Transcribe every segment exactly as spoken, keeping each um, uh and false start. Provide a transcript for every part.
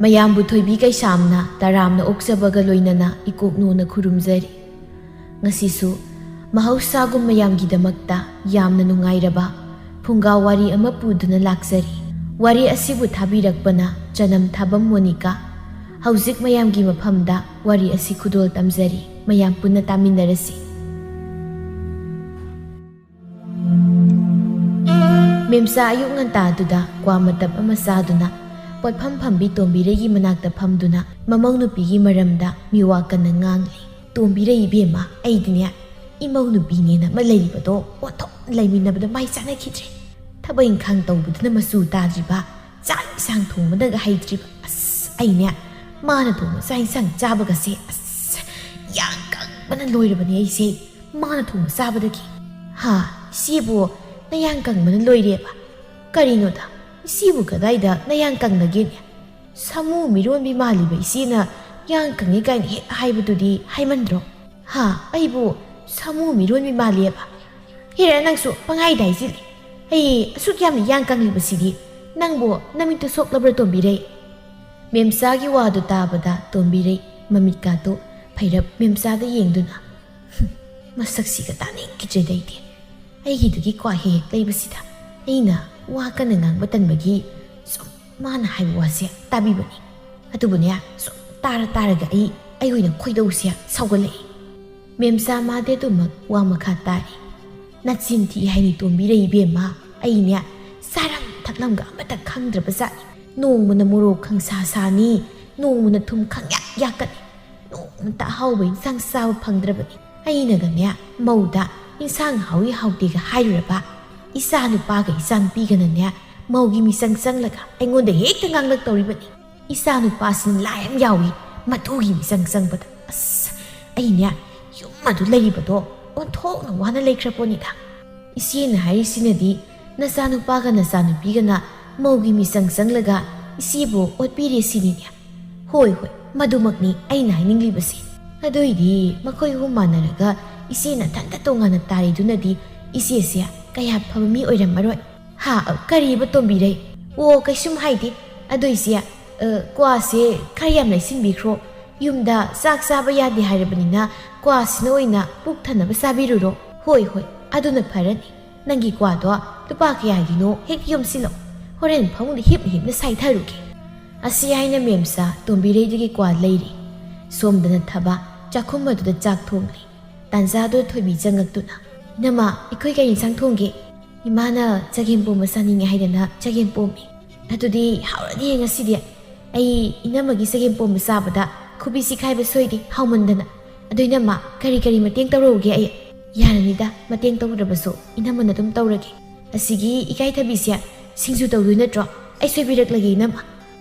ꯃꯌꯥꯝꯕꯨ ꯊꯣꯏꯕꯤ ꯀꯩꯁꯥꯝꯅ ꯇꯔꯥꯝꯅ ꯑꯣꯛꯆꯕꯒ ꯂꯣꯏꯅꯅ ꯏꯀꯣꯛꯅꯣꯅ ꯈꯨꯔꯨꯝꯖꯔꯤ꯫ ꯉꯁꯤꯁꯨ ꯃꯍꯧꯁꯥꯒꯨꯝ ꯃꯌꯥꯝꯒꯤꯗꯃꯛꯇ ꯌꯥꯝꯅ ꯅꯨꯡꯉꯥꯏꯔꯕ ꯐꯨꯡꯒꯥ ꯋꯥꯔꯤ ꯑꯃ ꯄꯨꯗꯨꯅ ꯂꯥꯛꯆꯔꯤ꯫ ꯋꯥꯔꯤ ꯑꯁꯤꯕꯨ ꯊꯥꯕꯤꯔꯛꯄꯅ ꯆꯅꯝ ꯊꯥꯕꯝ ꯃꯣꯅꯤꯀꯥ꯫ ꯍꯧꯖꯤꯛ ꯃꯌꯥꯝꯒꯤ ꯃꯐꯝꯗ ꯋꯥꯔꯤ ꯑꯁꯤ ꯈꯨꯗꯣꯜ ꯇꯝꯖꯔꯤ꯫ ꯃꯌꯥꯝ ꯄꯨꯟꯅ ꯇꯥꯃꯤꯟꯅꯔꯁꯤ꯫ ꯃꯦꯝꯆꯥ ꯑꯌꯨꯛ ꯉꯟꯇꯥꯗꯨꯗ ꯀ꯭ꯋꯥ ꯃꯇꯞ ꯑꯃ ꯆꯥꯗꯨꯅ ꯄꯣꯠꯐꯝ ꯐꯝꯕꯤ ꯇꯣꯝꯕꯤꯔꯩꯒꯤ ꯃꯅꯥꯛꯇ ꯐꯝꯗꯨꯅ ꯃꯃꯧ ꯅꯨꯄꯤꯒꯤ ꯃꯔꯝꯗ ꯃꯤꯋꯥ ꯀꯟꯅ ꯉꯥꯡꯂꯤ꯫ "ꯇꯣꯝꯕꯤꯔꯩ ꯏꯕꯦꯝꯃ, ꯑꯩꯗꯤꯅꯦ, ꯏꯃꯧ ꯅꯨꯄꯤꯅꯦꯅ ꯑꯃ ꯂꯩꯔꯤꯕꯗꯣ ꯑꯣꯟꯊꯣꯛꯅ ꯂꯩꯃꯤꯟꯅꯕꯗ ꯃꯥꯏ ꯆꯥꯅꯈꯤꯗ꯭ꯔꯦ꯫ ꯊꯕꯛ ꯏꯪꯈꯥꯡ ꯇꯧꯕꯗꯨꯅ ꯃꯆꯨ ꯇꯥꯗ꯭ꯔꯤꯕ, ꯆꯥꯛ ꯏꯟꯁꯥꯡ ꯊꯣꯡꯕꯅꯒ ꯍꯩꯇ꯭ꯔꯤꯕ꯫ ꯑꯁ, ꯑꯩꯅꯦ, ꯃꯥꯅ ꯊꯣꯡꯕ ꯆꯥꯛ ꯏꯟꯁꯥꯡ ꯆꯥꯕꯒꯁꯦ, ꯑꯁ, ꯌꯥꯡ ꯀꯪꯕꯅ ꯂꯣꯏꯔꯕꯅꯦ ꯑꯩꯁꯦ, ꯃꯥꯅ ꯊꯣꯡꯕ ꯆꯥꯕꯗꯒꯤ꯫ ꯍꯥ, ꯏꯆꯦꯕꯨ ꯅꯌꯥꯡ ꯀꯪꯕꯅ ꯂꯣꯏꯔꯦꯕ? ꯀꯔꯤꯅꯣꯗ, ꯏꯆꯦꯕꯨ ꯀꯗꯥꯏꯗ ꯅꯌꯥꯡ ꯀꯪꯅꯒꯦꯅꯦ? ꯁꯥꯃꯨ ꯃꯤꯔꯣꯟꯕꯤ ꯃꯥꯜꯂꯤꯕ ꯏꯆꯦꯅ ꯌꯥꯡ ꯀꯪꯉꯤ ꯀꯥꯏꯅ ꯍꯦꯛ ꯍꯥꯏꯕꯗꯨꯗꯤ ꯍꯥꯏꯃꯟꯗ꯭ꯔꯣ? ꯍꯥ, ꯑꯩꯕꯨ ꯁꯥꯃꯨ ꯃꯤꯔꯣꯟꯕꯤ ꯃꯥꯜꯂꯦꯕ? ꯍꯦꯔꯥ, ꯅꯪꯁꯨ ꯄꯪꯍꯥꯏꯗ ꯍꯥꯏꯖꯤꯜꯂꯦ꯫ ꯑꯩ ꯑꯁꯨꯛ ꯌꯥꯝꯅ ꯌꯥꯡ ꯀꯪꯂꯤꯕꯁꯤꯗꯤ ꯅꯪꯕꯨ ꯅꯃꯤꯠꯇꯨ ꯁꯣꯛꯂꯕ꯭ꯔꯥ, ꯇꯣꯝꯕꯤꯔꯩ?" ꯃꯦꯝꯆꯥꯒꯤ ꯋꯥꯗꯨ ꯇꯥꯕꯗ ꯇꯣꯝꯕꯤꯔꯩ ꯃꯃꯤꯠꯀꯥꯗꯨ ꯐꯩꯔꯞ ꯃꯦꯝꯆꯥꯗ ꯌꯦꯡꯗꯨꯅ, "ꯍꯨꯝ, ꯃꯁꯛꯁꯤꯒ ꯇꯥꯅꯤꯡꯈꯤꯗ꯭ꯔꯦꯗ ꯑꯩꯗꯤ꯫ ꯑꯩꯒꯤꯗꯨꯒꯤ ꯀ꯭ꯋꯥ ꯍꯦꯛ ꯍꯦꯛ ꯂꯩꯕꯁꯤꯗ ꯑꯩꯅ ꯋꯥ ꯀꯟꯅ ꯉꯥꯡꯕ ꯇꯟꯕꯒꯤ ꯁꯨꯝ ꯃꯥꯅ ꯍꯥꯏꯕ ꯋꯥꯁꯦ ꯇꯥꯕꯤꯕꯅꯤ꯫ ꯑꯗꯨꯕꯨꯅꯦ, ꯁꯨꯝ ꯇꯥꯔ ꯇꯥꯔꯒ ꯑꯩ, ꯑꯩ ꯑꯣꯏꯅ ꯈꯣꯏꯗꯧꯁꯦ ꯁꯥꯎꯒꯠꯂꯛꯏ꯫" ꯃꯦꯝꯆꯥ ꯃꯥꯗꯤ ꯑꯗꯨꯃꯛ ꯋꯥ ꯃꯈꯥ ꯇꯥꯔꯤ꯫ "ꯅꯆꯤꯟ ꯊꯤ ꯍꯥꯏꯅꯤ ꯇꯣꯝꯕꯤꯔꯩ ꯏꯕꯦꯝꯃ, ꯑꯩꯅꯦ ꯆꯥꯔꯝ ꯊꯛꯂꯝꯒ ꯑꯃꯠꯇ ꯈꯪꯗ꯭ꯔꯕ ꯖꯥꯠꯅꯤ꯫ ꯅꯣꯡꯃꯅ ꯃꯣꯔꯣꯛ ꯈꯪꯁꯥ ꯁꯥꯅꯤ, ꯅꯣꯡꯃꯅ ꯊꯨꯝ ꯈꯪꯌꯥꯛ ꯌꯥꯛꯀꯅꯤ꯫ ꯅꯣꯡꯃꯇ ꯑꯍꯥꯎꯕ ꯏꯟꯁꯥꯡ ꯆꯥꯕ ꯐꯪꯗ꯭ꯔꯕꯅꯤ꯫ ꯑꯩꯅꯒꯅꯦ ꯃꯧꯗ ꯏꯟꯁꯥꯡ ꯍꯥꯎꯏ ꯍꯥꯎꯇꯦꯒ ꯍꯥꯏꯔꯨꯔꯕ, ꯏꯆꯥ ꯅꯨꯄꯥꯒ ꯏꯆꯥ ꯅꯨꯄꯤꯒꯅꯅꯦ ꯃꯧꯒꯤ ꯃꯤꯆꯪ ꯆꯪꯂꯒ ꯑꯩꯉꯣꯟꯗ ꯍꯦꯛꯇ ꯉꯥꯡꯂꯛꯇꯧꯔꯤꯕꯅꯤ꯫ ꯏꯆꯥ ꯅꯨꯄꯥꯁꯤꯅ ꯂꯥꯏ ꯑꯃ ꯌꯥꯎꯏ, ꯃꯗꯨꯒꯤ ꯃꯤꯆꯪ ꯆꯪꯕꯗ꯫ ꯑꯁ, ꯑꯩꯅꯦ ꯌꯨꯝ ꯑꯗꯨ ꯂꯩꯔꯤꯕꯗꯣ ꯑꯣꯟꯊꯣꯛꯅ ꯋꯥꯅ ꯂꯩꯈ꯭ꯔ ꯄꯣꯠꯅꯤꯗ꯫ ꯏꯆꯦꯅ ꯍꯥꯏꯔꯤꯁꯤꯅꯗꯤ ꯅꯆꯥꯅꯨꯄꯥꯒ ꯅꯆꯥꯅꯨꯄꯤꯒꯅ ꯃꯧꯒꯤ ꯃꯤꯆꯪ ꯆꯪꯂꯒ ꯏꯆꯦꯕꯨ ꯑꯣꯠꯄꯤꯔꯦ ꯁꯤꯅꯤꯅꯦ꯫ ꯍꯣꯏ, ꯍꯣꯏ, ꯃꯗꯨꯃꯛꯅꯤ ꯑꯩꯅ ꯍꯥꯏꯅꯤꯡꯂꯤꯕꯁꯦ꯫ ꯑꯗꯨꯏꯗꯤ ꯃꯈꯣꯏ ꯑꯍꯨꯝ ꯃꯥꯟꯅꯔꯒ ꯏꯆꯦ ꯅꯊꯟꯇ ꯇꯣꯉꯥꯟꯅ ꯇꯥꯔꯤꯗꯨꯅꯗꯤ ꯏꯆꯦꯁꯦ ꯀꯌꯥ ꯐꯕ ꯃꯤ ꯑꯣꯏꯔꯝꯃꯔꯣꯏ꯫ ꯍꯥ, ꯀꯔꯤꯕ ꯇꯣꯝꯕꯤꯔꯩ? ꯑꯣ, ꯀꯩꯁꯨꯝ ꯍꯥꯏꯗꯦ꯫ ꯑꯗꯣ ꯏꯆꯦ, "ꯑ, ꯀ꯭ꯋꯥꯁꯦ ꯈꯔ ꯌꯥꯝ ꯂꯩꯁꯤꯟꯕꯤꯈ꯭ꯔꯣ꯫ ꯌꯨꯝꯗ ꯆꯥꯛ ꯆꯥꯕ ꯌꯥꯗꯦ ꯍꯥꯏꯔꯕꯅꯤꯅ ꯀ꯭ꯋꯥꯁꯤꯅ ꯑꯣꯏꯅ ꯄꯨꯛ ꯊꯟꯅꯕ ꯆꯥꯕꯤꯔꯨꯔꯣ꯫" "ꯍꯣꯏ, ꯍꯣꯏ, ꯑꯗꯨꯅ ꯐꯔꯅꯤ꯫ ꯅꯪꯒꯤ ꯀ꯭ꯋꯥꯗꯣ ꯂꯨꯄꯥ ꯀꯌꯥꯒꯤꯅꯣ ꯍꯦꯛ ꯌꯣꯝꯁꯤꯜꯂꯣ꯫ ꯍꯣꯔꯦꯟ ꯐꯃꯨꯡꯗ ꯍꯤꯞꯅ ꯍꯤꯞꯅ ꯁꯥꯏꯊꯔꯨꯒꯦ꯫" ꯑꯁꯤ ꯍꯥꯏꯅ ꯃꯦꯝꯆꯥ ꯇꯣꯝꯕꯤꯔꯩꯗꯒꯤ ꯀ꯭ꯋꯥ ꯂꯩꯔꯦ꯫ ꯁꯣꯝꯗꯅ ꯊꯕꯥ ꯆꯥꯛꯈꯨꯝ ꯑꯗꯨꯗ ꯆꯥꯛ ꯊꯣꯡꯂꯤ꯫ ꯇꯥꯟꯖꯥꯗꯨꯗ ꯊꯣꯏꯕꯤ ꯆꯪꯉꯛꯇꯨꯅ, "ꯏꯅꯝꯃ, ꯑꯩꯈꯣꯏ ꯀꯔꯤ ꯏꯟꯁꯥꯡ ꯊꯣꯡꯒꯦ?" "ꯏꯃꯥꯅ ꯆꯒꯦꯝ ꯄꯣꯝꯕ ꯆꯥꯅꯤꯡꯉꯦ ꯍꯥꯏꯗꯅ ꯆꯒꯦꯝ ꯄꯣꯝꯃꯤ꯫" "ꯑꯗꯨꯗꯤ ꯍꯥꯎꯔꯅꯤꯌꯦ ꯉꯁꯤꯗꯤ꯫ ꯑꯩ ꯏꯅꯝꯃꯒꯤ ꯆꯒꯦꯝ ꯄꯣꯝꯕ ꯆꯥꯕꯗ ꯈꯨꯕꯤ ꯆꯤꯈꯥꯏꯕ ꯁꯣꯏꯗꯦ, ꯍꯥꯎꯃꯟꯗꯅ꯫ ꯑꯗꯣ ꯏꯅꯝꯃ, ꯀꯔꯤ ꯀꯔꯤ ꯃꯇꯦꯡ ꯇꯧꯔꯛꯎꯒꯦ ꯑꯩ?" "ꯌꯥꯔꯅꯤꯗ, ꯃꯇꯦꯡ ꯇꯧꯗ꯭ꯔꯕꯁꯨ ꯏꯅꯝꯃꯅ ꯑꯗꯨꯝ ꯇꯧꯔꯒꯦ꯫ ꯑꯁꯤꯒꯤ ꯏꯀꯥꯏꯊꯕꯤꯁꯦ ꯁꯤꯡꯖꯨ ꯇꯧꯗꯣꯏ ꯅꯠꯇ꯭ꯔꯣ? ꯑꯩ ꯁꯣꯏꯕꯤꯔꯛꯂꯒꯦ ꯏꯅꯝꯃ꯫"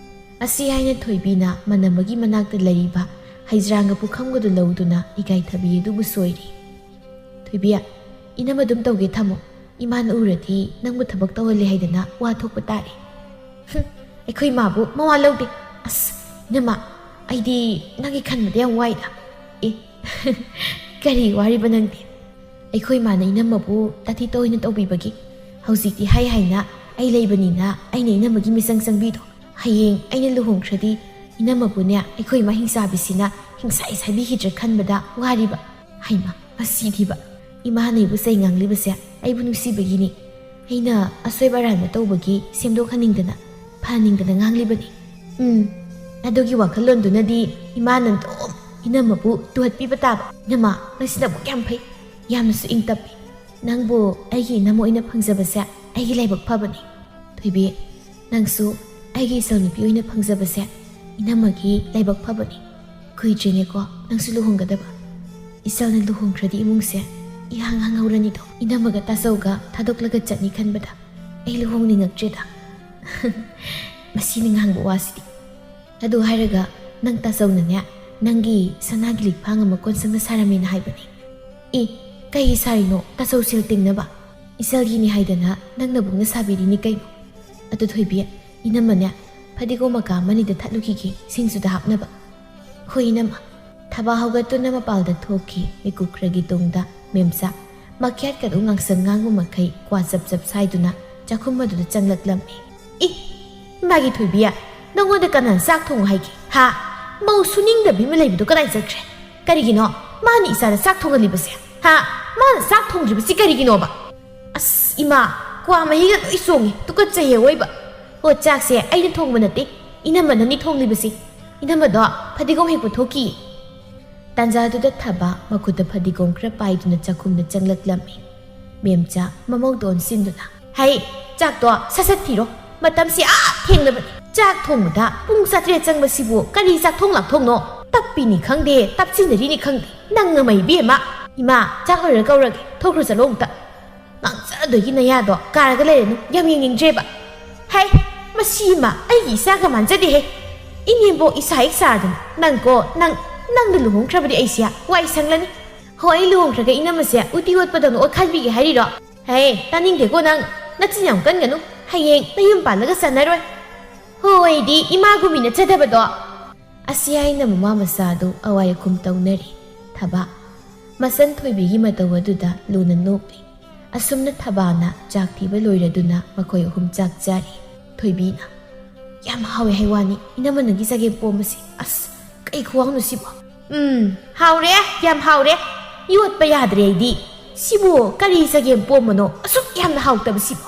ꯑꯁꯤ ꯍꯥꯏꯅ ꯊꯣꯏꯕꯤꯅ ꯃꯅꯝꯃꯒꯤ ꯃꯅꯥꯛꯇ ꯂꯩꯔꯤꯕ ꯍꯩꯖ꯭ꯔꯥꯡꯒ ꯄꯨꯈꯝꯒꯗꯨ ꯂꯧꯗꯨꯅ ꯏꯀꯥꯏꯊꯕꯤ ꯑꯗꯨꯕꯨ ꯁꯣꯏꯔꯤ꯫ "ꯊꯣꯏꯕꯤ, ꯏꯅꯝꯃ ꯑꯗꯨꯝ ꯇꯧꯒꯦ ꯊꯝꯃꯣ꯫ ꯏꯃꯥꯅ ꯎꯔꯗꯤ ꯅꯪꯕꯨ ꯊꯕꯛ ꯇꯧꯍꯜꯂꯦ ꯍꯥꯏꯗꯅ ꯋꯥ ꯊꯣꯛꯄ ꯇꯥꯔꯦ꯫" "ꯍꯨꯝ, ꯑꯩꯈꯣꯏ ꯏꯃꯥꯕꯨ ꯃꯋꯥ ꯂꯧꯗꯦ꯫ ꯑꯁ, ꯏꯅꯝꯃ, ꯑꯩꯗꯤ ꯅꯪꯒꯤ ꯈꯟꯕꯗ ꯌꯥꯝ ꯋꯥꯏꯗ꯫" "ꯑꯦ, ꯀꯔꯤ ꯋꯥꯔꯤꯕ ꯅꯪꯗꯤ?" "ꯑꯩꯈꯣꯏ ꯏꯃꯥꯅ ꯏꯅꯝꯃꯕꯨ ꯇꯥꯊꯤ ꯇꯧꯑꯣꯏꯅ ꯇꯧꯕꯤꯕꯒꯤ ꯍꯧꯖꯤꯛꯇꯤ ꯍꯥꯏ ꯍꯥꯏꯅ ꯑꯩ ꯂꯩꯕꯅꯤꯅ ꯑꯩꯅ ꯏꯅꯝꯃꯒꯤ ꯃꯤꯆꯪ ꯆꯪꯕꯤꯗꯣ꯫ ꯍꯌꯦꯡ ꯑꯩꯅ ꯂꯨꯍꯣꯡꯈ꯭ꯔꯗꯤ ꯏꯅꯝꯃꯕꯨꯅꯦ ꯑꯩꯈꯣꯏ ꯏꯃꯥ ꯍꯤꯡꯆꯥꯕꯤꯁꯤꯅ ꯍꯤꯡꯁꯥꯏ ꯁꯥꯏꯕꯤꯈꯤꯗ꯭ꯔꯥ ꯈꯟꯕꯗ ꯋꯥꯔꯤꯕ꯫" "ꯍꯩꯃ, ꯃꯁꯤꯗꯤꯕ꯫ ꯏꯃꯥꯅ ꯑꯩꯕꯨ ꯆꯩ ꯉꯥꯡꯂꯤꯕꯁꯦ ꯑꯩꯕꯨ ꯅꯨꯡꯁꯤꯕꯒꯤꯅꯤ꯫ ꯑꯩꯅ ꯑꯁꯣꯏꯕ ꯑꯔꯥꯟꯕ ꯇꯧꯕꯒꯤ ꯁꯦꯝꯗꯣꯛꯍꯟꯅꯤꯡꯗꯅ, ꯐꯍꯟꯅꯤꯡꯗꯅ ꯉꯥꯡꯂꯤꯕꯅꯤ꯫ ꯎꯝ, ꯑꯗꯨꯒꯤ ꯋꯥꯈꯜꯂꯣꯟꯗꯨꯅꯗꯤ ꯏꯃꯥꯅ ꯑꯗꯨꯝ ꯏꯅꯝꯃꯕꯨ ꯇꯨꯍꯠꯄꯤꯕ ꯇꯥꯕ꯫ ꯏꯅꯝꯃ, ꯅꯪꯁꯤ ꯅꯕꯨꯛ ꯌꯥꯝ ꯐꯩ, ꯌꯥꯝꯅꯁꯨ ꯏꯪ ꯇꯞꯄꯤ꯫ ꯅꯪꯕꯨ ꯑꯩꯒꯤ ꯏꯅꯝꯃ ꯑꯣꯏꯅ ꯐꯪꯖꯕꯁꯦ ꯑꯩꯒꯤ ꯂꯥꯏꯕꯛ ꯐꯕꯅꯤ꯫ ꯊꯣꯏꯕꯤ, ꯅꯪꯁꯨ ꯑꯩꯒꯤ ꯏꯆꯜ ꯅꯨꯄꯤ ꯑꯣꯏꯅ ꯐꯪꯖꯕꯁꯦ ꯏꯅꯝꯃꯒꯤ ꯂꯥꯏꯕꯛ ꯐꯕꯅꯤ꯫ ꯀꯨꯏꯗ꯭ꯔꯦꯅꯦꯀꯣ ꯅꯪꯁꯨ ꯂꯨꯍꯣꯡꯒꯗꯕ꯫ ꯏꯆꯜꯅ ꯂꯨꯍꯣꯡꯈ꯭ꯔꯗꯤ ꯏꯃꯨꯡꯁꯦ ꯏꯍꯥꯡ ꯍꯥꯡꯍꯧꯔꯅꯤꯗꯣ꯫ ꯏꯅꯝꯃꯒ ꯇꯥꯆꯧꯒ ꯊꯥꯗꯣꯛꯂꯒ ꯆꯠꯅꯤ ꯈꯟꯕꯗ ꯑꯩ ꯂꯨꯍꯣꯡꯅꯤꯡꯉꯛꯇ꯭ꯔꯦꯗ꯫" ꯃꯁꯤꯅ ꯉꯥꯡꯕ ꯋꯥꯁꯤꯗꯤ꯫ "ꯑꯗꯨ ꯍꯥꯏꯔꯒ ꯅꯪ ꯇꯥꯆꯧꯅꯅꯦ ꯅꯪꯒꯤ ꯁꯅꯥꯒꯤ ꯂꯤꯛꯐꯥꯡ ꯑꯃ ꯀꯣꯟꯁꯪꯅ ꯁꯥꯔꯝꯃꯦꯅ ꯍꯥꯏꯕꯅꯦ꯫" "ꯑꯦ, ꯀꯩꯒꯤ ꯁꯥꯔꯤꯅꯣ? ꯇꯥꯆꯧ ꯁꯦꯜ ꯇꯤꯡꯅꯕ? ꯏꯆꯜꯒꯤꯅꯤ ꯍꯥꯏꯗꯅ ꯅꯪ ꯅꯕꯨꯡꯅ ꯁꯥꯕꯤꯔꯤꯅꯤ ꯀꯩꯅꯣ꯫" "ꯑꯗꯨ ꯊꯣꯏꯕꯤ, ꯏꯅꯝꯃꯅꯦ ꯐꯗꯤꯒꯣꯝ ꯃꯀꯥ ꯑꯃꯅꯤꯗ ꯊꯠꯂꯨꯈꯤꯒꯦ ꯁꯤꯡꯖꯨꯗ ꯍꯥꯞꯅꯕ꯫" "ꯍꯣꯏ ꯏꯅꯝꯃ꯫" ꯊꯕꯥ ꯍꯧꯒꯠꯇꯨꯅ ꯃꯄꯥꯜꯗ ꯊꯣꯛꯈꯤ꯫ ꯃꯤꯀꯨꯞ ꯈꯔꯒꯤ ꯇꯨꯡꯗ ꯃꯦꯝꯆꯥ ꯃꯈ꯭ꯌꯥꯠꯀꯗꯨ ꯉꯥꯡꯁꯪ ꯉꯥꯡꯕ ꯃꯈꯩ ꯀ꯭ꯋꯥ ꯆꯞ ꯆꯞ ꯁꯥꯏꯗꯨꯅ ꯆꯥꯛꯈꯨꯝ ꯑꯗꯨꯗ ꯆꯪꯂꯛꯂꯝꯃꯤ꯫ "ꯏ! ꯏꯃꯥꯒꯤ ꯊꯣꯏꯕꯤ, ꯅꯪꯉꯣꯟꯗ ꯀꯅꯥꯅ ꯆꯥꯛ ꯊꯣꯡꯉꯨ ꯍꯥꯏꯒꯦ? ꯍꯥ? ꯃꯧ ꯁꯨꯅꯤꯡꯗꯕꯤ ꯑꯃ ꯂꯩꯕꯗꯣ ꯀꯗꯥꯏ ꯆꯠꯈ꯭ꯔꯦ? ꯀꯔꯤꯒꯤꯅꯣ ꯃꯥꯅ ꯏꯆꯥꯗ ꯆꯥꯛ ꯊꯣꯡꯍꯜꯂꯤꯕꯁꯦ? ꯍꯥ? ꯃꯥꯅ ꯆꯥꯛ ꯊꯣꯡꯗ꯭ꯔꯤꯕꯁꯤ ꯀꯔꯤꯒꯤꯅꯣꯕ? ꯑꯁ ꯏꯃꯥ, ꯀ꯭ꯋꯥ ꯃꯍꯤꯒ ꯂꯣꯏ ꯆꯣꯡꯉꯦ, ꯇꯨꯀꯠꯆꯩꯌꯦ ꯑꯋꯣꯏꯕ꯫ ꯑꯣ, ꯆꯥꯛꯁꯦ ꯑꯩꯅ ꯊꯣꯡꯕ ꯅꯠꯇꯦ, ꯏꯅꯝꯃꯅꯅꯤ ꯊꯣꯡꯂꯤꯕꯁꯤ꯫ ꯏꯅꯝꯃꯗꯣ ꯐꯗꯤꯒꯣꯝ ꯍꯦꯛꯄ ꯊꯣꯛꯈꯤ꯫ ꯇꯥꯟꯖꯥꯗꯨꯗ ꯊꯕꯥ ꯃꯈꯨꯠꯇ ꯐꯗꯤꯒꯣꯝ ꯈꯔ ꯄꯥꯏꯗꯨꯅ ꯆꯥꯛꯈꯨꯝꯗ ꯆꯪꯂꯛꯂꯝꯃꯤ꯫ ꯃꯦꯝꯆꯥ ꯃꯃꯧꯗ ꯑꯣꯟꯁꯤꯟꯗꯨꯅ, "ꯍꯩ, ꯆꯥꯛꯇꯣ ꯁꯠ ꯁꯠ ꯊꯤꯔꯣ, ꯃꯇꯝꯁꯤ ꯑꯥ ꯊꯦꯡꯂꯕꯅꯤ꯫ ꯆꯥꯛ ꯊꯣꯡꯕꯗ ꯄꯨꯡ ꯆꯥꯇ꯭ꯔꯦꯠ ꯆꯪꯕꯁꯤꯕꯨ ꯀꯔꯤ ꯆꯥꯛꯊꯣꯡ ꯂꯥꯛꯊꯣꯡꯅꯣ? ꯇꯞꯄꯤꯅꯤ ꯈꯪꯗꯦ, ꯇꯞꯁꯤꯟꯅꯔꯤꯅꯤ ꯈꯪꯗꯦ꯫ ꯅꯪ ꯅꯃꯩ ꯏꯕꯦꯝꯃ꯫ ꯏꯃꯥ, ꯆꯥꯛ ꯂꯣꯏꯔ ꯀꯧꯔꯒꯦ, ꯊꯣꯛꯈ꯭ꯔꯣ ꯆꯠꯂꯣ ꯑꯃꯨꯛꯇ꯫ ꯉꯥꯡꯖꯗꯣꯏꯒꯤ ꯅꯌꯥꯗꯣ ꯀꯥꯔꯒ ꯂꯩꯔꯅꯨ, ꯌꯥꯝ ꯌꯦꯡꯅꯤꯡꯗ꯭ꯔꯦꯕ꯫ ꯍꯩ, ꯃꯁꯤ ꯏꯃꯥ, ꯑꯩꯒꯤ ꯏꯆꯥꯒ ꯃꯥꯟꯖꯗꯦꯍꯦ꯫ ꯏꯅꯦꯝꯕꯣꯛ ꯏꯁꯥ ꯍꯦꯛ ꯆꯥꯔꯗꯅ꯫ ꯅꯪꯀꯣ, ꯅꯪ, ꯅꯪꯅ ꯂꯨꯍꯣꯡꯈ꯭ꯔꯕꯗꯤ ꯑꯩꯁꯦ ꯋꯥꯏ ꯁꯪꯂꯅꯤ꯫ ꯍꯣ, ꯑꯩ ꯂꯨꯍꯣꯡꯈ꯭ꯔꯒ ꯏꯅꯝꯃꯁꯦ ꯎꯇꯤ ꯑꯣꯠꯄꯗꯧꯅ ꯑꯣꯠꯈꯥꯏꯕꯤꯒꯦ ꯍꯥꯏꯔꯤꯔꯣ? ꯍꯦ, ꯇꯥꯅꯤꯡꯗꯦꯀꯣ ꯅꯪ꯫ ꯅꯆꯤꯟ ꯌꯥꯝ ꯀꯟꯒꯅꯨ꯫ ꯍꯌꯦꯡ ꯅꯌꯨꯝ ꯄꯥꯜꯂꯒ ꯆꯥꯟꯅꯔꯣꯏ꯫ ꯍꯣ, ꯑꯩꯗꯤ ꯏꯃꯥꯒꯨꯝꯕꯤ ꯅꯠꯆꯗꯕꯗꯣ꯫ ꯑꯁꯤ ꯍꯥꯏꯅ ꯃꯃꯥ ꯃꯆꯥ ꯑꯗꯨ ꯑꯋꯥꯏ ꯑꯈꯨꯝ ꯇꯧꯅꯔꯤ꯫ ꯊꯕꯥ ꯃꯆꯟ ꯊꯣꯏꯕꯤꯒꯤ ꯃꯇꯧ ꯑꯗꯨꯗ ꯂꯨꯅ ꯅꯣꯛꯂꯤ꯫ ꯑꯁꯨꯝꯅ ꯊꯕꯥꯅ ꯆꯥꯛ ꯊꯤꯕ ꯂꯣꯏꯔꯗꯨꯅ ꯃꯈꯣꯏ ꯑꯍꯨꯝ ꯆꯥꯛ ꯆꯥꯔꯤ꯫ ꯊꯣꯏꯕꯤꯅ, "ꯌꯥꯝ ꯍꯥꯎꯋꯦ ꯍꯥꯏ ꯋꯥꯅꯤ ꯏꯅꯝꯃꯅꯒꯤ ꯆꯒꯦꯝ ꯄꯣꯝꯕꯁꯦ꯫ ꯑꯁ, ꯀꯩ ꯈꯨꯍꯥꯎꯅꯣ ꯁꯤꯕꯣ?" "ꯎꯝ, ꯍꯥꯎꯔꯦ, ꯌꯥꯝ ꯍꯥꯎꯔꯦ꯫ ꯌꯣꯠꯄ ꯌꯥꯗ꯭ꯔꯦ ꯑꯩꯗꯤ꯫ ꯁꯤꯕꯨ ꯀꯔꯤ ꯆꯒꯦꯝ ꯄꯣꯝꯕꯅꯣ ꯑꯁꯨꯛ ꯌꯥꯝꯅ ꯍꯥꯎꯇꯕꯁꯤꯕꯣ?"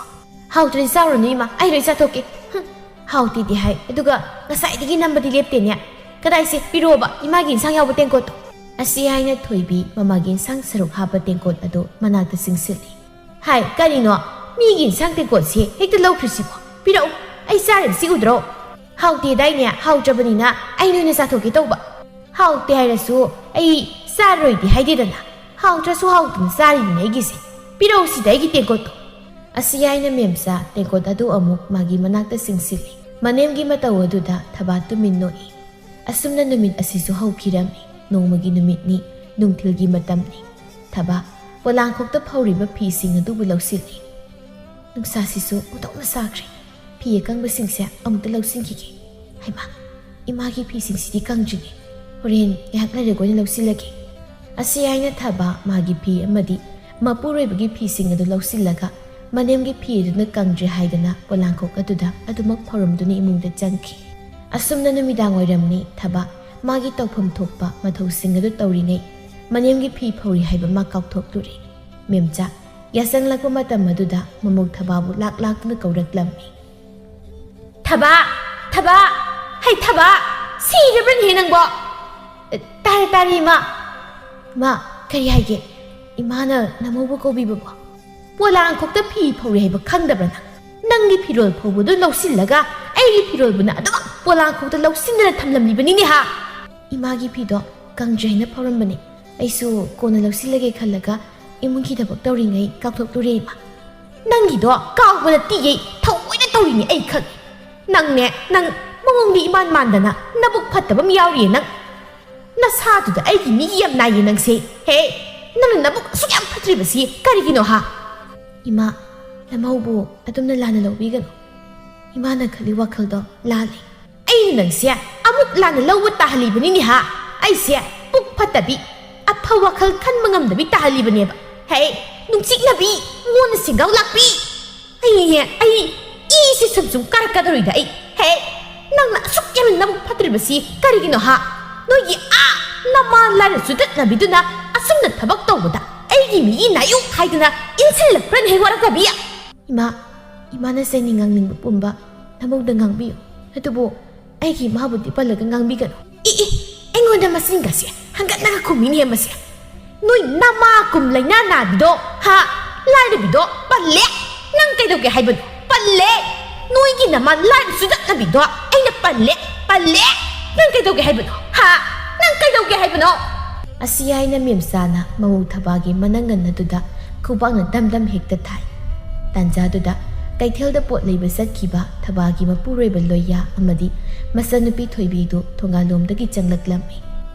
"ꯍꯥꯎꯇ꯭ꯔꯗꯤ ꯆꯥꯎꯔꯨꯅꯨ ꯏꯃꯥ, ꯑꯩ ꯂꯣꯏ ꯆꯥꯊꯣꯛꯀꯦ꯫ ꯍꯨꯝ, ꯍꯥꯎꯇꯦꯗꯤ ꯍꯥꯏ, ꯑꯗꯨꯒ ꯉꯁꯥꯏꯗꯒꯤ ꯅꯝꯕꯗꯤ ꯂꯦꯞꯇꯦꯅꯦ꯫ ꯀꯗꯥꯏꯁꯦ, ꯄꯤꯔꯛꯑꯣꯕ ꯏꯃꯥꯒꯤ ꯏꯟꯁꯥꯡ ꯌꯥꯎꯕ ꯇꯦꯡꯀꯣꯠꯇꯣ?" ꯑꯁꯤ ꯍꯥꯏꯅ ꯊꯣꯏꯕꯤ ꯃꯃꯥꯒꯤ ꯏꯟꯁꯥꯡ ꯁꯔꯨꯛ ꯍꯥꯞꯄ ꯇꯦꯡꯀꯣꯠ ꯑꯗꯨ ꯃꯅꯥꯛꯇ ꯆꯤꯡꯁꯤꯜꯂꯤ꯫ "ꯍꯥꯏ, ꯀꯔꯤꯅꯣ? ꯃꯤꯒꯤ ꯏꯟꯁꯥꯡ ꯇꯦꯡꯀꯣꯠꯁꯦ ꯍꯦꯛꯇ ꯂꯧꯈ꯭ꯔꯤꯁꯤꯕꯣ? ꯄꯤꯔꯛꯎ, ꯑꯩ ꯆꯥꯔꯤꯕꯁꯤ ꯎꯗ꯭ꯔꯣ? ꯍꯥꯎꯇꯦꯗꯥꯏꯅꯦ, ꯍꯥꯎꯇ꯭ꯔꯕꯅꯤꯅ ꯑꯩ ꯅꯣꯏꯅ ꯆꯥꯊꯣꯛꯀꯦ ꯇꯧꯕ꯫ ꯍꯥꯎꯇꯦ ꯍꯥꯏꯔꯁꯨ ꯑꯩ ꯆꯥꯔꯣꯏꯗꯤ ꯍꯥꯏꯗꯦꯗꯅ꯫ ꯍꯥꯎꯇ꯭ꯔꯁꯨ ꯍꯥꯎꯇꯅ ꯆꯥꯔꯤꯅꯤꯅꯦ ꯑꯩꯒꯤꯁꯦ꯫ ꯄꯤꯔꯛꯎ ꯁꯤꯗ ꯑꯩꯒꯤ ꯇꯦꯡꯀꯣꯠꯇꯣ꯫" ꯑꯁꯤ ꯍꯥꯏꯅ ꯃꯦꯝꯆꯥ ꯇꯦꯡꯀꯣꯠ ꯑꯗꯨ ꯑꯃꯨꯛ ꯃꯥꯒꯤ ꯃꯅꯥꯛꯇ ꯆꯤꯡꯁꯤꯜꯂꯤ꯫ ꯃꯅꯦꯝꯒꯤ ꯃꯇꯧ ꯑꯗꯨꯗ ꯊꯕꯥ ꯇꯨꯃꯤꯟ ꯅꯣꯛꯏ꯫ ꯑꯁꯨꯝꯅ ꯅꯨꯃꯤꯠ ꯑꯁꯤꯁꯨ ꯍꯧꯈꯤꯔꯝꯃꯤ꯫ ꯅꯣꯡꯃꯒꯤ ꯅꯨꯃꯤꯠꯅꯤ, ꯅꯨꯡꯊꯤꯜꯒꯤ ꯃꯇꯝꯅꯤ꯫ ꯊꯕꯥ ꯄꯣꯂꯥꯡꯈꯣꯛꯇ ꯐꯧꯔꯤꯕ ꯐꯤꯁꯤꯡ ꯑꯗꯨꯕꯨ ꯂꯧꯁꯤꯜꯂꯤ꯫ "ꯅꯨꯡꯁꯥꯁꯤꯁꯨ ꯑꯣꯟꯊꯣꯛꯅ ꯁꯥꯈ꯭ꯔꯦ꯫ ꯐꯤ ꯑꯀꯪꯕꯁꯤꯡꯁꯦ ꯑꯃꯨꯛꯇ ꯂꯧꯁꯤꯟꯈꯤꯒꯦ꯫ ꯍꯩꯃꯥ, ꯏꯃꯥꯒꯤ ꯐꯤꯁꯤꯡꯁꯤꯗꯤ ꯀꯪꯗ꯭ꯔꯤꯅꯦ꯫ ꯍꯣꯔꯦꯟ ꯉꯥꯏꯍꯥꯛ ꯂꯩꯔꯒ ꯑꯣꯏꯅ ꯂꯧꯁꯤꯜꯂꯒꯦ꯫" ꯑꯁꯤ ꯍꯥꯏꯅ ꯊꯕꯥ ꯃꯥꯒꯤ ꯐꯤ ꯑꯃꯗꯤ ꯃꯄꯨꯔꯣꯏꯕꯒꯤ ꯐꯤꯁꯤꯡ ꯑꯗꯨ ꯂꯧꯁꯤꯜꯂꯒ ꯃꯅꯦꯝꯒꯤ ꯐꯤ ꯑꯗꯨꯅ ꯀꯪꯗ꯭ꯔꯦ ꯍꯥꯏꯗꯅ ꯄꯣꯂꯥꯡꯈꯣꯛ ꯑꯗꯨꯗ ꯑꯗꯨꯃꯛ ꯐꯧꯔꯝꯗꯨꯅ ꯏꯃꯨꯡꯗ ꯆꯪꯈꯤ꯫ ꯑꯁꯨꯝꯅ ꯅꯨꯃꯤꯗꯥꯡ ꯋꯥꯏꯔꯝꯅꯤ ꯊꯕꯥ ꯃꯥꯒꯤ ꯇꯧꯐꯝ ꯊꯣꯛꯄ ꯃꯊꯧꯁꯤꯡ ꯑꯗꯨ ꯇꯧꯔꯤꯉꯩ, ꯃꯅꯦꯝꯒꯤ ꯐꯤ ꯐꯧꯔꯤ ꯍꯥꯏꯕ ꯃꯥ ꯀꯥꯎꯊꯣꯛꯂꯨꯔꯦ꯫ ꯃꯦꯝꯆꯥ ꯌꯥꯆꯪꯂꯛꯄ ꯃꯇꯝ ꯑꯗꯨꯗ ꯃꯃꯧ ꯊꯕꯥꯕꯨ ꯂꯥꯛ ꯂꯥꯛꯇꯨꯅ ꯀꯧꯔꯛꯂꯝꯃꯤ꯫ "ꯊꯕꯥ! ꯊꯕꯥ! ꯍꯩ ꯊꯕꯥ! ꯁꯤꯔꯕ꯭ꯔꯅꯦꯍꯦ ꯅꯪꯕꯣ?" "ꯇꯥꯔꯦ, ꯇꯥꯔꯦ, ꯏꯃꯥ꯫" "ꯏꯃꯥ, ꯀꯔꯤ ꯍꯥꯏꯒꯦ? ꯏꯃꯥꯅ ꯅꯃꯧꯕꯨ ꯀꯧꯕꯤꯕꯕꯣ?" "ꯄꯣꯂꯥꯡꯈꯣꯛꯇ ꯐꯤ ꯐꯧꯔꯤ ꯍꯥꯏꯕ ꯈꯪꯗꯕ꯭ꯔꯥ ꯅꯪ? ꯅꯪꯒꯤ ꯐꯤꯔꯣꯜ ꯐꯧꯕꯗꯨ ꯂꯧꯁꯤꯜꯂꯒ ꯑꯩꯒꯤ ꯐꯤꯔꯣꯜꯕꯨꯅ ꯑꯗꯨꯃꯛ ꯄꯣꯂꯥꯡꯈꯣꯛꯇ ꯂꯧꯁꯤꯟꯗꯅ ꯊꯝꯂꯝꯂꯤꯕꯅꯤꯅꯦ ꯍꯥ?" "ꯏꯃꯥꯒꯤ ꯐꯤꯗꯣ ꯀꯪꯗ꯭ꯔꯦ ꯍꯥꯏꯅ ꯐꯧꯔꯝꯕꯅꯦ꯫ ꯑꯩꯁꯨ ꯀꯣꯟꯅ ꯂꯧꯁꯤꯜꯂꯒꯦ ꯈꯜꯂꯒ ꯏꯃꯨꯡꯒꯤ ꯊꯕꯛ ꯇꯧꯔꯤꯉꯩ ꯀꯥꯎꯊꯣꯛꯂꯨꯔꯦ ꯏꯃꯥ꯫" "ꯅꯪꯒꯤꯗꯣ ꯀꯥꯎꯕ ꯅꯠꯇꯤꯌꯦ, ꯊꯑꯣꯏꯅ ꯇꯧꯔꯤꯅꯦ ꯑꯩ ꯈꯪꯉꯦ꯫ ꯅꯪꯅꯦ, ꯅꯪ ꯃꯑꯣꯡꯗꯤ ꯏꯃꯥꯟ ꯃꯥꯟꯗꯅ ꯅꯕꯨꯛ ꯐꯠꯇꯕ ꯑꯃ ꯌꯥꯎꯔꯤꯌꯦ ꯅꯪ꯫ ꯅꯁꯥꯗꯨꯗ ꯑꯩꯒꯤ ꯃꯤꯒꯤ ꯌꯥꯝ ꯅꯥꯏꯌꯦ ꯅꯪꯁꯦ꯫ ꯍꯦ, ꯅꯪꯅ ꯅꯕꯨꯛ ꯑꯁꯨꯛ ꯌꯥꯝ ꯐꯠꯇ꯭ꯔꯤꯕꯁꯤ ꯀꯔꯤꯒꯤꯅꯣ ꯍꯥ?" "ꯏꯃꯥ, ꯅꯃꯧꯕꯨ ꯑꯗꯨꯝꯅ ꯂꯥꯟꯅ ꯂꯧꯕꯤꯒꯅꯨ꯫ ꯏꯃꯥꯅ ꯈꯜꯂꯤ ꯋꯥꯈꯜꯗꯣ ꯂꯥꯜꯂꯤ꯫" "ꯑꯩꯅ ꯅꯪꯁꯦ ꯑꯃꯨꯛ ꯂꯥꯟꯅ ꯂꯧꯕ ꯇꯥꯍꯜꯂꯤꯕꯅꯤꯅꯦ ꯍꯥ? ꯑꯩꯁꯦ ꯄꯨꯛ ꯐꯠꯇꯕꯤ, ꯑꯐ ꯋꯥꯈꯜ ꯈꯟꯕ ꯉꯝꯗꯕꯤ ꯇꯥꯍꯜꯂꯤꯕꯅꯦꯕ꯫ ꯍꯦ, ꯅꯨꯡꯆꯤꯛꯅꯕꯤ, ꯃꯣꯟꯅ ꯁꯦꯡꯒꯥꯎ ꯂꯥꯛꯄꯤ꯫ ꯑꯩꯅꯦ, ꯑꯩ ꯏꯁꯦ ꯁꯨꯝ ꯁꯨꯝ ꯀꯥꯔꯛꯀꯗꯧꯔꯤꯗ ꯑꯩ꯫ ꯍꯦ, ꯅꯪꯅ ꯑꯁꯨꯛ ꯌꯥꯝꯅ ꯅꯕꯨꯛ ꯐꯠꯇ꯭ꯔꯤꯕꯁꯤ ꯀꯔꯤꯒꯤꯅꯣ ꯍꯥ? ꯅꯣꯏꯒꯤ ꯑꯥ ꯅꯃꯥ ꯂꯥꯏꯔ ꯆꯨꯗꯠꯅꯕꯤꯗꯨꯅ ꯑꯁꯨꯝꯅ ꯊꯕꯛ ꯇꯧꯕꯗ ꯑꯩꯒꯤ ꯃꯤꯒꯤ ꯅꯥꯌꯣꯛ ꯍꯥꯏꯗꯅ ꯏꯟꯁꯤꯜꯂꯛꯄ꯭ꯔꯅꯦ ꯍꯦ ꯋꯥꯔꯛꯇꯕꯤ?" "ꯏꯃꯥ, ꯏꯃꯥꯅ ꯆꯩꯅꯤꯡ ꯉꯥꯡꯅꯤꯡꯕ ꯄꯨꯝꯕ ꯅꯃꯧꯗ ꯉꯥꯡꯕꯤꯌꯨ꯫ ꯑꯗꯨꯕꯨ ꯑꯩꯒꯤ ꯏꯃꯥꯕꯨꯗꯤ ꯄꯜꯂꯒ ꯉꯥꯡꯕꯤꯒꯅꯨ꯫" "ꯏ, ꯏ, ꯑꯩꯉꯣꯟꯗ ꯃꯆꯤꯟꯒꯁꯦ ꯍꯪꯒꯠꯂꯒ ꯈꯨꯝꯃꯤꯅꯦ ꯃꯁꯦ꯫ ꯅꯣꯏ ꯅꯃꯥ ꯀꯨꯝ ꯂꯥꯏꯅꯥ ꯅꯥꯕꯤꯗꯣ, ꯍꯥ? ꯂꯥꯏꯔꯕꯤꯗꯣ ꯄꯜꯂꯦ꯫ ꯅꯪ ꯀꯩꯗꯧꯒꯦ ꯍꯥꯏꯕꯅꯣ? ꯄꯜꯂꯦ꯫ ꯅꯣꯏꯒꯤ ꯅꯃꯥ ꯂꯥꯏꯔ ꯆꯨꯗꯠꯅꯕꯤꯗꯣ ꯑꯩꯅ ꯄꯜꯂꯦ, ꯄꯜꯂꯦ꯫ ꯅꯪ ꯀꯩꯗꯧꯒꯦ ꯍꯥꯏꯕꯅꯣ? ꯍꯥ? ꯅꯪ ꯀꯩꯗꯧꯒꯦ ꯍꯥꯏꯕꯅꯣ?" ꯑꯁꯤ ꯍꯥꯏꯅ ꯃꯦꯝꯆꯥꯅ ꯃꯃꯧ ꯊꯕꯥꯒꯤ ꯃꯅꯪꯒꯟ ꯑꯗꯨꯗ ꯈꯨꯕꯥꯛꯅ ꯗꯝ ꯗꯝ ꯍꯦꯛꯇ ꯊꯥꯏ꯫ ꯇꯥꯟꯖꯥꯗꯨꯗ ꯀꯩꯊꯦꯜꯗ ꯄꯣꯠ ꯂꯩꯕ ꯆꯠꯈꯤꯕ ꯊꯕꯥꯒꯤ ꯃꯄꯨꯔꯣꯏꯕ ꯂꯣꯌꯥ ꯑꯃꯗꯤ ꯃꯆꯟꯅꯨꯄꯤ ꯊꯣꯏꯕꯤꯗꯨ ꯊꯣꯡꯒꯥꯜꯂꯣꯝꯗꯒꯤ ꯆꯪꯂꯛꯂꯝꯃꯤ꯫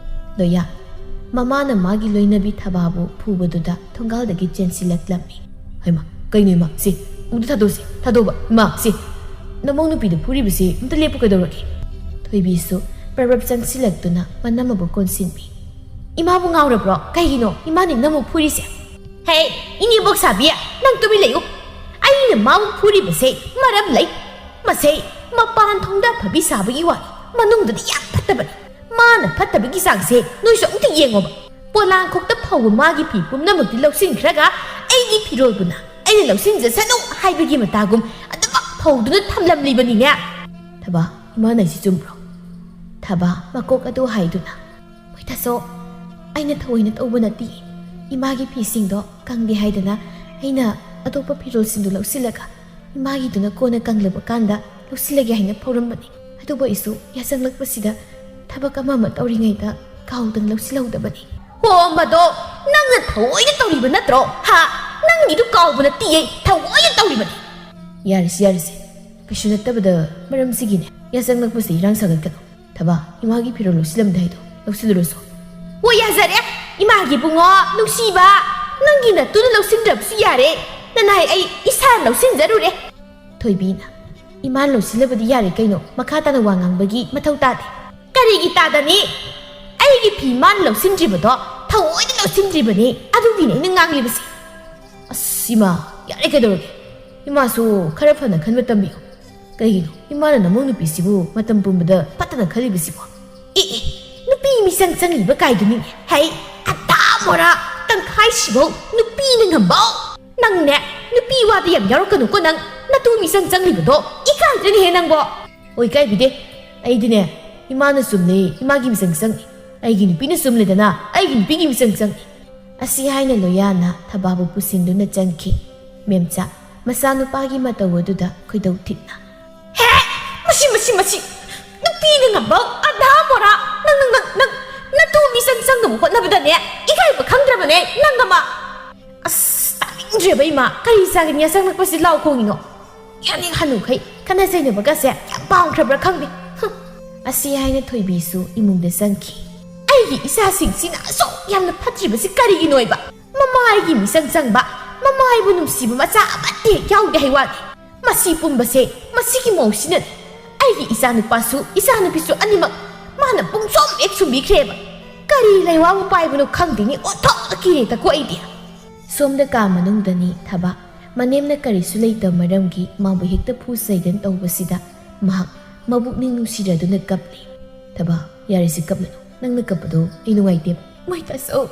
ꯂꯣꯌꯥ, ꯃꯃꯥꯅ ꯃꯥꯒꯤ ꯂꯣꯏꯅꯕꯤ ꯊꯕꯥꯕꯨ ꯐꯨꯕꯗꯨꯗ ꯊꯣꯡꯒꯥꯜꯗꯒꯤ ꯆꯦꯟꯁꯤꯜꯂꯛꯂꯝꯃꯤ꯫ "ꯍꯩꯃꯥ, ꯀꯩꯅꯣ ꯏꯃꯥ? ꯁꯤ, ꯑꯝꯇ ꯊꯥꯗꯣꯛꯁꯤ, ꯊꯥꯗꯣꯛꯑꯣꯕ꯫ ꯏꯃꯥ, ꯁꯤ, ꯅꯃꯧ ꯅꯨꯄꯤꯗꯨ ꯐꯨꯔꯤꯕꯁꯤ ꯑꯝꯇ ꯂꯦꯞꯄꯨ, ꯀꯩꯗꯧꯔꯒꯦ?" ꯊꯣꯏꯕꯤꯁꯨ ꯄ꯭ꯔꯞ ꯄ꯭ꯔꯞ ꯆꯪꯁꯤꯜꯂꯛꯇꯨꯅ ꯃꯅꯝ ꯑꯃ ꯀꯣꯟꯁꯤꯟꯕꯤ꯫ "ꯏꯃꯥꯕꯨ ꯉꯥꯎꯔꯕ꯭ꯔꯣ? ꯀꯩꯒꯤꯅꯣ ꯏꯃꯥꯅ ꯏꯅꯝꯃꯕꯨ ꯐꯨꯔꯤꯁꯦ?" "ꯍꯦ, ꯏꯅꯦꯕꯣꯛ ꯁꯥꯕꯤ, ꯅꯪ ꯇꯨꯃꯤꯟ ꯂꯩꯌꯨ꯫ ꯑꯩꯅ ꯃꯥꯕꯨ ꯐꯨꯔꯤꯕꯁꯦ ꯃꯔꯝ ꯂꯩ꯫ ꯃꯁꯦ ꯃꯄꯥꯟ ꯊꯣꯡꯗ ꯐꯕꯤ ꯁꯥꯕꯒꯤ ꯋꯥꯅꯤ꯫ ꯃꯅꯨꯡꯗꯗꯤ ꯌꯥꯝ ꯐꯠꯇꯕꯅꯤ꯫ ꯃꯥꯅ ꯐꯠꯇꯕꯒꯤ ꯆꯥꯡꯁꯦ ꯅꯣꯏꯁꯨ ꯑꯝꯇ ꯌꯦꯡꯉꯣꯕ꯫ ꯄꯣꯂꯥꯡꯈꯣꯛꯇ ꯐꯧꯕ ꯃꯥꯒꯤ ꯐꯤ ꯄꯨꯝꯅꯃꯛꯇꯤ ꯂꯧꯁꯤꯟꯈ꯭ꯔꯒ ꯑꯩꯒꯤ ꯐꯤꯔꯣꯜꯕꯨꯅ ꯑꯩꯅ ꯂꯧꯁꯤꯟꯖꯁꯅꯨ ꯍꯥꯏꯕꯒꯤ ꯃꯇꯥꯒꯨꯝ ꯑꯗꯨꯃꯛ ꯐꯧꯗꯨꯅ ꯊꯝꯂꯝꯂꯤꯕꯅꯤꯅꯦ꯫ ꯊꯕꯥ, ꯏꯃꯥꯅ ꯍꯥꯏꯁꯤ ꯆꯨꯝꯕ꯭ꯔꯣ? ꯊꯕꯥ, ꯃꯀꯣꯛ ꯑꯗꯨ ꯍꯥꯏꯗꯨꯅ, ꯍꯣꯏ ꯇꯥꯆꯧ, ꯑꯩꯅ ꯊꯑꯣꯏꯅ ꯇꯧꯕ ꯅꯠꯇꯦ꯫ ꯏꯃꯥꯒꯤ ꯐꯤꯁꯤꯡꯗꯣ ꯀꯪꯗꯦ ꯍꯥꯏꯗꯅ ꯑꯩꯅ ꯑꯇꯣꯞꯄ ꯐꯤꯔꯣꯜꯁꯤꯡꯗꯨ ꯂꯧꯁꯤꯜꯂꯒ ꯏꯃꯥꯒꯤꯗꯨꯅ ꯀꯣꯟꯅ ꯀꯪꯂꯕ ꯀꯥꯟꯗ ꯂꯧꯁꯤꯜꯂꯒꯦ ꯍꯥꯏꯅ ꯐꯧꯔꯝꯕꯅꯤ꯫ ꯑꯗꯨꯕꯨ ꯑꯩꯁꯨ ꯌꯥꯆꯪꯂꯛꯄꯁꯤꯗ ꯊꯕꯛ ꯑꯃ ꯑꯃ ꯇꯧꯔꯤꯉꯩꯗ ꯀꯥꯎꯗꯅ ꯂꯧꯁꯤꯜꯍꯧꯗꯕꯅꯤ꯫ ꯍꯣ, ꯃꯗꯣ ꯅꯪꯅ ꯊꯑꯣꯏꯅ ꯇꯧꯔꯤꯕ ꯅꯠꯇ꯭ꯔꯣ? ꯍꯥ? ꯅꯪꯒꯤꯗꯨ ꯀꯥꯎꯕ ꯅꯠꯇꯤꯌꯦ, ꯊꯑꯣꯏꯅ ꯇꯧꯔꯤꯕꯅꯤ꯫ ꯌꯥꯔꯦꯁꯦ, ꯌꯥꯔꯦꯁꯦ꯫ ꯀꯩꯁꯨ ꯅꯠꯇꯕꯗ ꯃꯔꯝꯁꯤꯒꯤꯅꯦ꯫ ꯌꯥꯆꯪꯂꯛꯄꯁꯦ ꯏꯔꯥꯡ ꯁꯥꯒꯠꯀꯅꯨ꯫ ꯊꯕꯥ, ꯏꯃꯥꯒꯤ ꯐꯤꯔꯣꯜ ꯂꯧꯁꯤꯜꯂꯝꯗꯥꯏꯗꯣ ꯂꯧꯁꯤꯜꯂꯨꯔꯣ ꯆꯣ꯫ ꯍꯣ, ꯌꯥꯖꯔꯦ꯫ ꯏꯃꯥꯒꯤ ꯏꯕꯨꯡꯉꯣ ꯅꯨꯡꯁꯤꯕ, ꯅꯪꯒꯤ ꯅꯇꯨꯅ ꯂꯧꯁꯤꯟꯗ꯭ꯔꯕꯁꯨ ꯌꯥꯔꯦ꯫ ꯅꯅꯥꯏ ꯑꯩ ꯏꯁꯥꯅ ꯂꯧꯁꯤꯟꯖꯔꯨꯔꯦ꯫ ꯊꯣꯏꯕꯤꯅ, ꯏꯃꯥꯅ ꯂꯧꯁꯤꯜꯂꯕꯗꯤ ꯌꯥꯔꯦ ꯀꯩꯅꯣ, ꯃꯈꯥ ꯇꯥꯅ ꯋꯥ ꯉꯥꯡꯕꯒꯤ ꯃꯊꯧ ꯇꯥꯗꯦ꯫ ꯀꯔꯤꯒꯤ ꯇꯥꯗꯅꯤ? ꯑꯩꯒꯤ ꯐꯤ ꯃꯥꯅ ꯂꯧꯁꯤꯟꯗ꯭ꯔꯤꯕꯗꯣ ꯊꯑꯣꯏꯅ ꯂꯧꯁꯤꯟꯗ꯭ꯔꯤꯕꯅꯤ, ꯑꯗꯨꯒꯤꯅꯦ ꯑꯩꯅ ꯉꯥꯡꯂꯤꯕꯁꯦ꯫ ꯑꯁ ꯏꯃꯥ, ꯌꯥꯔꯦ ꯀꯩꯗꯧꯔꯒꯦ? ꯏꯃꯥꯁꯨ ꯈꯔ ꯐꯅ ꯈꯟꯕ ꯇꯝꯕꯤꯌꯨ꯫ ꯀꯩꯒꯤꯅꯣ ꯏꯃꯥꯅ ꯅꯃꯧ ꯅꯨꯄꯤꯁꯤꯕꯨ ꯃꯇꯝ ꯄꯨꯝꯕꯗ ꯐꯠꯇꯅ ꯈꯜꯂꯤꯕꯁꯤꯕꯣ? ꯑꯦ ꯑꯦ, ꯅꯨꯄꯤ ꯃꯤꯆꯪ ꯆꯪꯉꯤꯕ ꯀꯥꯏꯗꯨꯅꯤꯅꯦ꯫ ꯍꯩ, ꯑꯗꯥ ꯃꯣꯔꯥ, ꯇꯪꯈꯥꯏꯁꯤꯐꯧ ꯅꯨꯄꯤꯅ ꯉꯝꯕꯧ꯫ ꯅꯪꯅꯦ, ꯅꯨꯄꯤ ꯋꯥꯗ ꯌꯥꯝ ꯌꯥꯎꯔꯛꯀꯅꯨꯀꯣ ꯅꯪ꯫ ꯅꯇꯨ ꯃꯤꯆꯪ ꯆꯪꯂꯤꯕꯗꯣ ꯏꯀꯥꯏꯗ꯭ꯔꯅꯦꯍꯦ ꯅꯪꯕꯣ? ꯍꯣꯏ, ꯏꯀꯥꯏꯕꯤꯗꯦ꯫ ꯑꯩꯗꯤꯅꯦ, ꯏꯃꯥꯅ ꯆꯨꯝꯂꯦ, ꯏꯃꯥꯒꯤ ꯃꯤꯆꯪ ꯆꯪꯉꯤ꯫ ꯑꯩꯒꯤ ꯅꯨꯄꯤꯅ ꯆꯨꯝꯂꯦꯗꯅ, ꯑꯩꯒꯤ ꯅꯨꯄꯤꯒꯤ ꯃꯤꯆꯪ ꯆꯪꯉꯤ꯫ ꯑꯁꯤ ꯍꯥꯏꯅ ꯂꯣꯌꯥꯅ ꯊꯕꯥꯕꯨ ꯄꯨꯁꯤꯟꯗꯨꯅ ꯆꯪꯈꯤ꯫ ꯃꯦꯝꯆꯥ, ꯃꯆꯥꯅꯨꯄꯥꯒꯤ ꯃꯇꯧ ꯑꯗꯨꯗ ꯈꯣꯏꯗꯧ ꯊꯤꯠꯅ, ꯍꯦ! ꯃꯁꯤ, ꯃꯁꯤ, ꯃꯁꯤ! ꯅꯨꯄꯤꯅ ꯉꯝꯕ ꯑꯙꯥ ꯃꯣꯔꯥ! ꯅꯪ, ꯅꯪ, ꯅꯪ, ꯅꯪ! ꯅꯇꯨ ꯃꯤꯆꯪ ꯆꯪꯅꯕ ꯍꯣꯠꯅꯕꯗꯅꯦ ꯏꯀꯥꯏꯕ ꯈꯪꯗ꯭ꯔꯕꯅꯦ ꯅꯪ ꯑꯃ! ꯑꯁ, ꯇꯥꯅꯤꯡꯗ꯭ꯔꯦꯕ ꯏꯃꯥ! ꯀꯔꯤ ꯆꯥꯒꯅꯤ ꯌꯥꯆꯪꯂꯛꯄꯁꯤ ꯂꯥꯎ ꯈꯣꯡꯉꯤꯅꯣ? ꯌꯥꯅꯤꯡ ꯍꯅꯨꯈꯩ ꯈꯠꯅ ꯆꯩꯅꯕꯒꯁꯦ ꯌꯥꯝ ꯄꯥꯝꯈ꯭ꯔꯕ꯭ꯔꯥ ꯈꯪꯗꯦ꯫ ꯍꯨꯝ꯫ ꯑꯁꯤ ꯍꯥꯏꯅ ꯊꯣꯏꯕꯤꯁꯨ ꯏꯃꯨꯡꯗ ꯆꯪꯈꯤ꯫ ꯑꯩꯒꯤ ꯏꯆꯥꯁꯤꯡꯁꯤꯅ ꯑꯁꯨꯛ ꯌꯥꯝꯅ ꯐꯠꯇ꯭ꯔꯤꯕꯁꯤ ꯀꯔꯤꯒꯤꯅꯣꯏꯕ? ꯃꯃꯥ ꯑꯩꯒꯤ ꯃꯤꯆꯪ ꯆꯪꯕ, ꯃꯃꯥ ꯑꯩꯕꯨ ꯅꯨꯡꯁꯤꯕ ꯃꯆꯥ ꯑꯃꯠꯇ ꯍꯦꯛ ꯌꯥꯎꯗꯦ ꯍꯥꯏ ꯋꯥꯅꯤ꯫ ꯃꯁꯤ ꯄꯨꯝꯕꯁꯦ ꯃꯁꯤꯒꯤ ꯃꯧꯁꯤꯅꯅꯤ꯫ ꯑꯩꯒꯤ ꯏꯆꯥꯅꯨꯄꯥꯁꯨ ꯏꯆꯥꯅꯨꯄꯤꯁꯨ ꯑꯅꯤꯃꯛ ꯃꯥꯅ ꯄꯨꯡꯁꯨꯝ ꯍꯦꯛ ꯁꯨꯝꯕꯤꯈ꯭ꯔꯦꯕ꯫ ꯀꯔꯤ ꯂꯩꯋꯥꯕꯨ ꯄꯥꯏꯕꯅꯣ ꯈꯪꯗꯦꯅꯦ, ꯑꯣꯟꯊꯣꯛꯅ ꯀꯤꯔꯦꯗꯀꯣ ꯑꯩꯗꯤ꯫ ꯁꯣꯝꯗ ꯀꯥ ꯃꯅꯨꯡꯗꯅꯤ ꯊꯕꯥ꯫ ꯃꯅꯦꯝꯅ ꯀꯔꯤꯁꯨ ꯂꯩꯇꯕ ꯃꯔꯝꯒꯤ ꯃꯥꯕꯨ ꯍꯦꯛꯇ ꯐꯨ ꯆꯩꯗꯅ ꯇꯧꯕꯁꯤꯗ ꯃꯍꯥꯛ ꯃꯕꯨꯛꯅꯤꯡ ꯅꯨꯡꯁꯤꯔꯗꯨꯅ ꯀꯞꯂꯤ꯫ "ꯊꯕꯥ, ꯌꯥꯔꯦꯁꯦ, ꯀꯞꯂꯅꯨ꯫ ꯅꯪꯅ ꯀꯞꯄꯗꯣ ꯑꯩ ꯅꯨꯡꯉꯥꯏꯇꯦꯕ꯫ ꯃꯣꯏ ꯇꯥꯆꯧ,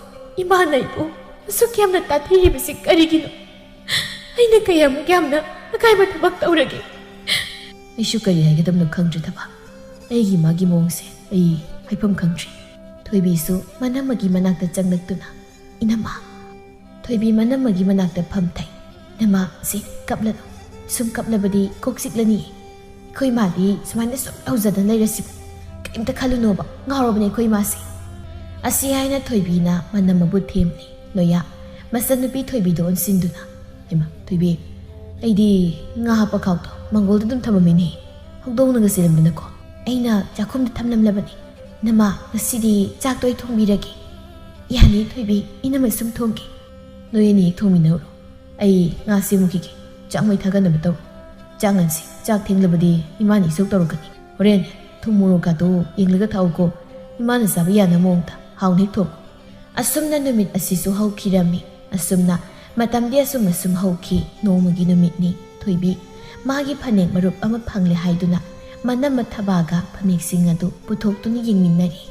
ꯏꯃꯥꯅ ꯑꯩꯕꯨ ꯑꯁꯨꯛ ꯌꯥꯝꯅ ꯇꯥꯊꯤꯔꯤꯕꯁꯤ ꯀꯔꯤꯒꯤꯅꯣ? ꯑꯩꯅ ꯀꯌꯥꯃꯨꯛ ꯌꯥꯝꯅ ꯑꯀꯥꯏꯕ ꯊꯕꯛ ꯇꯧꯔꯒꯦ?" ꯑꯩꯁꯨ ꯀꯔꯤ ꯍꯥꯏꯒꯗꯕꯅꯣ ꯈꯪꯗ꯭ꯔꯦ, ꯊꯕꯥ꯫ ꯑꯩꯒꯤ ꯃꯥꯒꯤ ꯃꯑꯣꯡꯁꯦ ꯑꯩ ꯍꯥꯏꯐꯝ ꯈꯪꯗ꯭ꯔꯦ꯫ ꯊꯣꯏꯕꯤꯁꯨ ꯃꯅꯝꯃꯒꯤ ꯃꯅꯥꯛꯇ ꯆꯪꯂꯛꯇꯨꯅ, "ꯏꯅꯝꯃ"꯫ ꯊꯣꯏꯕꯤ ꯃꯅꯝꯃꯒꯤ ꯃꯅꯥꯛꯇ ꯐꯝꯊꯩ꯫ "ꯏꯅꯝꯃ, ꯁꯤ ꯀꯞꯂꯅꯨ꯫ ꯁꯨꯝ ꯀꯞꯂꯕꯗꯤ ꯀꯣꯛ ꯆꯤꯛꯂꯅꯤ꯫ ꯑꯩꯈꯣꯏ ꯃꯥꯗꯤ ꯁꯨꯃꯥꯏꯅ ꯁꯨꯝ ꯇꯧꯖꯗꯅ ꯂꯩꯔꯁꯤꯕꯨ꯫ ꯀꯔꯤꯝꯇ ꯈꯜꯂꯨꯅꯣꯕ꯫ ꯉꯥꯎꯔꯕꯅꯦ ꯑꯩꯈꯣꯏ ꯃꯥꯁꯦ"꯫ ꯑꯁꯤ ꯍꯥꯏꯅ ꯊꯣꯏꯕꯤꯅ ꯃꯅꯝꯃꯕꯨ ꯊꯦꯝꯂꯤ꯫ ꯂꯣꯌꯥ, ꯃꯆꯟꯅꯨꯄꯤ ꯊꯣꯏꯕꯤꯗ ꯑꯣꯟꯁꯤꯟꯗꯨꯅ, "ꯍꯩꯃꯥ, ꯊꯣꯏꯕꯤ, ꯑꯩꯗꯤ ꯉꯥ ꯍꯥꯞꯄ ꯈꯥꯎꯗꯣ ꯃꯪꯒꯣꯜꯗ ꯑꯗꯨꯝ ꯊꯝꯃꯝꯃꯤꯅꯦ꯫ ꯍꯧꯗꯣꯡꯅꯒ ꯆꯦꯜꯂꯝꯗꯅꯀꯣ꯫ ꯑꯩꯅ ꯆꯥꯛꯈꯨꯝꯗ ꯊꯝꯂꯝꯂꯕꯅꯤ꯫ ꯏꯅꯝꯃ, ꯉꯁꯤꯗꯤ ꯆꯥꯛꯇꯣ ꯑꯩ ꯊꯣꯡꯕꯤꯔꯒꯦ"꯫ "ꯌꯥꯅꯤ ꯊꯣꯏꯕꯤ, ꯏꯅꯝꯃ ꯁꯨꯝ ꯊꯣꯡꯒꯦ"꯫ "ꯅꯣꯏ ꯑꯅꯤ ꯍꯦꯛ ꯊꯣꯡꯃꯤꯟꯅꯔꯨꯔꯣ꯫ ꯑꯩ ꯉꯥ ꯁꯦꯝꯃꯨꯈꯤꯒꯦ꯫ ꯆꯥꯛ ꯃꯩ ꯊꯥꯒꯠꯅꯕ ꯇꯧꯔꯣ꯫ ꯆꯥꯛ ꯉꯟꯁꯤ꯫ ꯆꯥꯛ ꯊꯦꯡꯂꯕꯗꯤ ꯏꯃꯥꯅ ꯏꯁꯧ ꯇꯧꯔꯛꯀꯅꯤ꯫ ꯍꯣꯔꯦꯟ ꯊꯨꯝ ꯃꯣꯔꯣꯛꯀꯥꯗꯣ ꯌꯦꯡꯂꯒ ꯊꯥꯛꯎꯀꯣ꯫ ꯏꯃꯥꯅ ꯆꯥꯕ ꯌꯥꯅꯕ ꯃꯑꯣꯡꯗ ꯍꯥꯎꯅ ꯍꯦꯛ ꯊꯣꯡꯉꯨ"꯫ ꯑꯁꯨꯝꯅ ꯅꯨꯃꯤꯠ ꯑꯁꯤꯁꯨ ꯍꯧꯈꯤꯔꯝꯃꯤ꯫ ꯑꯁꯨꯝꯅ ꯃꯇꯝꯗꯤ ꯑꯁꯨꯝ ꯑꯁꯨꯝ ꯍꯧꯈꯤ꯫ ꯅꯣꯡꯃꯒꯤ ꯅꯨꯃꯤꯠꯅꯤ꯫ ꯊꯣꯏꯕꯤ ꯃꯥꯒꯤ ꯐꯅꯦꯛ ꯃꯔꯨꯞ ꯑꯃ ꯐꯪꯂꯦ ꯍꯥꯏꯗꯨꯅ ꯃꯅꯝꯃ ꯊꯕꯥꯒ ꯐꯅꯦꯛꯁꯤꯡ ꯑꯗꯨ ꯄꯨꯊꯣꯛꯇꯨꯅ ꯌꯦꯡꯃꯤꯟꯅꯔꯤ꯫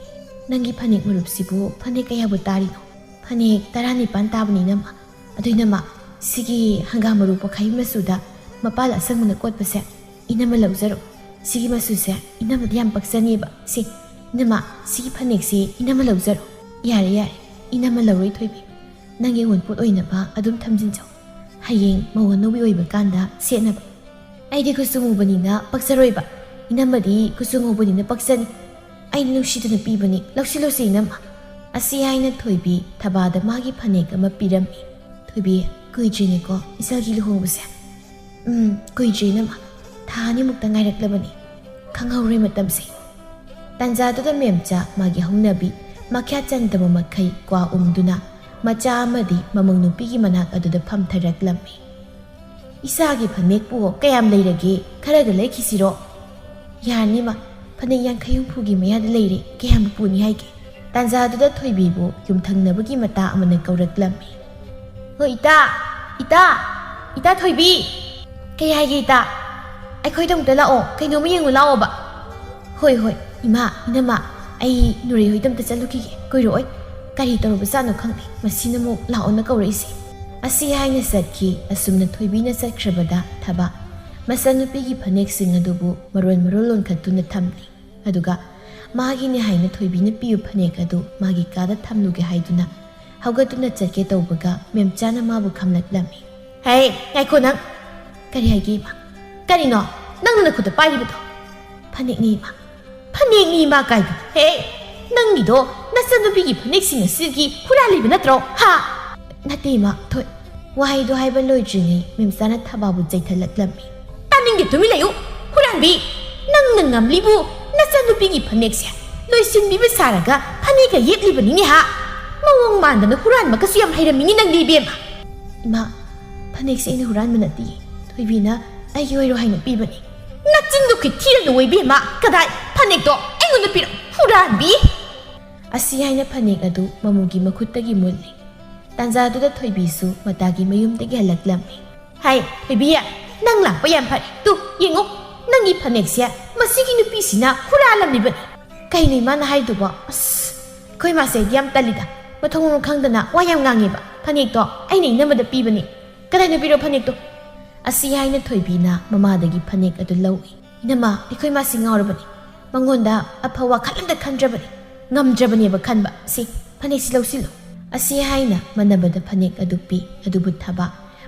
"ꯅꯪꯒꯤ ꯐꯅꯦꯛ ꯃꯔꯨꯞꯁꯤꯕꯨ ꯐꯅꯦꯛ ꯀꯌꯥꯕꯨ ꯇꯥꯔꯤꯅꯣ?" "ꯐꯅꯦꯛ ꯇꯔꯥꯅꯤꯄꯥꯟ ꯇꯥꯕꯅꯤ, ꯏꯅꯝꯃ꯫ ꯑꯗꯨ ꯏꯅꯝꯃ, ꯁꯤꯒꯤ ꯍꯪꯒꯥꯝ ꯃꯔꯨ ꯄꯣꯈꯥꯏ ꯃꯆꯨꯗ ꯃꯄꯥꯜ ꯑꯁꯪꯕꯅ ꯀꯣꯠꯄꯁꯦ ꯏꯅꯝꯃ ꯂꯧꯖꯔꯣ꯫ ꯁꯤꯒꯤ ꯃꯆꯨꯁꯦ ꯏꯅꯝꯃꯗ ꯌꯥꯝ ꯄꯛꯆꯅꯦꯕ꯫ ꯁꯤ, ꯏꯅꯝꯃ, ꯁꯤꯒꯤ ꯐꯅꯦꯛꯁꯦ ꯏꯅꯝꯃ ꯂꯧꯖꯔꯣ"꯫ "ꯌꯥꯔꯦ, ꯌꯥꯔꯦ, ꯏꯅꯝꯃ ꯂꯧꯔꯣꯏ ꯊꯣꯏꯕꯤ꯫ ꯅꯪꯒꯤ ꯑꯋꯨꯟꯄꯣꯠ ꯑꯣꯏꯅꯕ ꯑꯗꯨꯝ ꯊꯝꯖꯤꯟꯖꯧ꯫ ꯍꯌꯦꯡ ꯃꯧ ꯑꯅꯧꯕꯤ ꯑꯣꯏꯕ ꯀꯥꯟꯗ ꯁꯦꯠꯅꯕ"꯫ "ꯑꯩꯗꯤ ꯀꯨꯆꯨ ꯃꯨꯕꯅꯤꯅ ꯄꯛꯆꯔꯣꯏꯕ꯫ ꯏꯅꯝꯃꯗꯤ ꯀꯨꯆꯨ ꯉꯧꯕꯅꯤꯅ ꯄꯛꯆꯅꯤ꯫ ꯑꯩꯅ ꯅꯨꯡꯁꯤꯗꯅ ꯄꯤꯕꯅꯤ꯫ ꯂꯧꯁꯤ, ꯂꯧꯁꯤ, ꯏꯅꯝꯃ"꯫ ꯑꯁꯤ ꯍꯥꯏꯅ ꯊꯣꯏꯕꯤ ꯊꯕꯥꯗ ꯃꯥꯒꯤ ꯐꯅꯦꯛ ꯑꯃ ꯄꯤꯔꯝꯃꯤ꯫ "ꯊꯣꯏꯕꯤ, ꯀꯨꯏꯗ꯭ꯔꯤꯅꯦꯀꯣ ꯏꯆꯜꯒꯤ ꯂꯨꯍꯣꯡꯕꯁꯦ?" "ꯎꯝ, ꯀꯨꯏꯗ꯭ꯔꯤ, ꯏꯅꯝꯃ꯫ ꯊꯥ ꯑꯅꯤꯃꯨꯛꯇ ꯉꯥꯏꯔꯛꯂꯕꯅꯤ꯫ ꯈꯪꯍꯧꯔꯦ ꯃꯇꯝꯁꯦ"꯫ ꯇꯥꯟꯖꯥꯗꯨꯗ ꯃꯦꯝꯆꯥ ꯃꯥꯒꯤ ꯍꯧꯅꯕꯤ ꯃꯈ꯭ꯌꯥꯠ ꯆꯟꯗꯕ ꯃꯈꯩ ꯀ꯭ꯋꯥ ꯎꯝꯗꯨꯅ ꯃꯆꯥ ꯑꯃꯗꯤ ꯃꯃꯧ ꯅꯨꯄꯤꯒꯤ ꯃꯅꯥꯛ ꯑꯗꯨꯗ ꯐꯝꯊꯔꯛꯂꯝꯃꯤ꯫ "ꯏꯆꯥꯒꯤ ꯐꯅꯦꯛꯄꯨ ꯀꯌꯥꯝ ꯂꯩꯔꯒꯦ? ꯈꯔꯒ ꯂꯩꯈꯤꯁꯤꯔꯣ?" "ꯌꯥꯔꯅꯤ, ꯃꯥ꯫ ꯐꯅꯦꯛ ꯌꯥꯡꯈꯩ ꯍꯨꯝꯐꯨꯒꯤ ꯃꯌꯥꯗ ꯂꯩꯔꯦ꯫ ꯀꯌꯥꯝꯕꯨ ꯄꯨꯅꯤ ꯍꯥꯏꯒꯦ?" ꯇꯥꯟꯖꯥꯗꯨꯗ ꯊꯣꯏꯕꯤꯕꯨ ꯌꯨꯝꯊꯪꯅꯕꯒꯤ ꯃꯇꯥ ꯑꯃꯅ ꯀꯧꯔꯛꯂꯝꯃꯤ꯫ "ꯍꯣ, ꯏꯇꯥ! ꯏꯇꯥ! ꯏꯇꯥ ꯊꯣꯏꯕꯤ!" "ꯀꯩ ꯍꯥꯏꯒꯦ, ꯏꯇꯥ?" "ꯑꯩꯈꯣꯏꯗ ꯑꯃꯨꯛꯇ ꯂꯥꯛꯑꯣ, ꯀꯩꯅꯣꯝꯃ ꯌꯦꯡꯉꯨ ꯂꯥꯛꯑꯣꯕ"꯫ "ꯍꯣꯏ ꯍꯣꯏ, ꯏꯃꯥ, ꯏꯅꯝꯃ, ꯑꯩ ꯅꯨꯔꯩ ꯍꯣꯏꯗ ꯑꯃꯨꯛꯇ ꯆꯠꯂꯨꯈꯤꯒꯦ, ꯀꯨꯏꯔꯛꯑꯣꯏ꯫ ꯀꯔꯤ ꯇꯧꯔꯕꯖꯥꯠꯅꯣ ꯈꯪꯗꯦ, ꯃꯁꯤꯅ ꯑꯃꯨꯛ ꯂꯥꯛꯑꯣꯅ ꯀꯧꯔꯛꯏꯁꯦ"꯫ ꯑꯁꯤ ꯍꯥꯏꯅ ꯆꯠꯈꯤ꯫ ꯑꯁꯨꯝꯅ ꯊꯣꯏꯕꯤꯅ ꯆꯠꯈ꯭ꯔꯕꯗ ꯊꯕꯥ ꯃꯆꯟꯅꯨꯄꯤꯒꯤ ꯐꯅꯦꯛꯁꯤꯡ ꯑꯗꯨꯕꯨ ꯃꯔꯣꯟ ꯃꯔꯣꯟ ꯂꯣꯟꯈꯠꯇꯨꯅ ꯊꯝꯂꯤ꯫ ꯑꯗꯨꯒ ꯃꯥꯒꯤꯅꯦ ꯍꯥꯏꯅ ꯊꯣꯏꯕꯤꯅ ꯄꯤꯕ ꯐꯅꯦꯛ ꯑꯗꯨ ꯃꯥꯒꯤ ꯀꯥꯗ ꯊꯝꯂꯨꯒꯦ ꯍꯥꯏꯗꯨꯅ ꯍꯧꯒꯠꯇꯨꯅ ꯆꯠꯀꯦ ꯇꯧꯕꯒ ꯃꯦꯝꯆꯥꯅ ꯃꯥꯕꯨ ꯈꯝꯂꯛꯂꯝꯃꯤ꯫ "ꯍꯦ, ꯉꯥꯏꯈꯣ ꯅꯪ!" "ꯀꯔꯤ ꯍꯥꯏꯒꯦ ꯏꯃꯥ?" "ꯀꯔꯤꯅꯣ ꯅꯪꯅ ꯅꯈꯨꯠꯇ ꯄꯥꯏꯔꯤꯕꯗꯣ?" "ꯐꯅꯦꯛꯅꯤ ꯏꯃꯥ"꯫ "ꯐꯅꯦꯛꯅꯤ ꯏꯃꯥ ꯀꯥꯏꯗ? ꯍꯦ, ꯅꯪꯒꯤꯗꯣ ꯅꯆꯟꯅꯨꯄꯤꯒꯤ ꯐꯅꯦꯛꯁꯤꯡ ꯑꯁꯤꯒꯤ ꯍꯨꯔꯥꯜꯂꯤꯕ ꯅꯠꯇ꯭ꯔꯣ? ꯍꯥ?" "ꯅꯠꯇꯦ ꯏꯃꯥ, ꯊꯣꯏ"꯫ ꯋꯥꯍꯩꯗꯣ ꯍꯥꯏꯕ ꯂꯣꯏꯗ꯭ꯔꯤꯉꯩ ꯃꯦꯝꯆꯥꯅ ꯊꯕꯥꯕꯨ ꯆꯩꯊꯠꯂꯛꯂꯝꯃꯤ꯫ "ꯇꯥꯅꯤꯡꯗꯦ, ꯇꯨꯃꯤꯟ ꯂꯩꯌꯨ! ꯍꯨꯔꯥꯟꯕꯤ! ꯅꯪꯅ ꯉꯝꯂꯤꯕꯨ ꯅꯆꯟꯅꯨꯄꯤꯒꯤ ꯐꯅꯦꯛꯁꯦ ꯂꯣꯏꯁꯤꯟꯕꯤꯕ ꯁꯥꯔꯒ ꯐꯅꯦꯛꯀ ꯌꯦꯞꯂꯤꯕꯅꯤꯅꯦ ꯍꯥ? ꯃꯑꯣꯡ ꯃꯥꯟꯗꯅ ꯍꯨꯔꯥꯟꯕꯒꯁꯨ ꯌꯥꯝ ꯍꯩꯔꯝꯃꯤꯅꯦ ꯅꯪꯗꯤ ꯏꯕꯦꯝꯃ!" "ꯏꯃꯥ, ꯐꯅꯦꯛꯁꯦ ꯑꯩꯅ ꯍꯨꯔꯥꯟꯕ ꯅꯠꯇꯤꯌꯦ, ꯊꯣꯏꯕꯤꯅ ꯑꯩꯒꯤ ꯑꯣꯏꯔꯣ ꯍꯥꯏꯅ ꯄꯤꯕꯅꯤ"꯫ "ꯅꯆꯤꯟꯗꯨ ꯈꯤꯊꯤꯔꯅꯨ ꯏꯕꯦꯝꯃ! ꯀꯗꯥꯏ? ꯐꯅꯦꯛꯇꯣ ꯑꯩꯉꯣꯟꯗ ꯄꯤꯔꯣ, ꯍꯨꯔꯥꯟꯕꯤ!" ꯑꯁꯤ ꯍꯥꯏꯅ ꯐꯅꯦꯛ ꯑꯗꯨ ꯃꯃꯨꯒꯤ ꯃꯈꯨꯠꯇꯒꯤ ꯃꯨꯜꯂꯤ꯫ ꯇꯥꯟꯖꯥꯗꯨꯗ ꯊꯣꯏꯕꯤꯁꯨ ꯃꯇꯥꯒꯤ ꯃꯌꯨꯝꯗꯒꯤ ꯍꯜꯂꯛꯂꯝꯃꯤ꯫ "ꯍꯥꯏ, ꯊꯣꯏꯕꯤ, ꯅꯪ ꯂꯥꯛꯄ ꯌꯥꯝ ꯐꯔꯦ꯫ ꯇꯨ, ꯌꯦꯡꯉꯨ, ꯅꯪꯒꯤ ꯐꯅꯦꯛꯁꯦ ꯃꯁꯤꯒꯤ ꯅꯨꯄꯤꯁꯤꯅ ꯍꯨꯔꯥꯜꯂꯝꯂꯤꯕꯅꯤ"꯫ "ꯀꯩꯅꯣ ꯏꯃꯥꯅ ꯍꯥꯏꯗꯨꯕꯣ? ꯑꯁ, ꯑꯩꯈꯣꯏ ꯃꯥꯁꯦ ꯑꯩꯗꯤ ꯌꯥꯝ ꯇꯜꯂꯤꯗ꯫ ꯃꯊꯣꯡ ꯃꯔꯝ ꯈꯪꯗꯅ ꯋꯥ ꯌꯥꯝ ꯉꯥꯡꯉꯦꯕ꯫ ꯐꯅꯦꯛꯇꯣ ꯑꯩꯅ ꯏꯅꯝꯃꯗ ꯄꯤꯕꯅꯤ꯫ ꯀꯗꯥꯏꯅꯣ ꯄꯤꯔꯣ ꯐꯅꯦꯛꯇꯣ"꯫ ꯑꯁꯤ ꯍꯥꯏꯅ ꯊꯣꯏꯕꯤꯅ ꯃꯃꯥꯗꯒꯤ ꯐꯅꯦꯛ ꯑꯗꯨ ꯂꯧꯏ꯫ "ꯏꯅꯝꯃ, ꯑꯩꯈꯣꯏ ꯃꯥꯁꯤ ꯉꯥꯎꯔꯕꯅꯤ꯫ ꯃꯉꯣꯟꯗ ꯑꯐ ꯋꯥꯈꯜ ꯑꯝꯇ ꯈꯟꯗ꯭ꯔꯕꯅꯤ꯫ ꯉꯝꯗ꯭ꯔꯕꯅꯦꯕ ꯈꯟꯕ꯫ ꯁꯤ, ꯐꯅꯦꯛꯁꯤ ꯂꯧꯁꯤꯜꯂꯨ"꯫ ꯑꯁꯤ ꯍꯥꯏꯅ ꯃꯅꯕꯗ ꯐꯅꯦꯛ ꯑꯗꯨ ꯄꯤ꯫ ꯑꯗꯨꯕꯨ ꯊꯕꯥ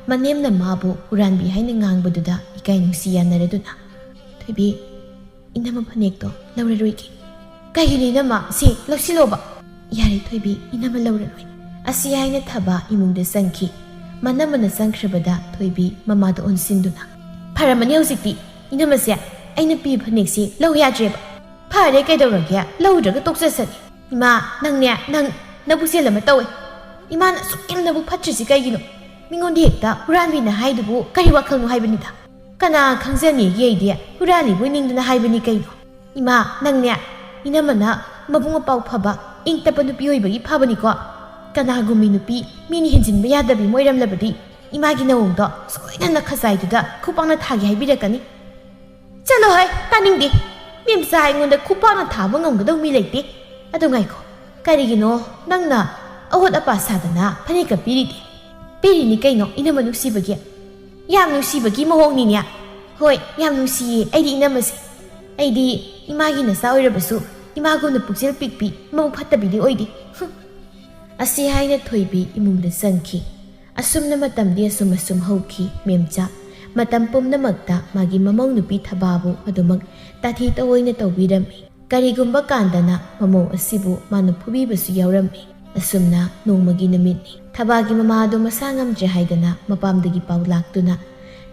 ꯃꯅꯦꯝꯅ ꯃꯥꯕꯨ ꯍꯨꯔꯥꯟꯕꯤ ꯍꯥꯏꯅ ꯉꯥꯡꯕꯗꯨꯗ ꯏꯀꯥꯏ ꯅꯨꯡꯁꯤ ꯌꯥꯅꯔꯗꯨꯅ, "ꯊꯣꯏꯕꯤ, ꯏꯅꯝꯃ ꯐꯅꯦꯛꯇꯣ ꯂꯧꯔꯔꯣꯏꯒꯦ"꯫ "ꯀꯩꯒꯤꯅꯣ ꯏꯅꯝꯃ? ꯁꯤ, ꯂꯧꯁꯤꯜꯂꯣꯕ"꯫ "ꯌꯥꯔꯦ ꯊꯣꯏꯕꯤ, ꯏꯅꯝꯃ ꯂꯧꯔꯔꯣꯏ"꯫ ꯑꯁꯤ ꯍꯥꯏꯅ ꯊꯕꯥ ꯏꯃꯨꯡꯗ ꯆꯪꯈꯤ꯫ ꯃꯅꯝꯃꯅ ꯆꯪꯈ꯭ꯔꯕꯗ ꯊꯣꯏꯕꯤ ꯃꯃꯥꯗ ꯑꯣꯟꯁꯤꯟꯗꯨꯅ, "ꯐꯔꯝꯃꯅꯤ ꯍꯧꯖꯤꯛꯇꯤ꯫ ꯏꯅꯝꯃꯁꯦ ꯑꯩꯅ ꯄꯤꯕ ꯐꯅꯦꯛꯁꯤ ꯂꯧ ꯌꯥꯗ꯭ꯔꯦꯕ"꯫ "ꯐꯔꯦ, ꯀꯩꯗꯧꯔꯒꯦ? ꯂꯧꯗ꯭ꯔꯒ ꯇꯣꯛꯆꯁꯅꯤ"꯫ "ꯏꯃꯥ, ꯅꯪꯅꯦ, ꯅꯪ ꯅꯕꯨꯛꯁꯦꯜ ꯑꯃ ꯇꯧꯋꯦ꯫ ꯏꯃꯥꯅ ꯑꯁꯨꯛ ꯌꯥꯝ ꯅꯕꯨꯛ ꯐꯠꯇ꯭ꯔꯤꯁꯤ ꯀꯩꯒꯤꯅꯣ? ꯃꯤꯉꯣꯟꯗ ꯍꯦꯛꯇ ꯍꯨꯔꯥꯟꯕꯤꯅ ꯍꯥꯏꯗꯨꯕꯨ ꯀꯔꯤ ꯋꯥꯈꯜꯅꯣ ꯍꯥꯏꯕꯅꯤꯗ꯫ ꯀꯅꯥ ꯈꯪꯖꯅꯤꯒꯦ ꯑꯩꯗꯤ ꯍꯨꯔꯥꯜꯂꯤꯕꯣꯏ ꯅꯤꯡꯗꯅ ꯍꯥꯏꯕꯅꯤ ꯀꯩꯅꯣ꯫ ꯏꯃꯥ, ꯅꯪꯅꯦ, ꯏꯅꯝꯃꯅ ꯃꯕꯨꯡ ꯃꯄꯥꯎ ꯐꯕ, ꯏꯪ ꯇꯞꯄ ꯅꯨꯄꯤ ꯑꯣꯏꯕꯒꯤ ꯐꯕꯅꯤꯀꯣ꯫ ꯀꯅꯥꯒꯨꯝꯕꯤ ꯅꯨꯄꯤ ꯃꯤꯅ ꯍꯦꯟꯖꯤꯟꯕ ꯌꯥꯗꯕꯤ ꯑꯃ ꯑꯣꯏꯔꯝꯂꯕꯗꯤ ꯏꯃꯥꯒꯤ ꯅꯧꯡꯗꯣ ꯁꯣꯏꯗꯅ ꯈꯖꯥꯏꯗꯨꯗ ꯈꯨꯄꯥꯛꯅ ꯊꯥꯒꯦ ꯍꯥꯏꯕꯤꯔꯛꯀꯅꯤ"꯫ ꯆꯠꯂꯣ ꯍꯣꯏ, ꯇꯥꯅꯤꯡꯗꯦ꯫ ꯃꯦꯝꯆꯥ ꯑꯩꯉꯣꯟꯗ ꯈꯨꯄꯥꯛꯅ ꯊꯥꯕ ꯉꯝꯒꯗꯧ ꯃꯤ ꯂꯩꯇꯦ꯫ ꯑꯗꯨ ꯉꯥꯏꯈꯣ, ꯀꯔꯤꯒꯤꯅꯣ ꯅꯪꯅ ꯑꯍꯣꯠ ꯑꯄꯥ ꯁꯥꯗꯅ ꯐꯅꯦꯛꯀ ꯄꯤꯔꯤꯗꯤ? ꯄꯤꯔꯤꯅꯤ ꯀꯩꯅꯣ, ꯏꯅꯝꯃ ꯅꯨꯡꯁꯤꯕꯒꯤ꯫ ꯌꯥꯝ ꯅꯨꯡꯁꯤꯕꯒꯤ ꯃꯑꯣꯡꯅꯤꯅꯦ꯫ ꯍꯣꯏ, ꯌꯥꯝ ꯅꯨꯡꯁꯤꯌꯦ ꯑꯩꯗꯤ ꯏꯅꯝꯃꯁꯦ꯫ ꯑꯩꯗꯤ ꯏꯃꯥꯒꯤ ꯅꯆꯥ ꯑꯣꯏꯔꯕꯁꯨ ꯏꯃꯥꯒꯨꯝꯅ ꯄꯨꯛꯆꯦꯜ ꯄꯤꯛꯄꯤ, ꯃꯕꯨꯛ ꯐꯠꯇꯕꯤꯗꯤ ꯑꯣꯏꯗꯦ꯫ ꯍꯨꯝ꯫ ꯑꯁꯤ ꯍꯥꯏꯅ ꯊꯣꯏꯕꯤ ꯏꯃꯨꯡꯗ ꯆꯪꯈꯤ꯫ ꯑꯁꯨꯝꯅ ꯃꯇꯝꯗꯤ ꯑꯁꯨꯝ ꯑꯁꯨꯝ ꯍꯧꯈꯤ꯫ ꯃꯦꯝꯆꯥ ꯃꯇꯝ ꯄꯨꯝꯅꯃꯛꯇ ꯃꯥꯒꯤ ꯃꯃꯧ ꯅꯨꯄꯤ ꯊꯕꯥꯕꯨ ꯑꯗꯨꯃꯛ ꯇꯥꯊꯤ ꯇꯑꯣꯏꯅ ꯇꯧꯕꯤꯔꯝꯃꯤ꯫ ꯀꯔꯤꯒꯨꯝꯕ ꯀꯥꯟꯗꯅ ꯃꯃꯧ ꯑꯁꯤꯕꯨ ꯃꯥꯅ ꯐꯨꯕꯤꯕꯁꯨ ꯌꯥꯎꯔꯝꯃꯤ꯫ ꯑꯁꯨꯝꯅ ꯅꯣꯡꯃꯒꯤ ꯅꯨꯃꯤꯠꯅꯤ꯫ ꯊꯕꯥꯒꯤ ꯃꯃꯥ ꯑꯗꯨ ꯃꯁꯥ ꯉꯝꯗ꯭ꯔꯦ ꯍꯥꯏꯗꯅ ꯃꯄꯥꯝꯗꯒꯤ ꯄꯥꯎ ꯂꯥꯛꯇꯨꯅ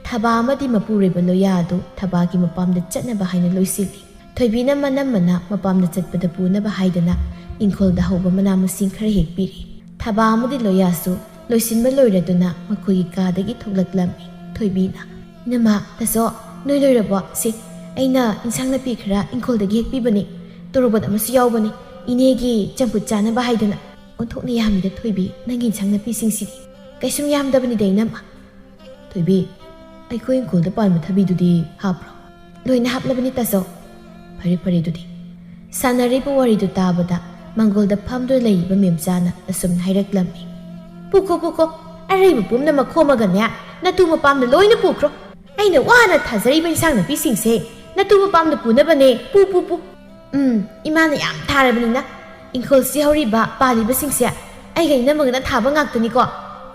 ꯊꯕꯥ ꯑꯃꯗꯤ ꯃꯄꯨꯔꯣꯏꯕ ꯂꯣꯌꯥ ꯑꯗꯨ ꯊꯕꯥꯒꯤ ꯃꯄꯥꯝꯗ ꯆꯠꯅꯕ ꯍꯥꯏꯅ ꯂꯣꯏꯁꯤꯜꯂꯤ꯫ ꯊꯣꯏꯕꯤꯅ ꯃꯅꯝꯃꯅ ꯃꯄꯥꯝꯗ ꯆꯠꯄꯗ ꯄꯨꯅꯕ ꯍꯥꯏꯗꯅ ꯏꯪꯈꯣꯜꯗ ꯍꯧꯕ ꯃꯅꯥ ꯃꯁꯤꯡ ꯈꯔ ꯍꯦꯛꯄꯤꯔꯤ꯫ ꯊꯕꯥ ꯑꯃꯗꯤ ꯂꯣꯌꯥꯁꯨ ꯂꯣꯏꯁꯤꯟꯕ ꯂꯣꯏꯔꯗꯨꯅ ꯃꯈꯣꯏꯒꯤ ꯀꯥꯗꯒꯤ ꯊꯣꯛꯂꯛꯂꯝꯃꯤ꯫ ꯊꯣꯏꯕꯤꯅ, "ꯏꯅꯝꯃ, ꯇꯥꯆꯧ, ꯅꯣꯏ ꯂꯣꯏꯔꯕꯣ? ꯁꯤ, ꯑꯩꯅ ꯏꯟꯁꯥꯡ ꯅꯥꯄꯤ ꯈꯔ ꯏꯪꯈꯣꯜꯗꯒꯤ ꯍꯦꯛꯄꯤꯕꯅꯤ꯫ ꯇꯣꯔꯣꯕꯣꯠ ꯑꯃꯁꯨ ꯌꯥꯎꯕꯅꯤ, ꯏꯅꯦꯒꯤ ꯆꯝꯐꯨꯠ ꯆꯥꯅꯕ ꯍꯥꯏꯗꯅ꯫ ꯑꯣꯟꯊꯣꯛꯅ ꯌꯥꯝꯃꯤꯗ ꯊꯣꯏꯕꯤ, ꯅꯪꯒꯤ ꯏꯟꯁꯥꯡ ꯅꯥꯄꯤꯁꯤꯡꯁꯤꯗꯤ꯫ ꯀꯩꯁꯨꯝ ꯌꯥꯝꯗꯕꯅꯤꯗ ꯏꯅꯝꯃ꯫" "ꯊꯣꯏꯕꯤ, ꯑꯩꯈꯣꯏ ꯏꯪꯈꯣꯜꯗ ꯄꯥꯟꯕ ꯊꯕꯤꯗꯨꯗꯤ ꯍꯥꯞꯄ꯭ꯔꯣ?" "ꯂꯣꯏꯅ ꯍꯥꯞꯂꯕꯅꯤ ꯇꯥꯆꯧ꯫" "ꯐꯔꯦ ꯐꯔꯦ ꯑꯗꯨꯗꯤ꯫" ꯁꯥꯟꯅꯔꯤꯕ ꯋꯥꯔꯤꯗꯨ ꯇꯥꯕꯗ ꯃꯥꯡꯒꯣꯜꯗ ꯐꯝꯗꯨꯅ ꯂꯩꯔꯤꯕ ꯃꯦꯝꯆꯥꯅ ꯑꯁꯨꯝꯅ ꯍꯥꯏꯔꯛꯂꯝꯃꯤ, "ꯄꯨꯈꯣ ꯄꯨꯈꯣ, ꯑꯔꯩꯕ ꯄꯨꯝꯅꯃꯛ ꯈꯣꯝꯃꯒꯅꯦ ꯅꯇꯨ ꯃꯄꯥꯝꯗ ꯂꯣꯏꯅ ꯄꯨꯈ꯭ꯔꯣ꯫ ꯑꯩꯅ ꯋꯥꯅ ꯊꯥꯖꯔꯤꯕ ꯏꯟꯁꯥꯡ ꯅꯥꯄꯤꯁꯤꯡꯁꯦ ꯅꯇꯨ ꯃꯄꯥꯝꯗ ꯄꯨꯅꯕꯅꯦ꯫ ꯄꯨ ꯄꯨ ꯄꯨ꯫" "ꯎꯝ, ꯏꯃꯥꯅ ꯌꯥꯝ ꯊꯥꯔꯕꯅꯤꯅ ꯏꯪꯈꯣꯜꯁꯤ ꯍꯧꯔꯤꯕ ꯄꯥꯜꯂꯤꯕꯁꯤꯡꯁꯦ ꯑꯩꯒ ꯏꯅꯝꯃꯒꯅ ꯊꯥꯕ ꯉꯥꯛꯇꯅꯤꯀꯣ꯫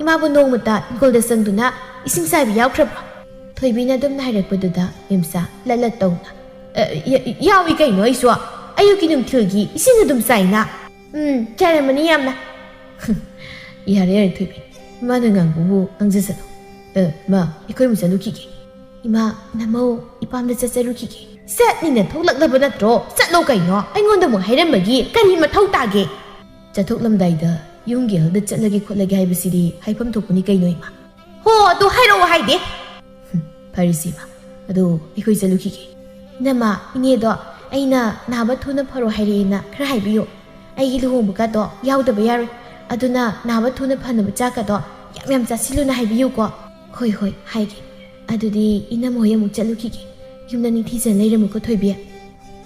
ꯏꯃꯥꯕꯨ ꯅꯣꯡꯃꯇ ꯏꯪꯈꯣꯜꯗ ꯆꯪꯗꯨꯅ ꯏꯁꯤꯡ ꯆꯥꯏꯕ ꯌꯥꯎꯈ꯭ꯔꯕ꯭ꯔꯣ?" ꯊꯣꯏꯕꯤꯅ ꯑꯗꯨꯝꯅ ꯍꯥꯏꯔꯛꯄꯗꯨꯗ ꯃꯦꯝꯆꯥ ꯂꯠ ꯂꯠ ꯇꯧꯅ, "ꯑ, ꯌ-, ꯌꯥꯎꯏ ꯀꯩꯅꯣ, ꯑꯩꯁꯨ ꯑꯌꯨꯛꯀꯤ ꯅꯨꯡꯊꯤꯜꯒꯤ ꯏꯁꯤꯡ ꯑꯗꯨꯝ ꯆꯥꯏꯅ꯫" "ꯎꯝ, ꯆꯥꯏꯔꯝꯃꯅꯤ ꯌꯥꯝꯅ꯫" "ꯌꯥꯔꯦ ꯌꯥꯔꯦ ꯊꯣꯏꯕꯤ, ꯏꯃꯥꯅ ꯉꯥꯡꯕꯕꯨ ꯉꯥꯡꯖꯁꯅꯨ꯫ ꯑ, ꯃꯥ, ꯑꯩꯈꯣꯏ ꯑꯃꯨꯛ ꯆꯠꯂꯨꯈꯤꯒꯦ꯫" "ꯏꯃꯥ, ꯅꯃꯧ ꯏꯄꯥꯝꯗ ꯆꯠꯆꯔꯨꯈꯤꯒꯦ꯫" "ꯆꯠꯅꯤꯅ ꯊꯣꯛꯂꯛꯂꯕ ꯅꯠꯇ꯭ꯔꯣ? ꯆꯠꯂꯣ ꯀꯩꯅꯣ, ꯑꯩꯉꯣꯟꯗ ꯑꯃꯨꯛ ꯍꯥꯏꯔꯝꯕꯒꯤ ꯀꯔꯤ ꯃꯊꯧ ꯇꯥꯒꯦ?" "ꯆꯠꯊꯣꯛꯂꯝꯗꯥꯏꯗ ꯌꯨꯝꯒꯤ ꯑꯍꯜꯗ ꯆꯠꯂꯒꯦ ꯈꯣꯠꯂꯒꯦ ꯍꯥꯏꯕꯁꯤꯗꯤ ꯍꯥꯏꯐꯝ ꯊꯣꯛꯄꯅꯤ ꯀꯩꯅꯣ ꯏꯃꯥ꯫" "ꯍꯣ, ꯑꯗꯨ ꯍꯥꯏꯔꯛꯑꯣ ꯍꯥꯏꯗꯦ꯫" "ꯍꯨꯝ, ꯐꯔꯦꯁꯦ ꯏꯃꯥ, ꯑꯗꯣ ꯑꯩꯈꯣꯏ ꯆꯠꯂꯨꯈꯤꯒꯦ꯫" "ꯏꯅꯝꯃ, ꯏꯅꯦꯗꯣ ꯑꯩꯅ ꯅꯥꯕ ꯊꯨꯅ ꯐꯔꯣ ꯍꯥꯏꯔꯛꯑꯦꯅ ꯈꯔ ꯍꯥꯏꯕꯤꯌꯨ꯫ ꯑꯩꯒꯤ ꯂꯨꯍꯣꯡꯕꯒꯗꯣ ꯌꯥꯎꯗꯕ ꯌꯥꯔꯣꯏ꯫ ꯑꯗꯨꯅ ꯅꯥꯕ ꯊꯨꯅ ꯐꯅꯕ ꯆꯥꯛꯀꯗꯣ ꯌꯥꯝ ꯌꯥꯝ ꯆꯥꯁꯤꯜꯂꯨꯅ ꯍꯥꯏꯕꯤꯌꯨꯀꯣ꯫" "ꯍꯣꯏ ꯍꯣꯏ, ꯍꯥꯏꯒꯦ꯫ ꯑꯗꯨꯗꯤ ꯏꯅꯝꯃ ꯍꯣꯏ ꯑꯃꯨꯛ ꯆꯠꯂꯨꯈꯤꯒꯦ꯫ ꯌꯨꯝꯗ ꯅꯤꯡꯊꯤꯖꯅ ꯂꯩꯔꯝꯃꯨꯀꯣ ꯊꯣꯏꯕꯤ꯫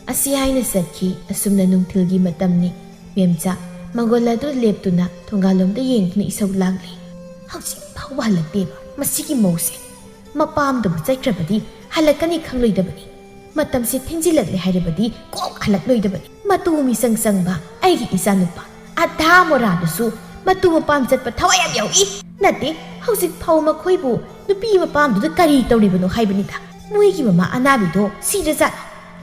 ꯑꯁꯤ ꯍꯥꯏꯅ ꯆꯠꯈꯤ꯫ ꯑꯁꯨꯝꯅ ꯅꯨꯡꯊꯤꯜꯒꯤ ꯃꯇꯝꯅꯤ꯫ ꯃꯦꯝꯆꯥ ꯃꯪꯒꯣꯜ ꯑꯗꯨ ꯂꯦꯞꯇꯨꯅ ꯊꯣꯡꯒꯥꯜꯂꯣꯝꯗ ꯌꯦꯡꯗꯨꯅ ꯏꯁꯧ ꯂꯥꯡꯂꯤ꯫ ꯍꯧꯖꯤꯛ ꯐꯥꯎꯕ ꯍꯜꯂꯛꯇꯦꯕ ꯃꯁꯤꯒꯤ ꯃꯧꯁꯦ꯫ ꯃꯄꯥꯝꯗꯕꯨ ꯆꯠꯈ꯭ꯔꯕꯗꯤ ꯍꯜꯂꯛꯀꯅꯤ ꯈꯪꯂꯣꯏꯗꯕꯅꯤ꯫ ꯃꯇꯝꯁꯦ ꯊꯦꯡꯖꯤꯜꯂꯛꯂꯦ ꯍꯥꯏꯔꯕꯗꯤ ꯀꯣꯛ ꯍꯜꯂꯛꯂꯣꯏꯗꯕꯅꯤ꯫ ꯃꯇꯨ ꯃꯤꯆꯪ ꯆꯪꯕ ꯑꯩꯒꯤ ꯏꯆꯥꯅꯨꯄꯥ ꯑꯙꯥ ꯃꯣꯔꯥꯗꯨꯁꯨ ꯃꯇꯨ ꯃꯄꯥꯝ ꯆꯠꯄ ꯊꯋꯥꯏ ꯌꯥꯝ ꯌꯥꯎꯏ꯫ ꯅꯠꯇꯦ, ꯍꯧꯖꯤꯛ ꯐꯥꯎ ꯃꯈꯣꯏꯕꯨ ꯅꯨꯄꯤ ꯃꯄꯥꯝꯗꯨꯗ ꯀꯔꯤ ꯇꯧꯔꯤꯕꯅꯣ ꯍꯥꯏꯕꯅꯤꯗ꯫ ꯃꯣꯏꯒꯤ ꯃꯃꯥ ꯑꯅꯥꯕꯤꯗꯣ ꯁꯤꯔꯖꯥꯠꯂꯣ?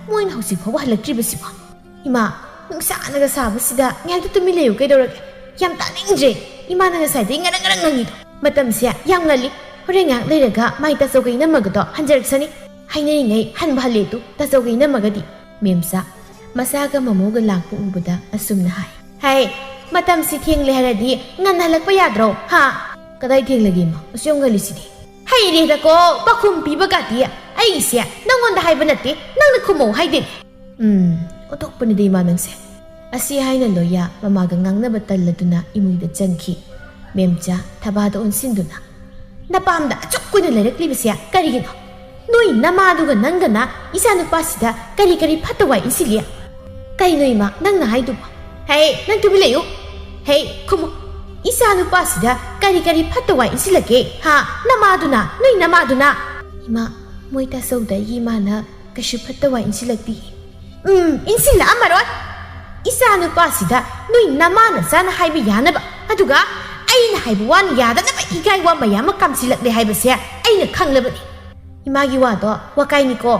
ꯃꯣꯏꯅ ꯍꯧꯖꯤꯛ ꯐꯥꯎꯕ ꯍꯜꯂꯛꯇ꯭ꯔꯤꯕꯁꯤꯕꯣ? ꯏꯃꯥ, ꯅꯨꯡꯁꯥꯅꯒ ꯁꯥꯕꯁꯤꯗ ꯉꯥꯏꯍꯥꯛꯇ ꯇꯨꯃꯤꯟ ꯂꯩꯌꯨ ꯀꯩꯗꯧꯔꯒꯦ? ꯌꯥꯝ ꯇꯥꯅꯤꯡꯗ꯭ꯔꯦ꯫ ꯏꯃꯥꯅ ꯉꯁꯥꯏꯗꯒꯤ ꯉꯔꯪ ꯉꯔꯪ ꯉꯪꯉꯤꯗꯣ꯫ ꯃꯇꯝꯁꯦ ꯌꯥꯝ ꯉꯜꯂꯤ꯫ ꯍꯣꯔꯦꯟ ꯉꯥꯏꯍꯥꯛ ꯂꯩꯔꯒ ꯃꯥꯏ ꯇꯥꯆꯧꯒ ꯏꯅꯝꯃꯒꯗꯣ ꯍꯟꯖꯔꯛꯁꯅꯤ꯫ ꯍꯥꯏꯅꯔꯤꯉꯩ ꯍꯟꯕ ꯍꯜꯂꯦ ꯇꯨ, ꯇꯥꯆꯧꯒ ꯏꯅꯝꯃꯒꯗꯤ꯫ ꯃꯦꯝꯆꯥ ꯃꯆꯥꯒ ꯃꯃꯧꯒ ꯂꯥꯛꯄ ꯎꯕꯗ ꯑꯁꯨꯝꯅ ꯍꯥꯏ꯫ ꯍꯥꯏ, ꯃꯇꯝꯁꯤ ꯊꯦꯡꯂꯦ ꯍꯥꯏꯔꯗꯤ ꯉꯟꯅ ꯍꯜꯂꯛꯄ ꯌꯥꯗ꯭ꯔꯣ? ꯍꯥ? ꯀꯗꯥꯏ ꯊꯦꯡꯂꯒꯦ ꯏꯃꯥ? ꯑꯁꯨꯛ ꯌꯥꯝ ꯉꯜꯂꯤꯁꯤꯗꯤ꯫ ꯍꯩꯔꯦꯗꯀꯣ, ꯄꯥꯈꯨꯝ ꯄꯤꯕ ꯀꯥꯇꯤ꯫ ꯑꯩꯒꯤꯁꯦ ꯅꯪꯉꯣꯟꯗ ꯍꯥꯏꯕ ꯅꯠꯇꯦ, ꯅꯪꯅ ꯈꯨꯝꯃꯧ ꯍꯥꯏꯗꯦꯅꯦ꯫ ꯎꯝ, ꯑꯣꯟꯊꯣꯛꯄꯅꯤꯗ ꯏꯃꯥ ꯅꯪꯁꯦ꯫ ꯑꯁꯤ ꯍꯥꯏꯅ ꯂꯣꯌꯥ ꯃꯃꯥꯒ ꯉꯥꯡꯅꯕ ꯇꯜꯂꯗꯨꯅ ꯏꯃꯨꯡꯗ ꯆꯪꯈꯤ꯫ ꯃꯦꯝꯆꯥ ꯊꯕꯥꯗ ꯑꯣꯟꯁꯤꯟꯗꯨꯅ, "ꯅꯄꯥꯝꯗ ꯑꯁꯨꯛ ꯀꯨꯏꯅ ꯂꯩꯔꯛꯂꯤꯕꯁꯦ ꯀꯔꯤꯒꯤꯅꯣ? ꯅꯣꯏ ꯅꯃꯥꯗꯨꯒ ꯅꯪꯒꯅ ꯏꯆꯥꯅꯨꯄꯥꯁꯤꯗ ꯀꯔꯤ ꯀꯔꯤ ꯐꯠꯇ ꯋꯥꯏ ꯏꯟꯁꯤꯜꯂꯤ? ꯀꯩꯅꯣ ꯏꯃꯥ ꯅꯪꯅ ꯍꯥꯏꯗꯨꯕꯣ? ꯍꯦ, ꯅꯪ ꯇꯨꯃꯤꯟ ꯂꯩꯌꯨ꯫ ꯍꯦ, ꯈꯨꯝꯃꯨ꯫ ꯏꯆꯥꯅꯨꯄꯥꯁꯤꯗ ꯀꯔꯤ ꯀꯔꯤ ꯐꯠꯇ ꯋꯥꯏ ꯏꯟꯁꯤꯜꯂꯒꯦ? ꯍꯥ? ꯅꯃꯥꯗꯨꯅ, ꯅꯣꯏ ꯅꯃꯥꯗꯨꯅ?" "ꯏꯃꯥ, ꯃꯣꯏ ꯇꯥꯆꯧꯗ ꯑꯩꯒꯤ ꯏꯃꯥꯅ ꯀꯩꯁꯨ ꯐꯠꯇ ꯋꯥꯏ ꯏꯟꯁꯤꯜꯂꯛꯇꯦ꯫" "ꯎꯝ, ꯏꯟꯁꯤꯜꯂꯛꯑꯝꯃꯔꯣꯏ꯫ ꯏꯆꯥ ꯅꯨꯄꯥꯁꯤꯗ ꯅꯣꯏ ꯅꯃꯥ ꯅꯆꯥꯅ ꯍꯥꯏꯕ ꯌꯥꯅꯕ, ꯑꯗꯨꯒ ꯑꯩꯅ ꯍꯥꯏꯕ ꯋꯥꯅ ꯌꯥꯗꯅꯕ ꯏꯀꯥꯏ ꯋꯥ ꯃꯌꯥꯝ ꯑꯃ ꯀꯥꯝꯁꯤꯜꯂꯛꯂꯦ ꯍꯥꯏꯕꯁꯦ ꯑꯩꯅ ꯈꯪꯂꯕꯅꯤ꯫ ꯏꯃꯥꯒꯤ ꯋꯥꯗꯣ ꯋꯥꯀꯥꯏꯅꯤꯀꯣ꯫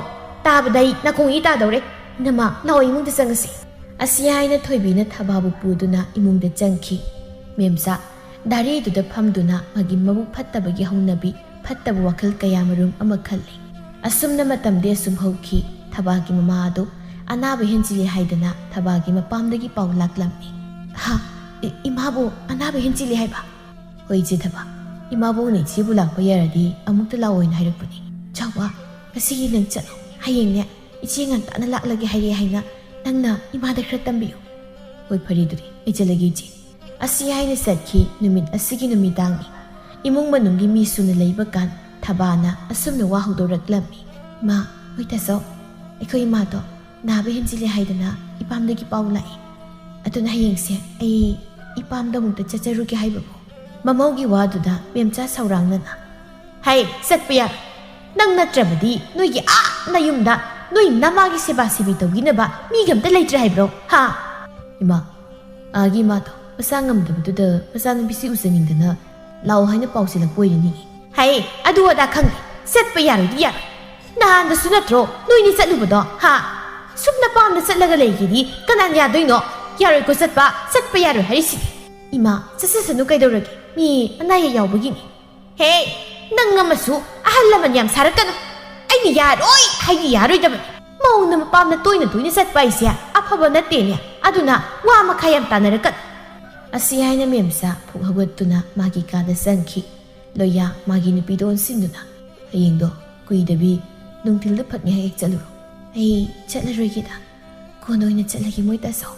ꯇꯥꯕꯗ ꯑꯩ ꯅꯥꯀꯣꯡ ꯏ ꯇꯥꯗꯧꯔꯦ꯫ ꯏꯅꯝꯃ, ꯂꯥꯛꯑꯣ, ꯏꯃꯨꯡꯗ ꯆꯪꯉꯁꯤ꯫" ꯑꯁꯤ ꯍꯥꯏꯅ ꯊꯣꯏꯕꯤꯅ ꯊꯕꯥꯕꯨ ꯄꯨꯗꯨꯅ ꯏꯃꯨꯡꯗ ꯆꯪꯈꯤ꯫ ꯃꯦꯝꯆꯥ ꯗꯥꯔꯤꯗꯨꯗ ꯐꯝꯗꯨꯅ ꯃꯥꯒꯤ ꯃꯕꯨꯛ ꯐꯠꯇꯕꯒꯤ ꯍꯧꯅꯕꯤ, ꯐꯠꯇꯕ ꯋꯥꯈꯜ ꯀꯌꯥꯃꯔꯨꯝ ꯑꯃ ꯈꯜꯂꯤ꯫ ꯑꯁꯨꯝꯅ ꯃꯇꯝꯗꯤ ꯑꯁꯨꯝ ꯍꯧꯈꯤ꯫ ꯊꯕꯥꯒꯤ ꯃꯃꯥ ꯑꯗꯨ ꯑꯅꯥꯕ ꯍꯦꯟꯖꯤꯜꯂꯤ ꯍꯥꯏꯗꯅ ꯊꯕꯥꯒꯤ ꯃꯄꯥꯝꯗꯒꯤ ꯄꯥꯎ ꯂꯥꯛꯂꯝꯃꯤ꯫ "ꯍꯥ? ꯏ-, ꯏꯃꯥꯕꯨ ꯑꯅꯥꯕ ꯍꯦꯟꯖꯤꯜꯂꯤ ꯍꯥꯏꯕ?" "ꯍꯣꯏ, ꯏꯆꯦ ꯊꯕꯥ, ꯏꯃꯥꯕꯣꯛꯅ ꯏꯆꯦꯕꯨ ꯂꯥꯛꯄ ꯌꯥꯔꯗꯤ ꯑꯃꯨꯛꯇ ꯂꯥꯛꯑꯣꯅ ꯍꯥꯏꯔꯛꯄꯅꯤ꯫ ꯆꯥꯎꯕ, ꯉꯁꯤꯒꯤ ꯅꯪ ꯆꯠꯂꯣ꯫ ꯍꯌꯦꯡꯅꯦ, ꯏꯆꯦ ꯉꯟꯇꯥꯅ ꯂꯥꯛꯂꯒꯦ ꯍꯥꯏꯔꯛꯑꯦ ꯍꯥꯏꯅ ꯅꯪꯅ ꯏꯃꯥꯗ ꯈꯔ ꯇꯝꯕꯤꯌꯨ꯫" "ꯍꯣꯏ, ꯐꯔꯦ, ꯑꯗꯨꯗꯤ ꯑꯩ ꯆꯠꯂꯒꯦ, ꯏꯆꯦ꯫" ꯑꯁꯤ ꯍꯥꯏꯅ ꯆꯠꯈꯤ꯫ ꯅꯨꯃꯤꯠ ꯑꯁꯤꯒꯤ ꯅꯨꯃꯤꯗꯥꯡꯅꯤ꯫ ꯏꯃꯨꯡ ꯃꯅꯨꯡꯒꯤ ꯃꯤ ꯁꯨꯅ ꯂꯩꯕ ꯀꯥꯟ ꯊꯕꯥꯅ ꯑꯁꯨꯝꯅ ꯋꯥ ꯍꯧꯗꯣꯔꯛꯂꯝꯃꯤ꯫ "ꯏꯃꯥ, "ꯍꯣꯏ ꯇꯥꯆꯧ, ꯑꯩꯈꯣꯏ ꯏꯃꯥꯗꯣ ꯅꯥꯕ ꯍꯦꯟꯖꯤꯜꯂꯦ ꯍꯥꯏꯗꯅ ꯏꯄꯥꯝꯗꯒꯤ ꯄꯥꯎ ꯂꯥꯛꯑꯦ꯫ ꯑꯗꯨꯅ ꯍꯌꯦꯡꯁꯦ ꯑꯩ ꯏꯄꯥꯝꯗ ꯑꯃꯨꯛꯇ ꯆꯠꯆꯔꯨꯒꯦ" ꯍꯥꯏꯕꯕꯨ ꯃꯃꯧꯒꯤ ꯋꯥꯗꯨꯗ ꯃꯦꯝꯆꯥ ꯁꯧꯔꯥꯡꯅꯅ, "ꯍꯩ, ꯆꯠꯄ ꯌꯥꯔꯣꯏ꯫ ꯅꯪ ꯅꯠꯇ꯭ꯔꯕꯗꯤ ꯅꯣꯏꯒꯤ ꯑꯥ ꯅꯌꯨꯝꯗ ꯅꯣꯏ ꯅꯃꯥꯒꯤ ꯁꯦꯕꯥ ꯁꯦꯕꯤ ꯇꯧꯕꯤꯅꯕ ꯃꯤꯒ ꯑꯝꯇ ꯂꯩꯇ꯭ꯔꯦ ꯍꯥꯏꯕ꯭ꯔꯣ? ꯍꯥ?" ꯏꯃꯥ, ꯑꯥꯒꯤ ꯏꯃꯥꯗꯣ ꯃꯁꯥ ꯉꯝꯗꯕꯗꯨꯗ ꯃꯆꯥꯅꯨꯄꯤꯁꯤ ꯎꯖꯅꯤꯡꯗꯅ ꯂꯥꯛꯑꯣ ꯍꯥꯏꯅ ꯄꯥꯎ ꯆꯦꯜꯂꯛꯄ ꯑꯣꯏꯔꯅꯤ꯫ "ꯍꯩ, ꯑꯗꯨ ꯑꯗꯥ ꯈꯪꯗꯦ꯫ ꯆꯠꯄ ꯌꯥꯔꯣꯏꯗꯤ ꯌꯥꯔꯣꯏ꯫ ꯅꯍꯥꯟꯗꯁꯨ ꯅꯠꯇ꯭ꯔꯣ ꯅꯣꯏꯅꯤ ꯆꯠꯂꯨꯕꯗꯣ? ꯍꯥ? ꯁꯨꯝ ꯅꯄꯥꯝꯗ ꯆꯠꯂꯒ ꯂꯩꯒꯦꯗꯤ ꯀꯅꯥꯅ ꯌꯥꯗꯣꯏꯅꯣ? ꯌꯥꯔꯣꯏꯀꯣ ꯆꯠꯄ? ꯆꯠꯄ ꯌꯥꯔꯣꯏ ꯍꯥꯏꯔꯤꯁꯤꯗꯤ꯫ ꯏꯃꯥ, ꯆꯠꯆꯁꯅꯨ ꯀꯩꯗꯧꯔꯒꯦ? ꯃꯤ ꯑꯅꯥ ꯑꯌꯦꯛ ꯌꯥꯎꯕꯒꯤꯅꯤ꯫" "ꯍꯦ, ꯅꯪ ꯑꯃꯁꯨ ꯑꯍꯜ ꯂꯃꯟ ꯌꯥꯝ ꯁꯥꯔꯛꯀꯅꯨ꯫ ꯑꯩꯅ ꯌꯥꯔꯣꯏ ꯍꯥꯏꯗꯤ ꯌꯥꯔꯣꯏꯗꯕꯅꯤ꯫ ꯃꯧꯅ ꯃꯄꯥꯝꯗ ꯇꯣꯏꯅ ꯇꯣꯏꯅ ꯆꯠꯄ ꯍꯥꯏꯁꯦ ꯑꯐꯕ ꯅꯠꯇꯦꯅꯦ꯫ ꯑꯗꯨꯅ ꯋꯥ ꯃꯈꯥ ꯌꯥꯝ ꯇꯥꯅꯔꯛꯀꯅꯨ꯫" ꯑꯁꯤ ꯍꯥꯏꯅ ꯃꯦꯝꯆꯥ ꯐꯨꯛ ꯍꯧꯒꯠꯇꯨꯅ ꯃꯥꯒꯤ ꯀꯥꯗ ꯆꯪꯈꯤ꯫ ꯂꯣꯏꯌꯥ ꯃꯥꯒꯤ ꯅꯨꯄꯤꯗꯣ ꯑꯣꯟꯁꯤꯟꯗꯨꯅ, "ꯍꯌꯦꯡꯗꯣ ꯀꯨꯏꯗꯕꯤ ꯅꯨꯡꯊꯤꯜꯗ ꯐꯠ ꯉꯥꯏꯍꯥꯛ ꯍꯦꯛ ꯆꯠꯂꯨꯔꯣ꯫" "ꯑꯩ ꯆꯠꯂꯔꯣꯏꯒꯦꯗ, ꯀꯣꯟꯅ ꯑꯣꯏꯅ ꯆꯠꯂꯒꯦ ꯃꯣꯏ ꯇꯥꯆꯧ꯫"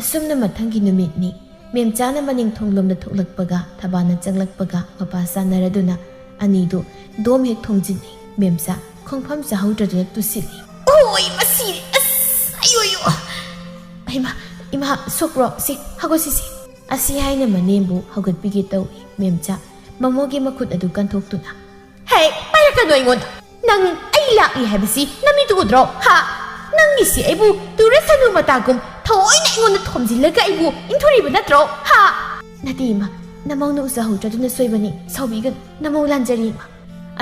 ꯑꯁꯨꯝꯅ ꯃꯊꯪꯒꯤ ꯅꯨꯃꯤꯠꯅꯤ꯫ ꯃꯦꯝꯆꯥꯅ ꯃꯅꯤꯡ ꯊꯣꯡꯂꯣꯝꯗ ꯊꯣꯛꯂꯛꯄꯒ ꯊꯕꯥꯅ ꯆꯪꯂꯛꯄꯒ ꯃꯄꯥ ꯆꯥꯅꯔꯗꯨꯅ ꯑꯅꯤꯗꯨ ꯗꯣꯝ ꯍꯦꯛ ꯊꯣꯝꯖꯤꯟꯅꯩ꯫ ꯃꯦꯝꯆꯥ ꯈꯣꯡꯐꯝ ꯆꯥꯍꯧꯗ꯭ꯔꯗꯨꯅ ꯇꯨꯁꯤꯜꯂꯤ꯫ "ꯑꯣꯏ, ꯃꯁꯤ! ꯑꯁ! ꯑꯌꯣ, ꯑꯌꯣ!" "ꯍꯩꯃꯥ, ꯏꯃꯥ, ꯁꯣꯛꯄ꯭ꯔꯣ? ꯁꯤ, ꯍꯧꯒꯠꯁꯤꯁꯦ꯫" ꯑꯁꯤ ꯍꯥꯏꯅ ꯃꯅꯦꯝꯕꯨ ꯍꯧꯒꯠꯄꯤꯒꯦ ꯇꯧꯏ꯫ ꯃꯦꯝꯆꯥ ꯃꯃꯧꯒꯤ ꯃꯈꯨꯠ ꯑꯗꯨ ꯀꯟꯊꯣꯛꯇꯨꯅ, "ꯍꯦ, ꯄꯥꯏꯔꯛꯀꯅꯨ ꯑꯩꯉꯣꯟꯗ! ꯅꯪ ꯑꯩ ꯂꯥꯛꯂꯤ ꯍꯥꯏꯕꯁꯤ ꯅꯃꯤꯠꯇꯨ ꯎꯗ꯭ꯔꯣ? ꯍꯥ? ꯅꯪꯒꯤꯁꯤ ꯑꯩꯕꯨ ꯇꯨꯔꯁꯅꯨ ꯃꯇꯥꯒꯨꯝ ꯊꯑꯣꯏꯅ ꯑꯩꯉꯣꯟꯗ ꯊꯣꯝꯖꯤꯜꯂꯒ ꯑꯩꯕꯨ ꯏꯟꯊꯣꯔꯤꯕ ꯅꯠꯇ꯭ꯔꯣ? ꯍꯥ?" "ꯅꯠꯇꯦ ꯏꯃꯥ, ꯅꯃꯧꯅ ꯎꯖꯍꯧꯗ꯭ꯔꯗꯨꯅ ꯁꯣꯏꯕꯅꯤ, ꯁꯥꯎꯕꯤꯒꯅꯨ, ꯅꯃꯧ ꯂꯥꯟꯖꯔꯦ ꯏꯃꯥ꯫"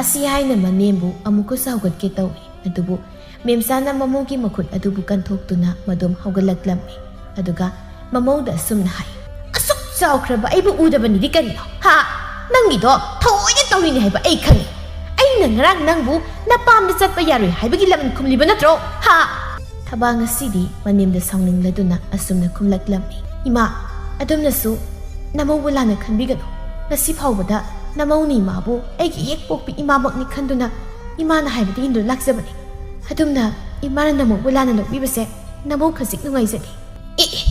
ꯑꯁꯤ ꯍꯥꯏꯅ ꯃꯅꯦꯝꯕꯨ ꯑꯃꯨꯛꯀꯁꯨ ꯍꯧꯒꯠꯀꯦ ꯇꯧꯏ꯫ ꯑꯗꯨꯕꯨ ꯃꯦꯝꯆꯥꯅ ꯃꯃꯧꯒꯤ ꯃꯈꯨꯠ ꯑꯗꯨꯕꯨ ꯀꯟꯊꯣꯛꯇꯨꯅ ꯃꯗꯣꯝ ꯍꯧꯒꯠꯂꯛꯂꯝꯃꯤ꯫ ꯑꯗꯨꯒ ꯃꯃꯧꯗ ꯑꯁꯨꯝꯅ ꯍꯥꯏ, "ꯑꯁꯨꯛ ꯆꯥꯎꯈ꯭ꯔꯕ ꯑꯩꯕꯨ ꯎꯗꯕꯅꯤꯗꯤ ꯀꯔꯤꯅꯣ? ꯍꯥ? ꯅꯪꯒꯤꯗꯣ ꯊꯑꯣꯏꯅ ꯇꯧꯔꯤꯅꯤ ꯍꯥꯏꯕ ꯑꯩ ꯈꯪꯉꯤ꯫ ꯑꯩꯅ ꯉꯔꯥꯡ ꯅꯪꯕꯨ ꯅꯄꯥꯝꯗ ꯆꯠꯄ ꯌꯥꯔꯣꯏ ꯍꯥꯏꯕꯒꯤ ꯂꯃꯟ ꯈꯨꯝꯂꯤꯕ ꯅꯠꯇ꯭ꯔꯣ? ꯍꯥ?" ꯊꯕꯥ ꯉꯁꯤꯗꯤ ꯃꯅꯦꯝꯗ ꯁꯥꯎꯅꯤꯡꯂꯗꯨꯅ ꯑꯁꯨꯝꯅ ꯈꯨꯝꯂꯛꯂꯝꯃꯤ, "ꯏꯃꯥ, ꯑꯗꯨꯝꯅꯁꯨ ꯅꯃꯧꯕꯨ ꯂꯥꯟꯅ ꯈꯟꯕꯤꯒꯅꯨ꯫ ꯉꯁꯤ ꯐꯥꯎꯕꯗ ꯅꯃꯧꯅ ꯏꯃꯥꯕꯨ ꯑꯩꯒꯤ ꯍꯦꯛ ꯄꯣꯛꯄꯤ ꯏꯃꯥꯃꯛꯅꯤ ꯈꯟꯗꯨꯅ ꯏꯃꯥꯅ ꯍꯥꯏꯕꯗ ꯏꯟꯗꯨꯅ ꯂꯥꯛꯆꯕꯅꯤ꯫ ꯑꯗꯨꯝꯅ ꯏꯃꯥꯅ ꯅꯃꯧꯕꯨ ꯂꯥꯟꯅ ꯂꯧꯕꯤꯕꯁꯦ ꯅꯃꯧ ꯈꯖꯤꯛ ꯅꯨꯡꯉꯥꯏꯖꯗꯦ꯫" "ꯑꯦ, ꯑꯦ,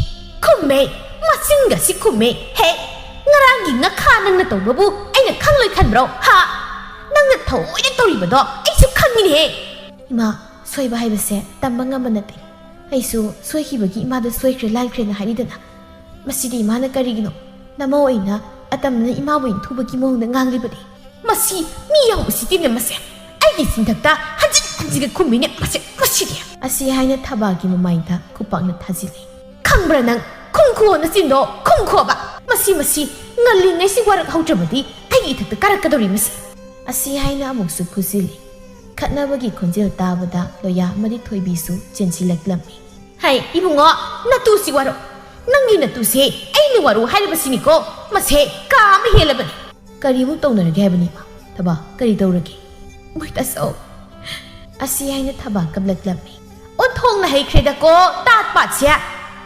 ꯈꯨꯝꯃꯦ, ꯃꯆꯤꯟꯒꯁꯤ ꯈꯨꯝꯃꯦ꯫ ꯍꯦ, ꯉꯔꯥꯡꯒꯤ ꯉꯈꯥ ꯅꯪꯅ ꯇꯧꯕꯕꯨ ꯑꯩꯅ ꯈꯪꯂꯣꯏ ꯈꯟꯕ꯭ꯔꯣ? ꯍꯥ? ꯅꯪꯅ ꯊꯑꯣꯏꯅ ꯇꯧꯔꯤꯕꯗꯣ ꯑꯩꯁꯨ ꯈꯪꯉꯤꯅꯦꯍꯦ꯫ "ꯏꯃꯥ, ꯁꯣꯏꯕ ꯍꯥꯏꯕꯁꯦ ꯇꯝꯕ ꯉꯝꯕ ꯅꯠꯇꯦ꯫ ꯑꯩꯁꯨ ꯁꯣꯏꯈꯤꯕꯒꯤ ꯏꯃꯥꯗ ꯁꯣꯏꯈ꯭ꯔꯦ ꯂꯥꯟꯈ꯭ꯔꯦꯅ ꯍꯥꯏꯔꯤꯗꯅ꯫ ꯃꯁꯤꯗꯤ ꯏꯃꯥꯅ ꯀꯔꯤꯒꯤꯅꯣ ꯅꯃꯧ ꯑꯩꯅ ꯑꯇꯝꯅꯅ ꯏꯃꯥꯕꯨ ꯏꯟꯊꯨꯕꯒꯤ ꯃꯑꯣꯡꯗ ꯉꯥꯡꯂꯤꯕꯅꯤ꯫ ꯃꯁꯤ ꯃꯤ ꯌꯥꯝ ꯎꯁꯤꯠꯇꯦꯅꯦ ꯃꯁꯦ꯫ ꯑꯩꯒꯤ ꯆꯤꯟꯊꯛꯇ ꯍꯟꯖꯤꯟ ꯍꯟꯖꯤꯟꯒ ꯈꯨꯝꯃꯤꯅꯦ ꯃꯁꯦ, ꯃꯁꯤꯗꯤ!" ꯑꯁꯤ ꯍꯥꯏꯅ ꯊꯕꯥꯒꯤ ꯃꯃꯥꯏꯗ ꯈꯨꯄꯥꯛꯅ ꯊꯥꯖꯤꯜꯂꯤ꯫ "ꯈꯪꯕ꯭ꯔꯥ ꯅꯪ? ꯈꯨꯝꯈꯣ ꯅꯆꯤꯟꯗꯣ, ꯈꯨꯝꯈꯣꯕ꯫ ꯃꯁꯤ, ꯃꯁꯤ ꯉꯜꯂꯤꯉꯩꯁꯤ ꯋꯥꯔꯛ ꯍꯧꯗ꯭ꯔꯕꯗꯤ ꯑꯩꯒꯤ ꯏꯊꯛꯇ ꯀꯥꯔꯛꯀꯗꯧꯔꯤ ꯃꯁꯤ!" ꯑꯁꯤ ꯍꯥꯏꯅ ꯑꯃꯨꯛꯁꯨ ꯐꯨꯖꯤꯜꯂꯤ꯫ ꯈꯠꯅꯕꯒꯤ ꯈꯣꯟꯖꯦꯜ ꯇꯥꯕꯗ ꯂꯣꯌꯥ ꯑꯃꯗꯤ ꯊꯣꯏꯕꯤꯁꯨ ꯆꯦꯟꯁꯤꯜꯂꯛꯂꯝꯃꯤ꯫ "ꯍꯩ, ꯏꯕꯨꯡꯉꯣ, ꯅꯇꯨꯁꯤ ꯋꯥꯔꯣ꯫ ꯅꯪꯒꯤ ꯅꯇꯨꯁꯦ ꯑꯩꯅ ꯋꯥꯔꯣ ꯍꯥꯏꯔꯕꯁꯤꯅꯤꯀꯣ꯫ ꯃꯁꯦ ꯀꯥ ꯑꯃ ꯍꯦꯜꯂꯕꯅꯤ꯫ ꯀꯔꯤꯃꯨꯛ ꯇꯧꯅꯔꯒꯦ ꯍꯥꯏꯕꯅꯤ, ꯏꯃꯥ? ꯊꯕꯥ, ꯀꯔꯤ ꯇꯧꯔꯒꯦ?" "ꯃꯣꯏ ꯇꯥꯆꯧ!" ꯑꯁꯤ ꯍꯥꯏꯅ ꯊꯕꯥ ꯀꯞꯂꯛꯂꯝꯃꯤ꯫ "ꯑꯣꯟꯊꯣꯡꯅ ꯍꯩꯈ꯭ꯔꯦꯗꯀꯣ, ꯇꯥꯠ ꯄꯥꯠꯁꯦ꯫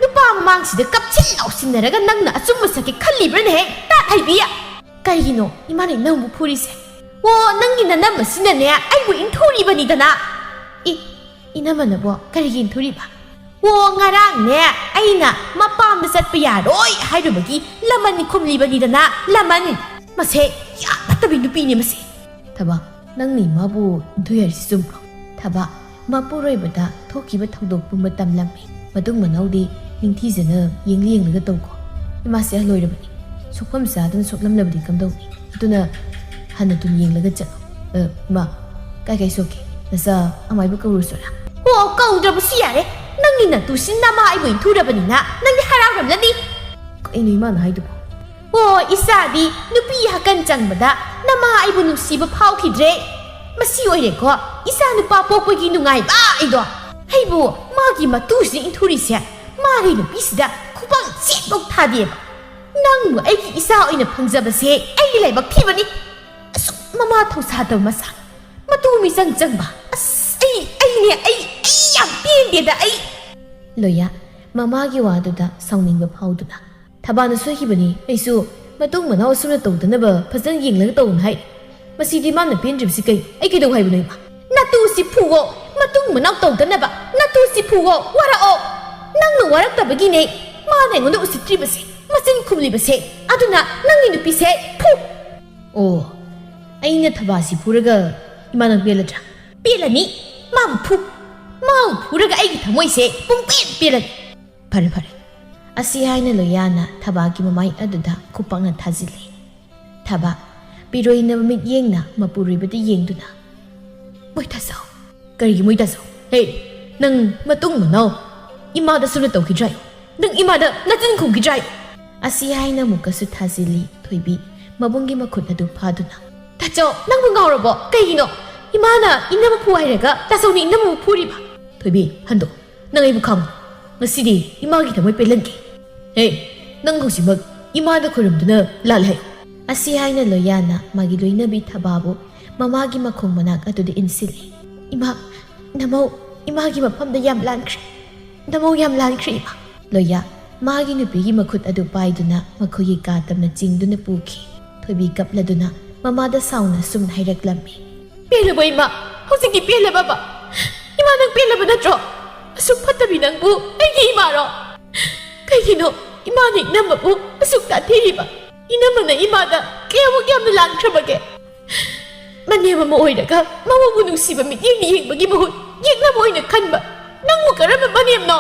ꯅꯨꯄꯥ ꯃꯃꯥꯡꯁꯤꯗ ꯀꯞꯁꯤꯟ ꯂꯥꯎꯁꯤꯟꯅꯔꯒ ꯅꯪꯅ ꯑꯆꯨꯝꯕ ꯁꯛꯀꯦ ꯈꯜꯂꯤꯕ꯭ꯔꯅꯦꯍꯦ, ꯇꯥꯠ ꯍꯩꯕꯤ?" "ꯀꯔꯤꯒꯤꯅꯣ ꯏꯃꯥꯅ ꯅꯪꯕꯨ ꯐꯨꯔꯤꯁꯦ?" "ꯑꯣ, ꯅꯪꯒꯤ ꯅꯅꯝ ꯑꯁꯤꯅꯅꯦ ꯑꯩꯕꯨ ꯏꯟꯊꯨꯔꯤꯕꯅꯤꯗꯅ꯫" "ꯏ, ꯏꯅꯝꯃꯅꯕꯣ ꯀꯔꯤꯒꯤ ꯏꯟꯊꯨꯔꯤꯕ?" "ꯑꯣ, ꯉꯔꯥꯡꯅꯦ ꯑꯩꯅ ꯃꯄꯥꯝꯗ ꯆꯠꯄ ꯌꯥꯔꯣꯏ ꯍꯥꯏꯔꯨꯕꯒꯤ ꯂꯃꯟ ꯈꯨꯝꯂꯤꯕꯅꯤꯗꯅ, ꯂꯃꯟ꯫ ꯃꯁꯦ ꯌꯥꯝ ꯐꯠꯇꯕꯤ ꯅꯨꯄꯤꯅꯦ ꯃꯁꯦ꯫" "ꯊꯕꯥ, ꯅꯪꯅ ꯏꯃꯥꯕꯨ ꯏꯟꯊꯨꯏ ꯍꯥꯏꯔꯤꯁꯤ ꯆꯨꯝꯕ꯭ꯔꯣ?" ꯊꯕꯥ ꯃꯄꯨꯔꯣꯏꯕꯗ ꯊꯣꯛꯈꯤꯕ ꯊꯧꯗꯣꯛ ꯄꯨꯝꯕ ꯇꯝꯂꯝꯃꯤ꯫ ꯃꯇꯨꯡ ꯃꯅꯥꯎꯗꯤ ꯅꯤꯡꯊꯤꯖꯅ ꯌꯦꯡꯂ ꯌꯦꯡꯂꯒ ꯇꯧꯀꯣ꯫ ꯏꯃꯥꯁꯦ ꯑꯍꯜ ꯑꯣꯏꯔꯕꯅꯤ꯫ ꯁꯣꯛꯐꯝ ꯆꯥꯗꯅ ꯁꯣꯛꯂꯝꯂꯕꯗꯤ ꯀꯝꯗꯧꯅꯤ? ꯑꯗꯨꯅ ꯍꯟꯅ ꯇꯨꯟ ꯌꯦꯡꯂꯒ ꯆꯠꯂꯣ꯫ ꯑ, ꯏꯃꯥ, ꯀꯥꯏ ꯀꯥꯏ ꯁꯣꯛꯀꯦ? ꯅꯆꯥ ꯑꯃꯥꯏꯕ ꯀꯧꯔꯨꯁꯤꯔꯥ? ꯑꯣ, ꯀꯧꯗ꯭ꯔꯕꯁꯨ ꯌꯥꯔꯦ꯫ ꯅꯪꯒꯤ ꯅꯇꯨꯁꯤ ꯅꯃꯥ ꯑꯩꯕꯨ ꯏꯟꯊꯨꯔꯕꯅꯤꯅ ꯅꯪꯗꯤ ꯍꯔꯥꯎꯔꯝꯂꯅꯤ꯫ ꯀꯩꯅꯣ ꯏꯃꯥꯅ ꯍꯥꯏꯗꯨꯕꯣ? ꯑꯣ, ꯏꯆꯥꯗꯤ ꯅꯨꯄꯤ ꯍꯥꯀꯟ ꯆꯪꯕꯗ ꯅꯃꯥ ꯑꯩꯕꯨ ꯅꯨꯡꯁꯤꯕ ꯐꯥꯎꯈꯤꯗ꯭ꯔꯦ꯫ ꯃꯁꯤ ꯑꯣꯏꯔꯦꯀꯣ ꯏꯆꯥ ꯅꯨꯄꯥ ꯄꯣꯛꯄꯒꯤ ꯅꯨꯡꯉꯥꯏꯕ ꯑꯩꯗꯣ꯫ ꯑꯩꯕꯨ ꯃꯥꯒꯤ ꯃꯇꯨꯁꯤꯅ ꯏꯟꯊꯨꯔꯤꯁꯦ꯫ ꯃꯥꯒꯤ ꯅꯨꯄꯤꯁꯤꯗ ꯈꯨꯄꯥꯛ ꯆꯦꯠꯐꯧ ꯊꯥꯗꯦꯕ꯫ ꯅꯪꯕꯨ ꯑꯩꯒꯤ ꯏꯆꯥ ꯑꯣꯏꯅ ꯐꯪꯖꯕꯁꯦ ꯑꯩꯒꯤ ꯂꯥꯏꯕꯛ ꯊꯤꯕꯅꯤ꯫ ꯑꯁꯨꯛ ꯃꯃꯥ ꯊꯧꯁꯥꯗꯕ ꯃꯆꯥ, ꯃꯇꯨ ꯃꯤꯆꯪ ꯆꯪꯕ꯫ ꯑꯁ, ꯑꯩ, ꯑꯩꯅꯦ, ꯑꯩ, ꯑꯩ ꯌꯥꯝ ꯄꯦꯟꯗꯦꯗ, ꯑꯩ꯫ ꯂꯣꯌꯥ ꯃꯃꯥꯒꯤ ꯋꯥꯗꯨꯗ ꯁꯥꯎꯅꯤꯡꯕ ꯐꯥꯎꯗꯨꯅ, "ꯊꯕꯥꯅ ꯁꯣꯏꯈꯤꯕꯅꯤ꯫ ꯑꯩꯁꯨ ꯃꯇꯨꯡ ꯃꯅꯥꯎ ꯑꯁꯨꯝꯅ ꯇꯧꯗꯅꯕ ꯐꯖꯅ ꯌꯦꯡꯂꯒ ꯇꯧꯅ ꯍꯥꯏ꯫ ꯃꯁꯤꯗꯤ ꯃꯥꯅ ꯄꯦꯟꯗ꯭ꯔꯤꯕꯁꯤ ꯀꯩ? ꯑꯩ ꯀꯩꯗꯧ ꯍꯥꯏꯕꯅꯣ ꯏꯃꯥ?" "ꯅꯇꯨꯁꯤ ꯐꯨꯋꯣ, ꯃꯇꯨꯡ ꯃꯅꯥꯎ ꯇꯧꯗꯅꯕ ꯅꯇꯨꯁꯤ ꯐꯨꯋꯣ, ꯋꯥꯔꯛꯑꯣ꯫ ꯅꯪꯅ ꯋꯥꯔꯛꯇꯕꯒꯤꯅꯦ ꯃꯥꯅ ꯑꯩꯉꯣꯟꯗ ꯎꯁꯤꯠꯇ꯭ꯔꯤꯕꯁꯦ, ꯃꯆꯤꯟ ꯈꯨꯝꯂꯤꯕꯁꯦ꯫ ꯑꯗꯨꯅ ꯅꯪꯒꯤ ꯅꯨꯄꯤꯁꯦ ꯐꯨ!" "ꯑꯣ, ꯑꯩꯅ ꯊꯕꯥꯁꯤ ꯐꯨꯔꯒ ꯏꯃꯥ ꯅꯪ ꯄꯦꯜꯂꯗ꯭ꯔꯥ?" "ꯄꯦꯜꯂꯅꯤ꯫ ꯃꯥꯕꯨ ꯐꯨ꯫ ꯃꯥꯕꯨ ꯐꯨꯔꯒ ꯑꯩꯒꯤ ꯊꯃꯣꯏꯁꯦ ꯄꯨꯡꯄꯦꯟ ꯄꯦꯜꯂꯅꯤ꯫ ꯐꯔꯦ, ꯐꯔꯦ꯫ ꯑꯁꯤ ꯍꯥꯏꯅ ꯂꯣꯌꯥꯅ ꯊꯕꯥꯒꯤ ꯃꯃꯥꯏ ꯑꯗꯨꯗ ꯈꯨꯄꯥꯛꯅ ꯊꯥꯖꯤꯜꯂꯤ꯫ ꯊꯕꯥ ꯄꯤꯔꯣꯏꯅꯕ ꯃꯤꯠꯌꯦꯡꯅ ꯃꯄꯨꯔꯣꯏꯕꯗ ꯌꯦꯡꯗꯨꯅ, "ꯃꯣꯏ ꯇꯥꯆꯧ!" "ꯀꯔꯤꯒꯤ ꯃꯣꯏ ꯇꯥꯆꯧ? ꯍꯦ, ꯅꯪ ꯃꯇꯨꯡ ꯃꯅꯥꯎ ꯏꯃꯥꯗ ꯁꯨꯝꯅ ꯇꯧꯈꯤꯗ꯭ꯔꯥ? ꯅꯪ ꯏꯃꯥꯗ ꯅꯆꯤꯟ ꯈꯨꯝꯈꯤꯗ꯭ꯔꯥ?" ꯑꯁꯤ ꯍꯥꯏꯅ ꯑꯃꯨꯛꯀꯁꯨ ꯊꯥꯖꯤꯜꯂꯤ ꯊꯣꯏꯕꯤ, ꯃꯕꯨꯡꯒꯤ ꯃꯈꯨꯠ ꯑꯗꯨ ꯐꯥꯗꯨꯅ꯫ "ꯇꯥꯆꯧ, ꯅꯪꯕꯨ ꯉꯥꯎꯔꯕꯣ? ꯀꯩꯒꯤꯅꯣ ꯏꯃꯥꯅ ꯏꯅꯝꯃ ꯐꯨ ꯍꯥꯏꯔꯒ ꯇꯥꯆꯧꯅ ꯏꯅꯝꯃꯕꯨ ꯐꯨꯔꯤꯕ?" "ꯊꯣꯏꯕꯤ, ꯍꯟꯗꯣ꯫ ꯅꯪ ꯑꯩꯕꯨ ꯈꯥꯡꯉꯨ꯫ ꯉꯁꯤꯗꯤ ꯏꯃꯥꯒꯤ ꯊꯃꯣꯏ ꯄꯦꯜꯍꯟꯒꯦ꯫ ꯍꯦ, ꯅꯪ ꯍꯧꯖꯤꯛꯃꯛ ꯏꯃꯥꯗ ꯈꯣꯏꯔꯝꯗꯨꯅ ꯂꯥꯜꯂꯦ ꯍꯥꯏꯌꯨ꯫" ꯑꯁꯤ ꯍꯥꯏꯅ ꯂꯣꯌꯥꯅ ꯃꯥꯒꯤ ꯂꯣꯏꯅꯕꯤ ꯊꯕꯥꯕꯨ ꯃꯃꯥꯒꯤ ꯃꯈꯣꯡ ꯃꯅꯥꯛ ꯑꯗꯨꯗ ꯏꯟꯁꯤꯜꯂꯤ꯫ "ꯏꯃꯥ, ꯅꯃꯧ ꯏꯃꯥꯒꯤ ꯃꯐꯝꯗ ꯌꯥꯝ ꯂꯥꯟꯈ꯭ꯔꯦ꯫ ꯅꯃꯧ ꯌꯥꯝ ꯂꯥꯟꯈ꯭ꯔꯦ, ꯏꯃꯥ꯫" ꯂꯣꯌꯥ ꯃꯥꯒꯤ ꯅꯨꯄꯤꯒꯤ ꯃꯈꯨꯠ ꯑꯗꯨ ꯄꯥꯏꯗꯨꯅ ꯃꯈꯣꯏꯒꯤ ꯀꯥ ꯇꯝꯅ ꯆꯤꯡꯗꯨꯅ ꯄꯨꯈꯤ꯫ ꯊꯣꯏꯕꯤ ꯀꯞꯂꯗꯨꯅ ꯃꯃꯥꯗ ꯁꯥꯎꯅ ꯁꯨꯝꯅ ꯍꯥꯏꯔꯛꯂꯝꯃꯤ꯫ "ꯄꯦꯜꯂꯕꯣ ꯏꯃꯥ? ꯍꯧꯖꯤꯛꯇꯤ ꯄꯦꯜꯂꯕꯕ? ꯏꯃꯥ, ꯅꯪ ꯄꯦꯜꯂꯕ ꯅꯠꯇ꯭ꯔꯣ? ꯑꯁꯨꯛ ꯐꯠꯇꯕꯤ ꯅꯪꯕꯨ ꯑꯩꯒꯤ ꯏꯃꯥꯔꯣ? ꯀꯩꯒꯤꯅꯣ ꯏꯃꯥꯅ ꯏꯅꯝꯃꯕꯨ ꯑꯁꯨꯛ ꯇꯥꯊꯤꯔꯤꯕ? ꯏꯅꯝꯃꯅ ꯏꯃꯥꯗ ꯀꯌꯥꯃꯨꯛ ꯌꯥꯝꯅ ꯂꯥꯟꯈ꯭ꯔꯕꯒꯦ? ꯃꯅꯦꯝ ꯑꯃ ꯑꯣꯏꯔꯒ ꯃꯋꯥꯕꯨ ꯅꯨꯡꯁꯤꯕ ꯃꯤꯠꯌꯦꯡ ꯌꯦꯡꯕꯒꯤ ꯃꯍꯨꯠ ꯌꯦꯛꯅꯕ ꯑꯣꯏꯅ ꯈꯟꯕ ꯅꯪꯕꯨ ꯀꯔꯝꯕ ꯃꯅꯦꯝꯅꯣ?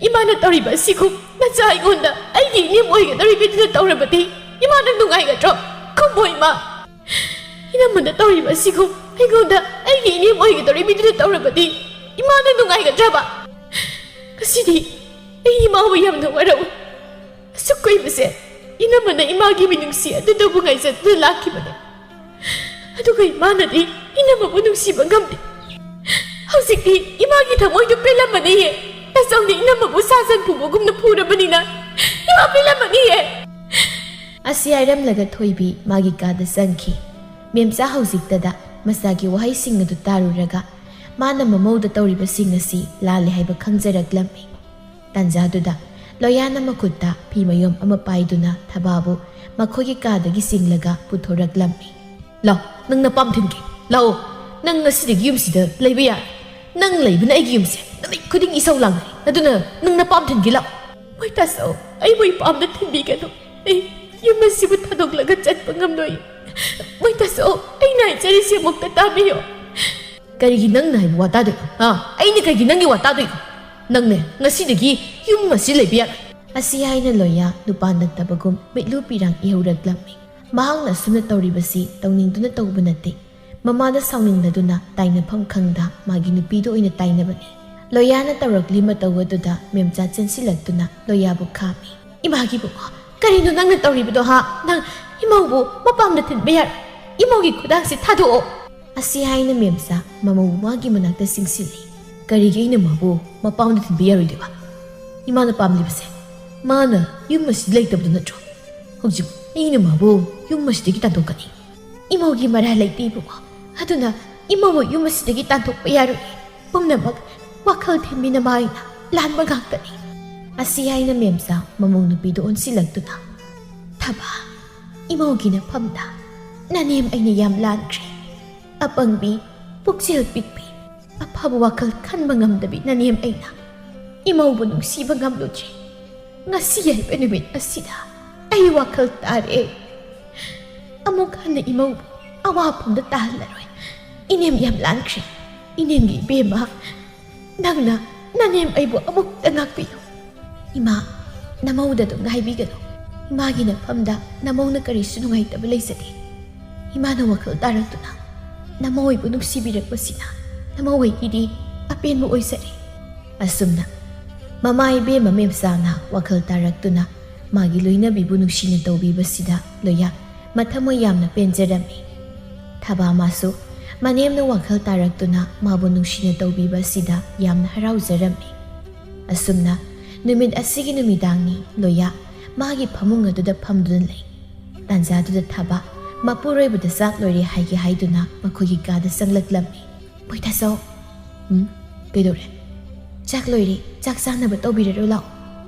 ꯏꯃꯥꯅ ꯇꯧꯔꯤꯕ ꯑꯁꯤꯒꯨꯝ ꯅꯆꯥ ꯑꯩꯉꯣꯟꯗ ꯑꯩꯒꯤ ꯏꯅꯦꯝ ꯑꯣꯏꯒꯗꯧꯔꯤꯕꯤꯗꯨꯅ ꯇꯧꯔꯕꯗꯤ ꯏꯃꯥ ꯅꯪ ꯅꯨꯡꯉꯥꯏꯒꯗ꯭ꯔꯣ? ꯈꯨꯝꯃꯣ ꯏꯃꯥ꯫ ꯏꯅꯝꯃꯅ ꯇꯧꯔꯤꯕ ꯑꯁꯤꯒꯨꯝ ꯑꯩꯉꯣꯟꯗ ꯑꯩꯒꯤ ꯏꯅꯦꯝ ꯑꯣꯏꯒꯗꯧꯔꯤꯕꯤꯗꯨꯅ ꯇꯧꯔꯕꯗꯤ ꯏꯃꯥ ꯅꯪ ꯅꯨꯡꯉꯥꯏꯒꯗ꯭ꯔꯕ? ꯉꯁꯤꯗꯤ ꯑꯩ ꯏꯃꯥꯕꯨ ꯌꯥꯝꯅ ꯋꯥꯔꯧꯏ꯫ ꯑꯁꯨꯛ ꯀꯨꯏꯕꯁꯦ ꯏꯅꯝꯃꯅ ꯏꯃꯥꯒꯤ ꯃꯤꯅꯨꯡꯁꯤ ꯑꯗꯨꯗꯕꯨ ꯉꯥꯏꯖꯗꯨꯅ ꯂꯥꯛꯈꯤꯕꯅꯦ꯫ ꯑꯗꯨꯒ ꯏꯃꯥꯅꯗꯤ ꯏꯅꯝꯃꯕꯨ ꯅꯨꯡꯁꯤꯕ ꯉꯝꯗꯦ꯫ ꯍꯧꯖꯤꯛꯇꯤ ꯏꯃꯥꯒꯤ ꯊꯃꯣꯏꯗꯨ ꯄꯦꯜꯂꯝꯃꯅꯤꯌꯦ꯫ ꯇꯥꯆꯧꯅ ꯏꯅꯝꯃꯕꯨ ꯁꯥ ꯁꯟ ꯐꯨꯕꯒꯨꯝꯅ ꯐꯨꯔꯕꯅꯤꯅ ꯏꯃꯥ ꯄꯦꯜꯂꯝꯃꯅꯤꯌꯦ꯫" ꯑꯁꯤ ꯍꯥꯏꯔꯝꯂꯒ ꯊꯣꯏꯕꯤ ꯃꯥꯒꯤ ꯀꯥꯗ ꯆꯪꯈꯤ꯫ ꯃꯦꯝꯆꯥ ꯍꯧꯖꯤꯛꯇꯗ ꯃꯆꯥꯒꯤ ꯋꯥꯍꯩꯁꯤꯡ ꯑꯗꯨ ꯇꯥꯔꯨꯔꯒ ꯃꯥꯅ ꯃꯃꯧꯗ ꯇꯧꯔꯤꯕꯁꯤꯡ ꯑꯁꯤ ꯂꯥꯜꯂꯦ ꯍꯥꯏꯕ ꯈꯪꯖꯔꯛꯂꯝꯃꯤ꯫ ꯇꯥꯟꯖꯥꯗꯨꯗ ꯂꯣꯌꯥꯅ ꯃꯈꯨꯠꯇ ꯐꯤ ꯃꯌꯣꯝ ꯑꯃ ꯄꯥꯏꯗꯨꯅ ꯊꯕꯥꯕꯨ ꯃꯈꯣꯏꯒꯤ ꯀꯥꯗꯒꯤ ꯆꯤꯡꯂꯒ ꯄꯨꯊꯣꯔꯛꯂꯝꯃꯤ꯫ "ꯂꯥꯛꯑꯣ, ꯅꯪ ꯅꯄꯥꯝ ꯊꯤꯟꯒꯦ꯫ ꯂꯥꯛꯑꯣ, ꯅꯪ ꯉꯁꯤꯗꯒꯤ ꯌꯨꯝꯁꯤꯗ ꯂꯩꯕ ꯌꯥꯔꯦ꯫ ꯅꯪ ꯂꯩꯕꯅ ꯑꯩꯒꯤ ꯌꯨꯝꯁꯦ ꯅꯨꯃꯤꯠ ꯈꯨꯗꯤꯡꯒꯤ ꯏꯁꯧ ꯂꯥꯡꯅꯔꯦ꯫ ꯑꯗꯨꯅ ꯅꯪ ꯅꯄꯥꯝ ꯊꯤꯟꯒꯦ ꯂꯥꯛꯑꯣ꯫" "ꯃꯣꯏ ꯇꯥꯆꯧ, ꯑꯩꯕꯨ ꯏꯄꯥꯝꯗ ꯊꯤꯟꯕꯤꯒꯅꯨ꯫ ꯑꯩ ꯌꯨꯝ ꯑꯁꯤꯕꯨ ꯊꯥꯗꯣꯛꯂꯒ ꯆꯠꯄ ꯉꯝꯂꯣꯏ꯫ ꯃꯣꯏ ꯇꯥꯆꯧ, ꯑꯩꯅ ꯍꯥꯏꯖꯔꯤꯁꯤ ꯑꯃꯨꯛꯇ ꯇꯥꯕꯤꯌꯨ꯫" "ꯀꯔꯤꯒꯤ ꯅꯪꯅ ꯍꯥꯏꯕ ꯋꯥ ꯇꯥꯗꯣꯏꯅꯣ? ꯍꯥ? ꯑꯩꯅ ꯀꯔꯤꯒꯤ ꯅꯪꯒꯤ ꯋꯥ ꯇꯥꯗꯣꯏꯅꯣ? ꯅꯪꯅꯦ, ꯉꯁꯤꯗꯒꯤ ꯌꯨꯝ ꯑꯁꯤ ꯂꯩꯕ ꯌꯥꯔꯣꯏ!" ꯑꯁꯤ ꯍꯥꯏꯅ ꯂꯣꯌꯥ ꯂꯨꯄꯥ ꯅꯠꯇꯕꯒꯨꯝ ꯃꯤꯠꯂꯨ ꯄꯤꯔꯥꯡ ꯏꯍꯧꯔꯛꯂꯝꯃꯤ꯫ ꯃꯍꯥꯛꯅ ꯑꯁꯨꯝꯅ ꯇꯧꯔꯤꯕꯁꯤ ꯇꯧꯅꯤꯡꯗꯨꯅ ꯇꯧꯕ ꯅꯠꯇꯦ꯫ ꯃꯃꯥꯗ ꯁꯥꯎꯅꯤꯡꯂꯗꯨꯅ ꯇꯥꯏꯅꯐꯝ ꯈꯪꯗ ꯃꯥꯒꯤ ꯅꯨꯄꯤꯗ ꯑꯣꯏꯅ ꯇꯥꯏꯅꯕꯅꯤ꯫ ꯂꯣꯌꯥꯅ ꯇꯧꯔꯛꯂꯤ ꯃꯇꯧ ꯑꯗꯨꯗ ꯃꯦꯝꯆꯥ ꯆꯦꯟꯁꯤꯜꯂꯛꯇꯨꯅ ꯂꯣꯌꯥꯕꯨ ꯈꯥꯝꯃꯤ꯫ "ꯏꯃꯥꯒꯤ ꯏꯕꯨꯡꯉꯣ, ꯀꯔꯤꯅꯣ ꯅꯪꯅ ꯇꯧꯔꯤꯕꯗꯣ, ꯍꯥ? ꯅꯪ ꯏꯃꯧꯕꯨ ꯃꯄꯥꯝꯗ ꯊꯤꯟꯕ ꯌꯥꯔꯣꯏ꯫ ꯏꯃꯧꯒꯤ ꯈꯨꯗꯥꯡꯁꯤ ꯊꯥꯗꯣꯛꯑꯣ!" ꯑꯁꯤ ꯍꯥꯏꯅ ꯃꯦꯝꯆꯥ ꯃꯃꯧ ꯃꯥꯒꯤ ꯃꯅꯥꯛꯇ ꯆꯤꯡꯁꯤꯜꯂꯤ꯫ "ꯀꯔꯤꯒꯤ ꯑꯩꯅ ꯃꯥꯕꯨ ꯃꯄꯥꯝꯗ ꯊꯤꯟꯕ ꯌꯥꯔꯣꯏꯗꯣꯏꯕ? ꯏꯃꯥꯅ ꯄꯥꯝꯂꯤꯕꯁꯦ ꯃꯥꯅ ꯌꯨꯝ ꯑꯁꯤꯗ ꯂꯩꯇꯕꯗꯨ ꯅꯠꯇ꯭ꯔꯣ? ꯍꯧꯖꯤꯛ ꯑꯩꯅ ꯃꯥꯕꯨ ꯌꯨꯝ ꯑꯁꯤꯗꯒꯤ ꯇꯥꯟꯊꯣꯛꯀꯅꯤ꯫ ꯏꯃꯧꯒꯤ ꯃꯔꯥꯜ ꯂꯩꯇꯦ ꯏꯕꯨꯡꯉꯣ꯫ ꯑꯗꯨꯅ ꯏꯃꯧꯕꯨ ꯌꯨꯝ ꯑꯁꯤꯗꯒꯤ ꯇꯥꯟꯊꯣꯛꯄ ꯌꯥꯔꯣꯏ꯫ ꯄꯨꯝꯅꯃꯛ ꯋꯥꯈꯜ ꯊꯤꯟꯕꯤꯅꯕ ꯑꯩꯅ ꯂꯥꯟꯕ ꯉꯥꯛꯇꯅꯤ꯫" ꯑꯁꯤ ꯍꯥꯏꯅ ꯃꯦꯝꯆꯥ ꯃꯃꯧ ꯅꯨꯄꯤꯗ ꯑꯣꯟꯁꯤꯜꯂꯛꯇꯨꯅ, "ꯊꯕꯥ, ꯏꯃꯧꯒꯤ ꯅꯐꯝꯗ ꯅꯅꯦꯝ ꯑꯩꯅ ꯌꯥꯝ ꯂꯥꯟꯈ꯭ꯔꯦ꯫ ꯑꯄꯪꯕꯤ, ꯄꯨꯛꯆꯦꯜ ꯄꯤꯛꯄꯤ, ꯑꯐꯕ ꯋꯥꯈꯜ ꯈꯟꯕ ꯉꯝꯗꯕꯤ ꯅꯅꯦꯝ ꯑꯩꯅ ꯏꯃꯧꯕꯨ ꯅꯨꯡꯁꯤꯕ ꯉꯝꯂꯨꯗ꯭ꯔꯦ꯫ ꯉꯁꯤ ꯍꯥꯏꯕ ꯅꯨꯃꯤꯠ ꯑꯁꯤꯗ ꯑꯩ ꯋꯥꯈꯜ ꯇꯥꯔꯦ꯫ ꯑꯃꯨꯛ ꯍꯟꯅ ꯏꯃꯧꯕꯨ ꯑꯋꯥꯐꯝꯗ ꯇꯥꯍꯜꯂꯔꯣꯏ꯫ ꯏꯅꯦꯝ ꯌꯥꯝ ꯂꯥꯟꯈ꯭ꯔꯦ꯫ ꯏꯅꯦꯝꯒꯤ ꯏꯕꯦꯝꯃ, ꯅꯪꯅ ꯅꯅꯦꯝ ꯑꯩꯕꯨ ꯑꯃꯨꯛꯇ ꯉꯥꯛꯄꯤꯌꯨ꯫ ꯏꯃꯥ, ꯅꯃꯧꯗ ꯑꯗꯨꯝ ꯍꯥꯏꯕꯤꯒꯅꯨ꯫ ꯏꯃꯥꯒꯤ ꯅꯐꯝꯗ ꯅꯃꯧꯅ ꯀꯔꯤꯁꯨ ꯅꯨꯡꯉꯥꯏꯇꯕ ꯂꯩꯖꯗꯦ꯫ ꯏꯃꯥꯅ ꯋꯥꯈꯜ ꯇꯥꯔꯛꯇꯨꯅ ꯅꯃꯧ ꯑꯩꯕꯨ ꯅꯨꯡꯁꯤꯕꯤꯔꯛꯄꯁꯤꯅ ꯅꯃꯧ ꯑꯩꯒꯤꯗꯤ ꯑꯄꯦꯟꯕ ꯑꯣꯏꯖꯔꯦ꯫" ꯑꯁꯨꯝꯅ ꯃꯃꯥ ꯏꯕꯦꯝꯃ ꯃꯦꯝꯆꯥꯅ ꯋꯥꯈꯜ ꯇꯥꯔꯛꯇꯨꯅ ꯃꯥꯒꯤ ꯂꯣꯏꯅꯕꯤꯕꯨ ꯅꯨꯡꯁꯤꯅ ꯇꯧꯕꯤꯕꯁꯤꯗ ꯂꯣꯌꯥ ꯃꯊꯃꯣꯏ ꯌꯥꯝꯅ ꯄꯦꯟꯖꯔꯝꯃꯤ꯫ ꯊꯕꯥ ꯃꯥꯁꯨ ꯃꯅꯦꯝꯅ ꯋꯥꯈꯜ ꯇꯥꯔꯛꯇꯨꯅ ꯃꯥꯕꯨ ꯅꯨꯡꯁꯤꯅ ꯇꯧꯕꯤꯕ ꯑꯁꯤꯗ ꯌꯥꯝꯅ ꯍꯔꯥꯎꯖꯔꯝꯃꯤ꯫ ꯑꯁꯨꯝꯅ ꯅꯨꯃꯤꯠ ꯑꯁꯤꯒꯤ ꯅꯨꯃꯤꯗꯥꯡꯅꯤ꯫ ꯂꯣꯌꯥ ꯃꯥꯒꯤ ꯐꯃꯨꯡ ꯑꯗꯨꯗ ꯐꯝꯗꯨꯅ ꯂꯩ꯫ ꯇꯥꯟꯖꯥꯗꯨꯗ ꯊꯕꯥ ꯃꯄꯨꯔꯣꯏꯕꯗ ꯆꯥꯛ ꯂꯣꯏꯔꯦ ꯍꯥꯏꯒꯦ ꯍꯥꯏꯗꯨꯅ ꯃꯈꯣꯏꯒꯤ ꯀꯥꯗ ꯆꯪꯂꯛꯂꯝꯃꯤ꯫ "ꯃꯣꯏꯊꯥꯖꯧ꯫" "ꯎꯝ? ꯀꯩꯗꯧꯔꯦ?" "ꯆꯥꯛ ꯂꯣꯏꯔꯦ, ꯆꯥꯛ ꯆꯥꯅꯕ ꯇꯧꯕꯤꯔꯔꯣ ꯂꯥꯛꯑꯣ꯫"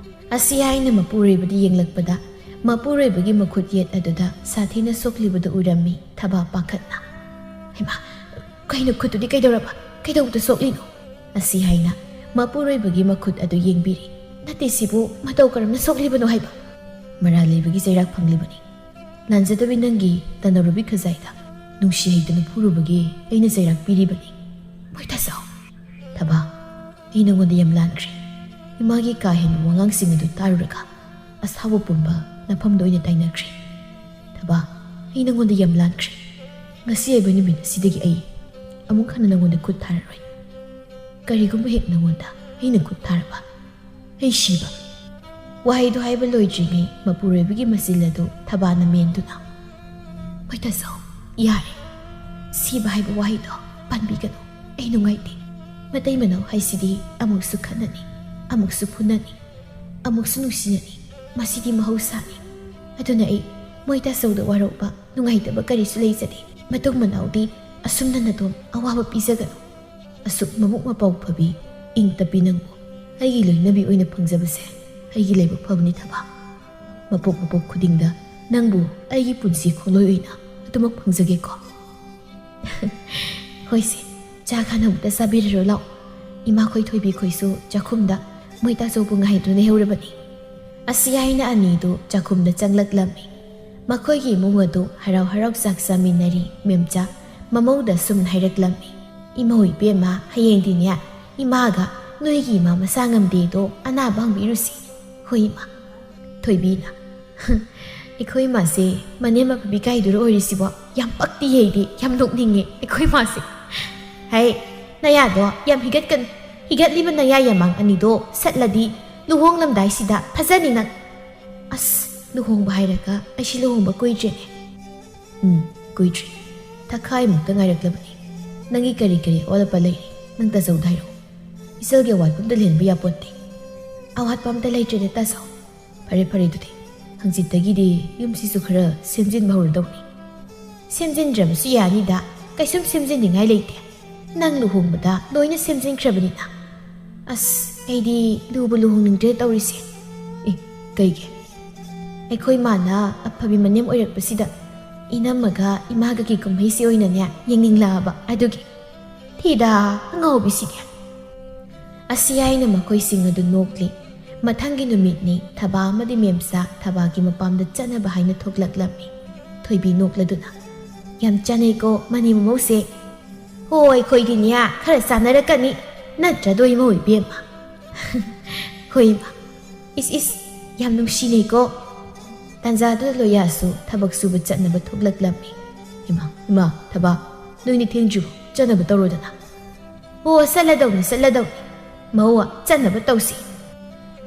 ꯑꯁꯤ ꯍꯥꯏꯅ ꯃꯄꯨꯔꯣꯏꯕꯗ ꯌꯦꯡꯂꯛꯄꯗ ꯃꯄꯨꯔꯣꯏꯕꯒꯤ ꯃꯈꯨꯠ ꯌꯦꯠ ꯑꯗꯨꯗ ꯁꯥꯊꯤꯅ ꯁꯣꯛꯂꯤꯕꯗꯨ ꯎꯔꯝꯃꯤ꯫ ꯊꯕꯥ ꯄꯥꯈꯠꯅ, "ꯍꯩꯃꯥ, ꯀꯩꯅꯣ ꯈꯨꯠꯇꯨꯗꯤ ꯀꯩꯗꯧꯔꯕ? ꯀꯩꯗꯧꯕꯗ ꯁꯣꯛꯂꯤꯅꯣ?" ꯑꯁꯤ ꯍꯥꯏꯅ ꯃꯄꯨꯔꯣꯏꯕꯒꯤ ꯃꯈꯨꯠ ꯑꯗꯨ ꯌꯦꯡꯕꯤꯔꯤ꯫ "ꯅꯠꯇꯦ, ꯁꯤꯕꯨ ꯃꯇꯧ ꯀꯔꯝꯅ ꯁꯣꯛꯂꯤꯕꯅꯣ ꯍꯥꯏꯕ?" "ꯃꯔꯥꯜ ꯂꯩꯕꯒꯤ ꯆꯩꯔꯥꯛ ꯐꯪꯂꯤꯕꯅꯤ꯫ ꯂꯥꯟꯖꯗꯕꯤ ꯅꯪꯒꯤ ꯇꯅꯧꯔꯨꯕꯤ ꯈꯖꯥꯏꯗ ꯅꯨꯡꯁꯤ ꯍꯩꯗꯨꯅ ꯐꯨꯔꯨꯕꯒꯤ ꯑꯩꯅ ꯆꯩꯔꯥꯛ ꯄꯤꯔꯤꯕꯅꯤ꯫ ꯍꯣꯏ ꯇꯥꯆꯧ꯫ ꯊꯕꯥ, ꯑꯩ ꯅꯉꯣꯟꯗ ꯌꯥꯝ ꯂꯥꯟꯈ꯭ꯔꯦ꯫ ꯏꯃꯥꯒꯤ ꯀꯥ ꯍꯦꯟꯕ ꯋꯥꯉꯥꯡꯁꯤꯡ ꯑꯗꯨ ꯇꯥꯔꯨꯔꯒ ꯑꯁꯥꯎꯕ ꯄꯨꯝꯕ ꯅꯐꯝꯗ ꯑꯣꯏꯅ ꯇꯥꯏꯅꯈ꯭ꯔꯦ꯫ ꯊꯕꯥ, ꯑꯩ ꯅꯉꯣꯟꯗ ꯌꯥꯝ ꯂꯥꯟꯈ꯭ꯔꯦ꯫ ꯉꯁꯤ ꯍꯥꯏꯕ ꯅꯨꯃꯤꯠ ꯑꯁꯤꯗꯒꯤ ꯑꯩ ꯑꯃꯨꯛ ꯍꯟꯅ ꯅꯉꯣꯟꯗ ꯈꯨꯠ ꯊꯥꯔꯔꯣꯏ꯫ ꯀꯔꯤꯒꯨꯝꯕ ꯍꯦꯛ ꯅꯉꯣꯟꯗ ꯑꯩꯅ ꯈꯨꯠ ꯊꯥꯔꯕ, ꯑꯩ ꯁꯤꯕ꯫ ꯋꯥꯍꯩꯗꯨ ꯍꯥꯏꯕ ꯂꯣꯏꯗ꯭ꯔꯤꯉꯩ ꯃꯄꯨꯔꯣꯏꯕꯒꯤ ꯃꯆꯤꯜ ꯑꯗꯨ ꯊꯕꯥꯅ ꯃꯦꯟꯗꯨꯅ, ꯍꯣꯏ ꯇꯥꯆꯧ, ꯌꯥꯔꯦ꯫ ꯁꯤꯕ ꯍꯥꯏꯕ ꯋꯥꯍꯩꯗꯣ ꯄꯟꯕꯤꯒꯅꯨ꯫ ꯑꯩ ꯅꯨꯡꯉꯥꯏꯇꯦ꯫ ꯃꯇꯩ ꯃꯅꯥꯎ ꯍꯥꯏꯁꯤꯗꯤ ꯑꯃꯨꯛꯁꯨ ꯈꯠꯅꯅꯤ, ꯑꯃꯨꯛꯁꯨ ꯐꯨꯅꯅꯤ, ꯑꯃꯨꯛꯁꯨ ꯅꯨꯡꯁꯤꯅꯅꯤ꯫ ꯃꯁꯤꯗꯤ ꯃꯍꯧꯁꯥꯅꯤ꯫ ꯑꯗꯨꯅ ꯑꯩ ꯃꯣꯏ ꯇꯥꯆꯧꯗ ꯋꯥꯔꯧꯕ, ꯅꯨꯡꯉꯥꯏꯇꯕ ꯀꯔꯤꯁꯨ ꯂꯩꯖꯗꯦ꯫ ꯃꯇꯨꯡ ꯃꯅꯥꯎꯗꯤ ꯑꯁꯨꯝꯅ ꯅꯇꯣꯝ ꯑꯋꯥꯕ ꯄꯤꯖꯒꯅꯨ꯫ ꯑꯁꯨꯛ ꯃꯕꯨꯛ ꯃꯄꯥꯎ ꯐꯕꯤ, ꯏꯪ ꯇꯞꯄꯤ ꯅꯪꯕꯨ ꯑꯩꯒꯤ ꯂꯣꯏꯅꯕꯤ ꯑꯣꯏꯅ ꯐꯪꯖꯕꯁꯦ ꯑꯩꯒꯤ ꯂꯥꯏꯕꯛ ꯐꯕꯅꯤ ꯊꯕꯥ꯫ ꯃꯄꯣꯛ ꯃꯄꯣꯛ ꯈꯨꯗꯤꯡꯗ ꯅꯪꯕꯨ ꯑꯩꯒꯤ ꯄꯨꯟꯁꯤ ꯈꯣꯡꯂꯣꯏ ꯑꯣꯏꯅ ꯑꯗꯨꯃꯛ ꯐꯪꯖꯒꯦꯀꯣ꯫ ꯍꯣꯏꯁꯦ, ꯆꯥ ꯈꯥꯅ ꯑꯃꯨꯛꯇ ꯆꯥꯕꯤꯔꯔꯣ ꯂꯥꯎ꯫ ꯏꯃꯥꯈꯣꯏ ꯊꯣꯏꯕꯤꯈꯣꯏꯁꯨ ꯆꯥꯛꯈꯨꯝꯗ ꯃꯣꯏ ꯇꯥꯆꯧꯕꯨ ꯉꯥꯏꯗꯨꯅ ꯂꯩꯍꯧꯔꯕꯅꯤ꯫ ꯑꯁꯤ ꯍꯥꯏꯅ ꯑꯅꯤꯗꯨ ꯆꯥꯛꯈꯨꯝꯗ ꯆꯪꯂꯛꯂꯝꯃꯤ꯫ ꯃꯈꯣꯏꯒꯤ ꯏꯃꯨꯡ ꯑꯗꯨ ꯍꯔꯥꯎ ꯍꯔꯥꯎ ꯆꯥꯛ ꯆꯥꯃꯤꯟꯅꯔꯤ꯫ ꯃꯦꯝꯆꯥ ꯃꯃꯧꯗ ꯁꯨꯝꯅ ꯍꯥꯏꯔꯛꯂꯝꯃꯤ, "ꯏꯃꯧ ꯏꯕꯦꯝꯃ, ꯍꯌꯦꯡꯗꯤꯅꯦ, ꯏꯃꯥꯒ ꯅꯣꯏꯒꯤ ꯏꯃꯥ ꯃꯁꯥ ꯉꯝꯗꯦꯗꯣ ꯑꯅꯥꯕ ꯍꯪꯕꯤꯔꯨꯁꯤ꯫" "ꯍꯣꯏ ꯏꯃꯥ꯫" ꯊꯣꯏꯕꯤꯅ, "ꯑꯩꯈꯣꯏ ꯏꯃꯥꯁꯦ ꯃꯅꯦꯝ ꯑꯐꯕꯤ ꯀꯥꯏꯗꯨꯔ ꯑꯣꯏꯔꯤꯁꯤꯕꯣ? ꯌꯥꯝ ꯄꯛꯇꯤ ꯍꯩꯗꯤ, ꯌꯥꯝ ꯅꯣꯛꯅꯤꯡꯉꯦ ꯑꯩꯈꯣꯏ ꯏꯃꯥꯁꯦ꯫" "ꯍꯩ, ꯅꯌꯥꯗꯣ ꯌꯥꯝ ꯍꯤꯒꯠꯀꯅꯨ꯫ ꯍꯤꯒꯠꯂꯤꯕ ꯅꯌꯥ ꯌꯥꯃꯥꯡ ꯑꯅꯤꯗꯣ ꯁꯠꯂꯗꯤ ꯂꯨꯍꯣꯡꯂꯝꯗꯥꯏꯁꯤꯗ ꯐꯖꯅꯤ ꯅꯪ꯫" ꯑꯁ, ꯂꯨꯍꯣꯡꯕ ꯍꯥꯏꯔꯒ ꯑꯩꯁꯤ ꯂꯨꯍꯣꯡꯕ ꯀꯨꯏꯗ꯭ꯔꯦꯅꯦ꯫ "ꯎꯝ, ꯀꯨꯏꯗ꯭ꯔꯤ꯫ ꯊꯈꯥꯏꯃꯨꯛꯇ ꯉꯥꯏꯔꯛꯂꯕꯅꯤ꯫ ꯅꯪꯒꯤ ꯀꯔꯤ ꯀꯔꯤ ꯑꯋꯥꯠ ꯑꯄꯥ ꯂꯩꯔꯤ? ꯅꯪ ꯇꯥꯆꯧꯗ ꯍꯥꯏꯔꯛꯑꯣ꯫ ꯏꯆꯜꯒꯤ ꯑꯋꯥꯠꯄ ꯑꯝꯇ ꯂꯩꯍꯟꯕ ꯌꯥꯄꯣꯟꯇꯦ꯫" "ꯑꯋꯥꯠꯄ ꯑꯝꯇ ꯂꯩꯇ꯭ꯔꯦꯗ ꯇꯥꯆꯧ꯫" "ꯐꯔꯦ ꯐꯔꯦ, ꯑꯗꯨꯗꯤ ꯍꯪꯆꯤꯠꯇꯒꯤꯗꯤ ꯌꯨꯝꯁꯤꯁꯨ ꯈꯔ ꯁꯦꯝꯖꯤꯟꯕ ꯍꯧꯔꯗꯧꯅꯤ꯫" "ꯁꯦꯝꯖꯤꯟꯗ꯭ꯔꯕꯁꯨ ꯌꯥꯅꯤꯗ, ꯀꯩꯁꯨꯝ ꯁꯦꯝꯖꯤꯟꯅꯤꯡꯉꯥꯏ ꯂꯩꯇꯦ꯫ ꯅꯪ ꯂꯨꯍꯣꯡꯕꯗ ꯂꯣꯏꯅ ꯁꯦꯝꯖꯤꯟꯈ꯭ꯔꯕꯅꯤꯅ꯫" ꯑꯁ, ꯑꯩꯗꯤ ꯂꯨꯕꯨ ꯂꯨꯍꯣꯡꯅꯤꯡꯗ꯭ꯔꯦ ꯇꯧꯔꯤꯁꯦ꯫ "ꯑꯦ, ꯀꯩꯒꯤ?" "ꯑꯩꯈꯣꯏ ꯃꯥꯅ ꯑꯐꯕꯤ ꯃꯅꯦꯝ ꯑꯣꯏꯔꯛꯄꯁꯤꯗ ꯏꯅꯝꯃꯒ ꯏꯃꯥꯒꯒꯤ ꯀꯨꯝꯍꯩꯁꯤ ꯑꯣꯏꯅꯅꯦ ꯌꯦꯡꯅꯤꯡꯂꯛꯑꯕ ꯑꯗꯨꯒꯤ꯫" "ꯊꯤꯗ, ꯑꯉꯥꯎꯕꯤꯁꯤꯗꯤ꯫" ꯑꯁꯤ ꯍꯥꯏꯅ ꯃꯈꯣꯏꯁꯤꯡ ꯑꯗꯨ ꯅꯣꯛꯂꯤ꯫ ꯃꯊꯪꯒꯤ ꯅꯨꯃꯤꯠꯅꯤ꯫ ꯊꯕꯥ ꯑꯃꯗꯤ ꯃꯦꯝꯆꯥ ꯊꯕꯥꯒꯤ ꯃꯄꯥꯝꯗ ꯆꯠꯅꯕ ꯍꯥꯏꯅ ꯊꯣꯛꯂꯛꯂꯝꯃꯤ꯫ ꯊꯣꯏꯕꯤ ꯅꯣꯛꯂꯗꯨꯅ, "ꯌꯥꯝ ꯆꯥꯟꯅꯩꯀꯣ ꯃꯅꯦꯝ ꯃꯃꯧꯁꯦ꯫" "ꯍꯣꯏ, ꯑꯩꯈꯣꯏꯗꯤꯅꯦ ꯈꯔ ꯆꯥꯟꯅꯔꯛꯀꯅꯤ, ꯅꯠꯇ꯭ꯔꯗꯣ ꯏꯃꯧ ꯏꯕꯦꯝꯃ?" "ꯍꯣꯏ ꯏꯃꯥ꯫ ꯏꯁ ꯏꯁ, ꯌꯥꯝ ꯅꯨꯡꯁꯤꯅꯩꯀꯣ?" ꯇꯥꯟꯖꯥꯗꯨꯗ ꯂꯣꯌꯥꯁꯨ ꯊꯕꯛ ꯁꯨꯕ ꯆꯠꯅꯕ ꯊꯣꯛꯂꯛꯂꯝꯃꯤ꯫ "ꯏꯃꯥ, ꯏꯃꯥ, ꯊꯕꯥ, ꯅꯣꯏꯅꯤ ꯊꯦꯡꯗ꯭ꯔꯤꯕꯣ? ꯆꯠꯅꯕ ꯇꯧꯔꯣꯗꯅ꯫" "ꯑꯣ, ꯆꯠꯂꯗꯧꯅꯤ, ꯆꯠꯂꯗꯧꯅꯤ꯫ ꯃꯧ, ꯆꯠꯅꯕ ꯇꯧꯁꯤ꯫"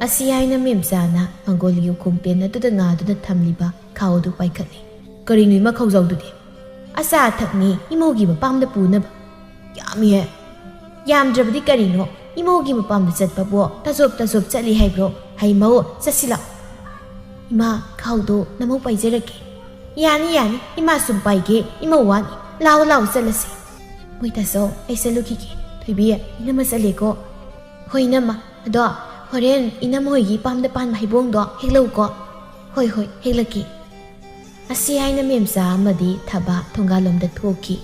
ꯑꯁꯤ ꯍꯥꯏꯅ ꯃꯦꯝꯆꯥꯅ ꯃꯪꯒꯣꯜꯒꯤ ꯎꯈꯣꯡ ꯇꯦꯟ ꯑꯗꯨꯗ ꯉꯥꯗꯨꯅ ꯊꯝꯂꯤꯕ ꯈꯥꯎ ꯑꯗꯨ ꯄꯥꯏꯈꯠꯂꯤ꯫ "ꯀꯔꯤꯅꯣ ꯏꯃꯥ ꯈꯥꯎꯖꯥꯎꯗꯨꯗꯤ?" "ꯑꯆꯥ ꯑꯊꯛꯅꯤ, ꯏꯃꯧꯒꯤ ꯃꯄꯥꯝꯗ ꯄꯨꯅꯕ꯫" "ꯌꯥꯝꯃꯤꯍꯦ꯫" "ꯌꯥꯝꯗ꯭ꯔꯕꯗꯤ ꯀꯔꯤꯅꯣ? ꯏꯃꯧꯒꯤ ꯃꯄꯥꯝꯗ ꯆꯠꯄꯕꯨ ꯇꯥꯖꯣꯞ ꯇꯥꯖꯣꯞ ꯆꯠꯂꯤ ꯍꯥꯏꯕ꯭ꯔꯣ? ꯍꯩ ꯃꯧ, ꯆꯠꯁꯤ ꯂꯥꯛꯑꯣ꯫" "ꯏꯃꯥ, ꯈꯥꯎꯗꯣ ꯅꯃꯧ ꯄꯥꯏꯖꯔꯛꯀꯦ꯫" "ꯌꯥꯅꯤ, ꯌꯥꯅꯤ, ꯏꯃꯥ ꯁꯨꯝ ꯄꯥꯏꯒꯦ, ꯏꯃꯧ ꯋꯥꯅꯤ꯫ ꯂꯥꯛꯑꯣ, ꯂꯥꯛꯑꯣ, ꯆꯠꯂꯁꯤ꯫" "ꯍꯣꯏ ꯇꯥꯆꯧ, ꯑꯩ ꯆꯠꯂꯨꯈꯤꯒꯦ꯫ ꯊꯣꯏꯕꯤ, ꯏꯅꯝꯃ ꯆꯠꯂꯦꯀꯣ꯫" "ꯍꯣꯏ ꯏꯅꯝꯃ, ꯑꯗꯣ ꯍꯣꯔꯦꯟ ꯏꯅꯝꯃ ꯍꯣꯏꯒꯤ ꯄꯥꯝꯗ ꯄꯥꯟꯕ ꯍꯩꯕꯣꯡꯗꯣ ꯍꯦꯛꯂꯛꯎꯀꯣ꯫" "ꯍꯣꯏ, ꯍꯣꯏ, ꯍꯦꯛꯂꯛꯀꯦ꯫" ꯑꯁꯤ ꯍꯥꯏꯅ ꯃꯦꯝꯆꯥ ꯑꯃꯗꯤ ꯊꯕꯥ ꯊꯣꯡꯒꯥꯜꯂꯣꯝꯗ ꯊꯣꯛꯈꯤ꯫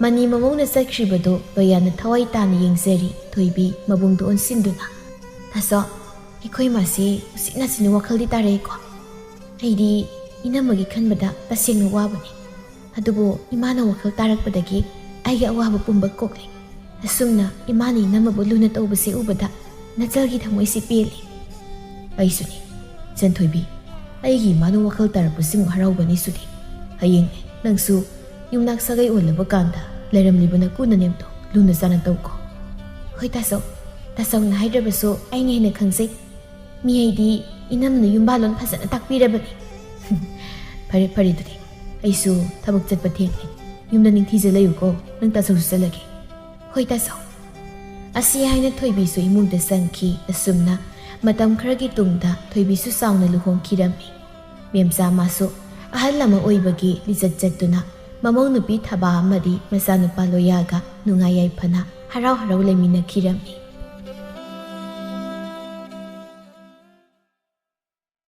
ꯃꯅꯤ ꯃꯃꯧꯅ ꯆꯠꯈ꯭ꯔꯤꯕꯗꯨ ꯂꯣꯌꯥꯅ ꯊꯋꯥꯏ ꯇꯥꯅ ꯌꯦꯡꯖꯔꯤ, ꯊꯣꯏꯕꯤ ꯃꯕꯨꯡꯗꯨ ꯑꯣꯟꯁꯤꯟꯗꯨꯅ꯫ "ꯇꯥꯆꯧ, ꯑꯩꯈꯣꯏ ꯃꯥꯁꯤ ꯎꯆꯤꯟ ꯅꯥꯆꯤꯟꯅ ꯋꯥꯈꯜꯗꯤ ꯇꯥꯔꯛꯑꯦꯀꯣ꯫ ꯑꯩꯗꯤ ꯏꯅꯝꯃꯒꯤ ꯈꯟꯕꯗ ꯇꯁꯦꯡꯅ ꯋꯥꯕꯅꯤ꯫ ꯑꯗꯨꯕꯨ ꯏꯃꯥꯅ ꯋꯥꯈꯜ ꯇꯥꯔꯛꯄꯗꯒꯤ ꯑꯩꯒꯤ ꯑꯋꯥꯕ ꯄꯨꯝꯕ ꯀꯣꯛꯂꯦ꯫ ꯑꯁꯨꯝꯅ ꯏꯃꯥꯅ ꯏꯅꯝꯃꯕꯨ ꯂꯨꯅ ꯇꯧꯕꯁꯦ ꯎꯕꯗ ꯅꯆꯜꯒꯤ ꯊꯃꯣꯏꯁꯤ ꯄꯦꯜꯂꯤ꯫" "ꯑꯩꯁꯨꯅꯤ, ꯏꯆꯟꯊꯣꯏꯕꯤ꯫ ꯑꯩꯒꯤ ꯏꯃꯥꯅ ꯋꯥꯈꯜ ꯇꯥꯔꯛꯄꯁꯤꯃꯨꯛ ꯍꯔꯥꯎꯕꯅꯤ ꯁꯨꯗꯤ꯫ ꯍꯌꯦꯡꯅꯦ ꯅꯪꯁꯨ ꯌꯨꯝꯅꯥꯛ ꯁꯥꯒꯩ ꯑꯣꯜꯂꯕ ꯀꯥꯟꯗ ꯂꯩꯔꯝꯂꯤꯕ ꯅꯀꯨ ꯅꯅꯦꯝꯗꯣ ꯂꯨꯅ ꯆꯥꯟꯅ ꯇꯧꯀꯣ꯫" "ꯍꯣꯏ ꯇꯥꯆꯧ, ꯇꯥꯆꯧꯅ ꯍꯥꯏꯗ꯭ꯔꯕꯁꯨ ꯑꯩꯅ ꯍꯦꯟꯅ ꯈꯪꯖꯩ꯫ ꯃꯤ ꯍꯥꯏꯗꯤ ꯏꯅꯝꯃꯅ ꯌꯨꯝꯕꯥꯜꯂꯣꯟ ꯐꯖꯅ ꯇꯥꯛꯄꯤꯔꯕꯅꯤ꯫" "ꯐꯔꯦ, ꯐꯔꯦ ꯑꯗꯨꯗꯤ꯫ ꯑꯩꯁꯨ ꯊꯕꯛ ꯆꯠꯄ ꯊꯦꯡꯂꯦ꯫ ꯌꯨꯝꯗ ꯅꯤꯡꯊꯤꯖ ꯂꯩꯌꯨꯀꯣ꯫ ꯅꯪ ꯇꯥꯆꯧꯁꯨ ꯆꯠꯂꯒꯦ꯫" "ꯍꯣꯏ ꯇꯥꯆꯧ꯫" ꯑꯁꯤ ꯍꯥꯏꯅ ꯊꯣꯏꯕꯤꯁꯨ ꯏꯃꯨꯡꯗ ꯆꯪꯈꯤ꯫ ꯑꯁꯨꯝꯅ ꯃꯇꯝ ꯈꯔꯒꯤ ꯇꯨꯡꯗ ꯊꯣꯏꯕꯤꯁꯨ ꯆꯥꯎꯅ ꯂꯨꯍꯣꯡꯈꯤꯔꯝꯃꯤ꯫ ꯃꯦꯝꯆꯥ ꯃꯥꯁꯨ ꯑꯍꯜ ꯑꯃ ꯑꯣꯏꯕꯒꯤ ꯂꯤꯆꯠ ꯆꯠꯇꯨꯅ ꯃꯃꯧ ꯅꯨꯄꯤ ꯊꯕꯥ ꯑꯃꯗꯤ ꯃꯆꯥꯅꯨꯄꯥ ꯂꯣꯌꯥꯒ ꯅꯨꯡꯉꯥꯏ ꯌꯥꯏꯐꯅ ꯍꯔꯥꯎ ꯍꯔꯥꯎ ꯂꯩꯃꯤꯟꯅꯈꯤꯔꯝꯃꯤ꯫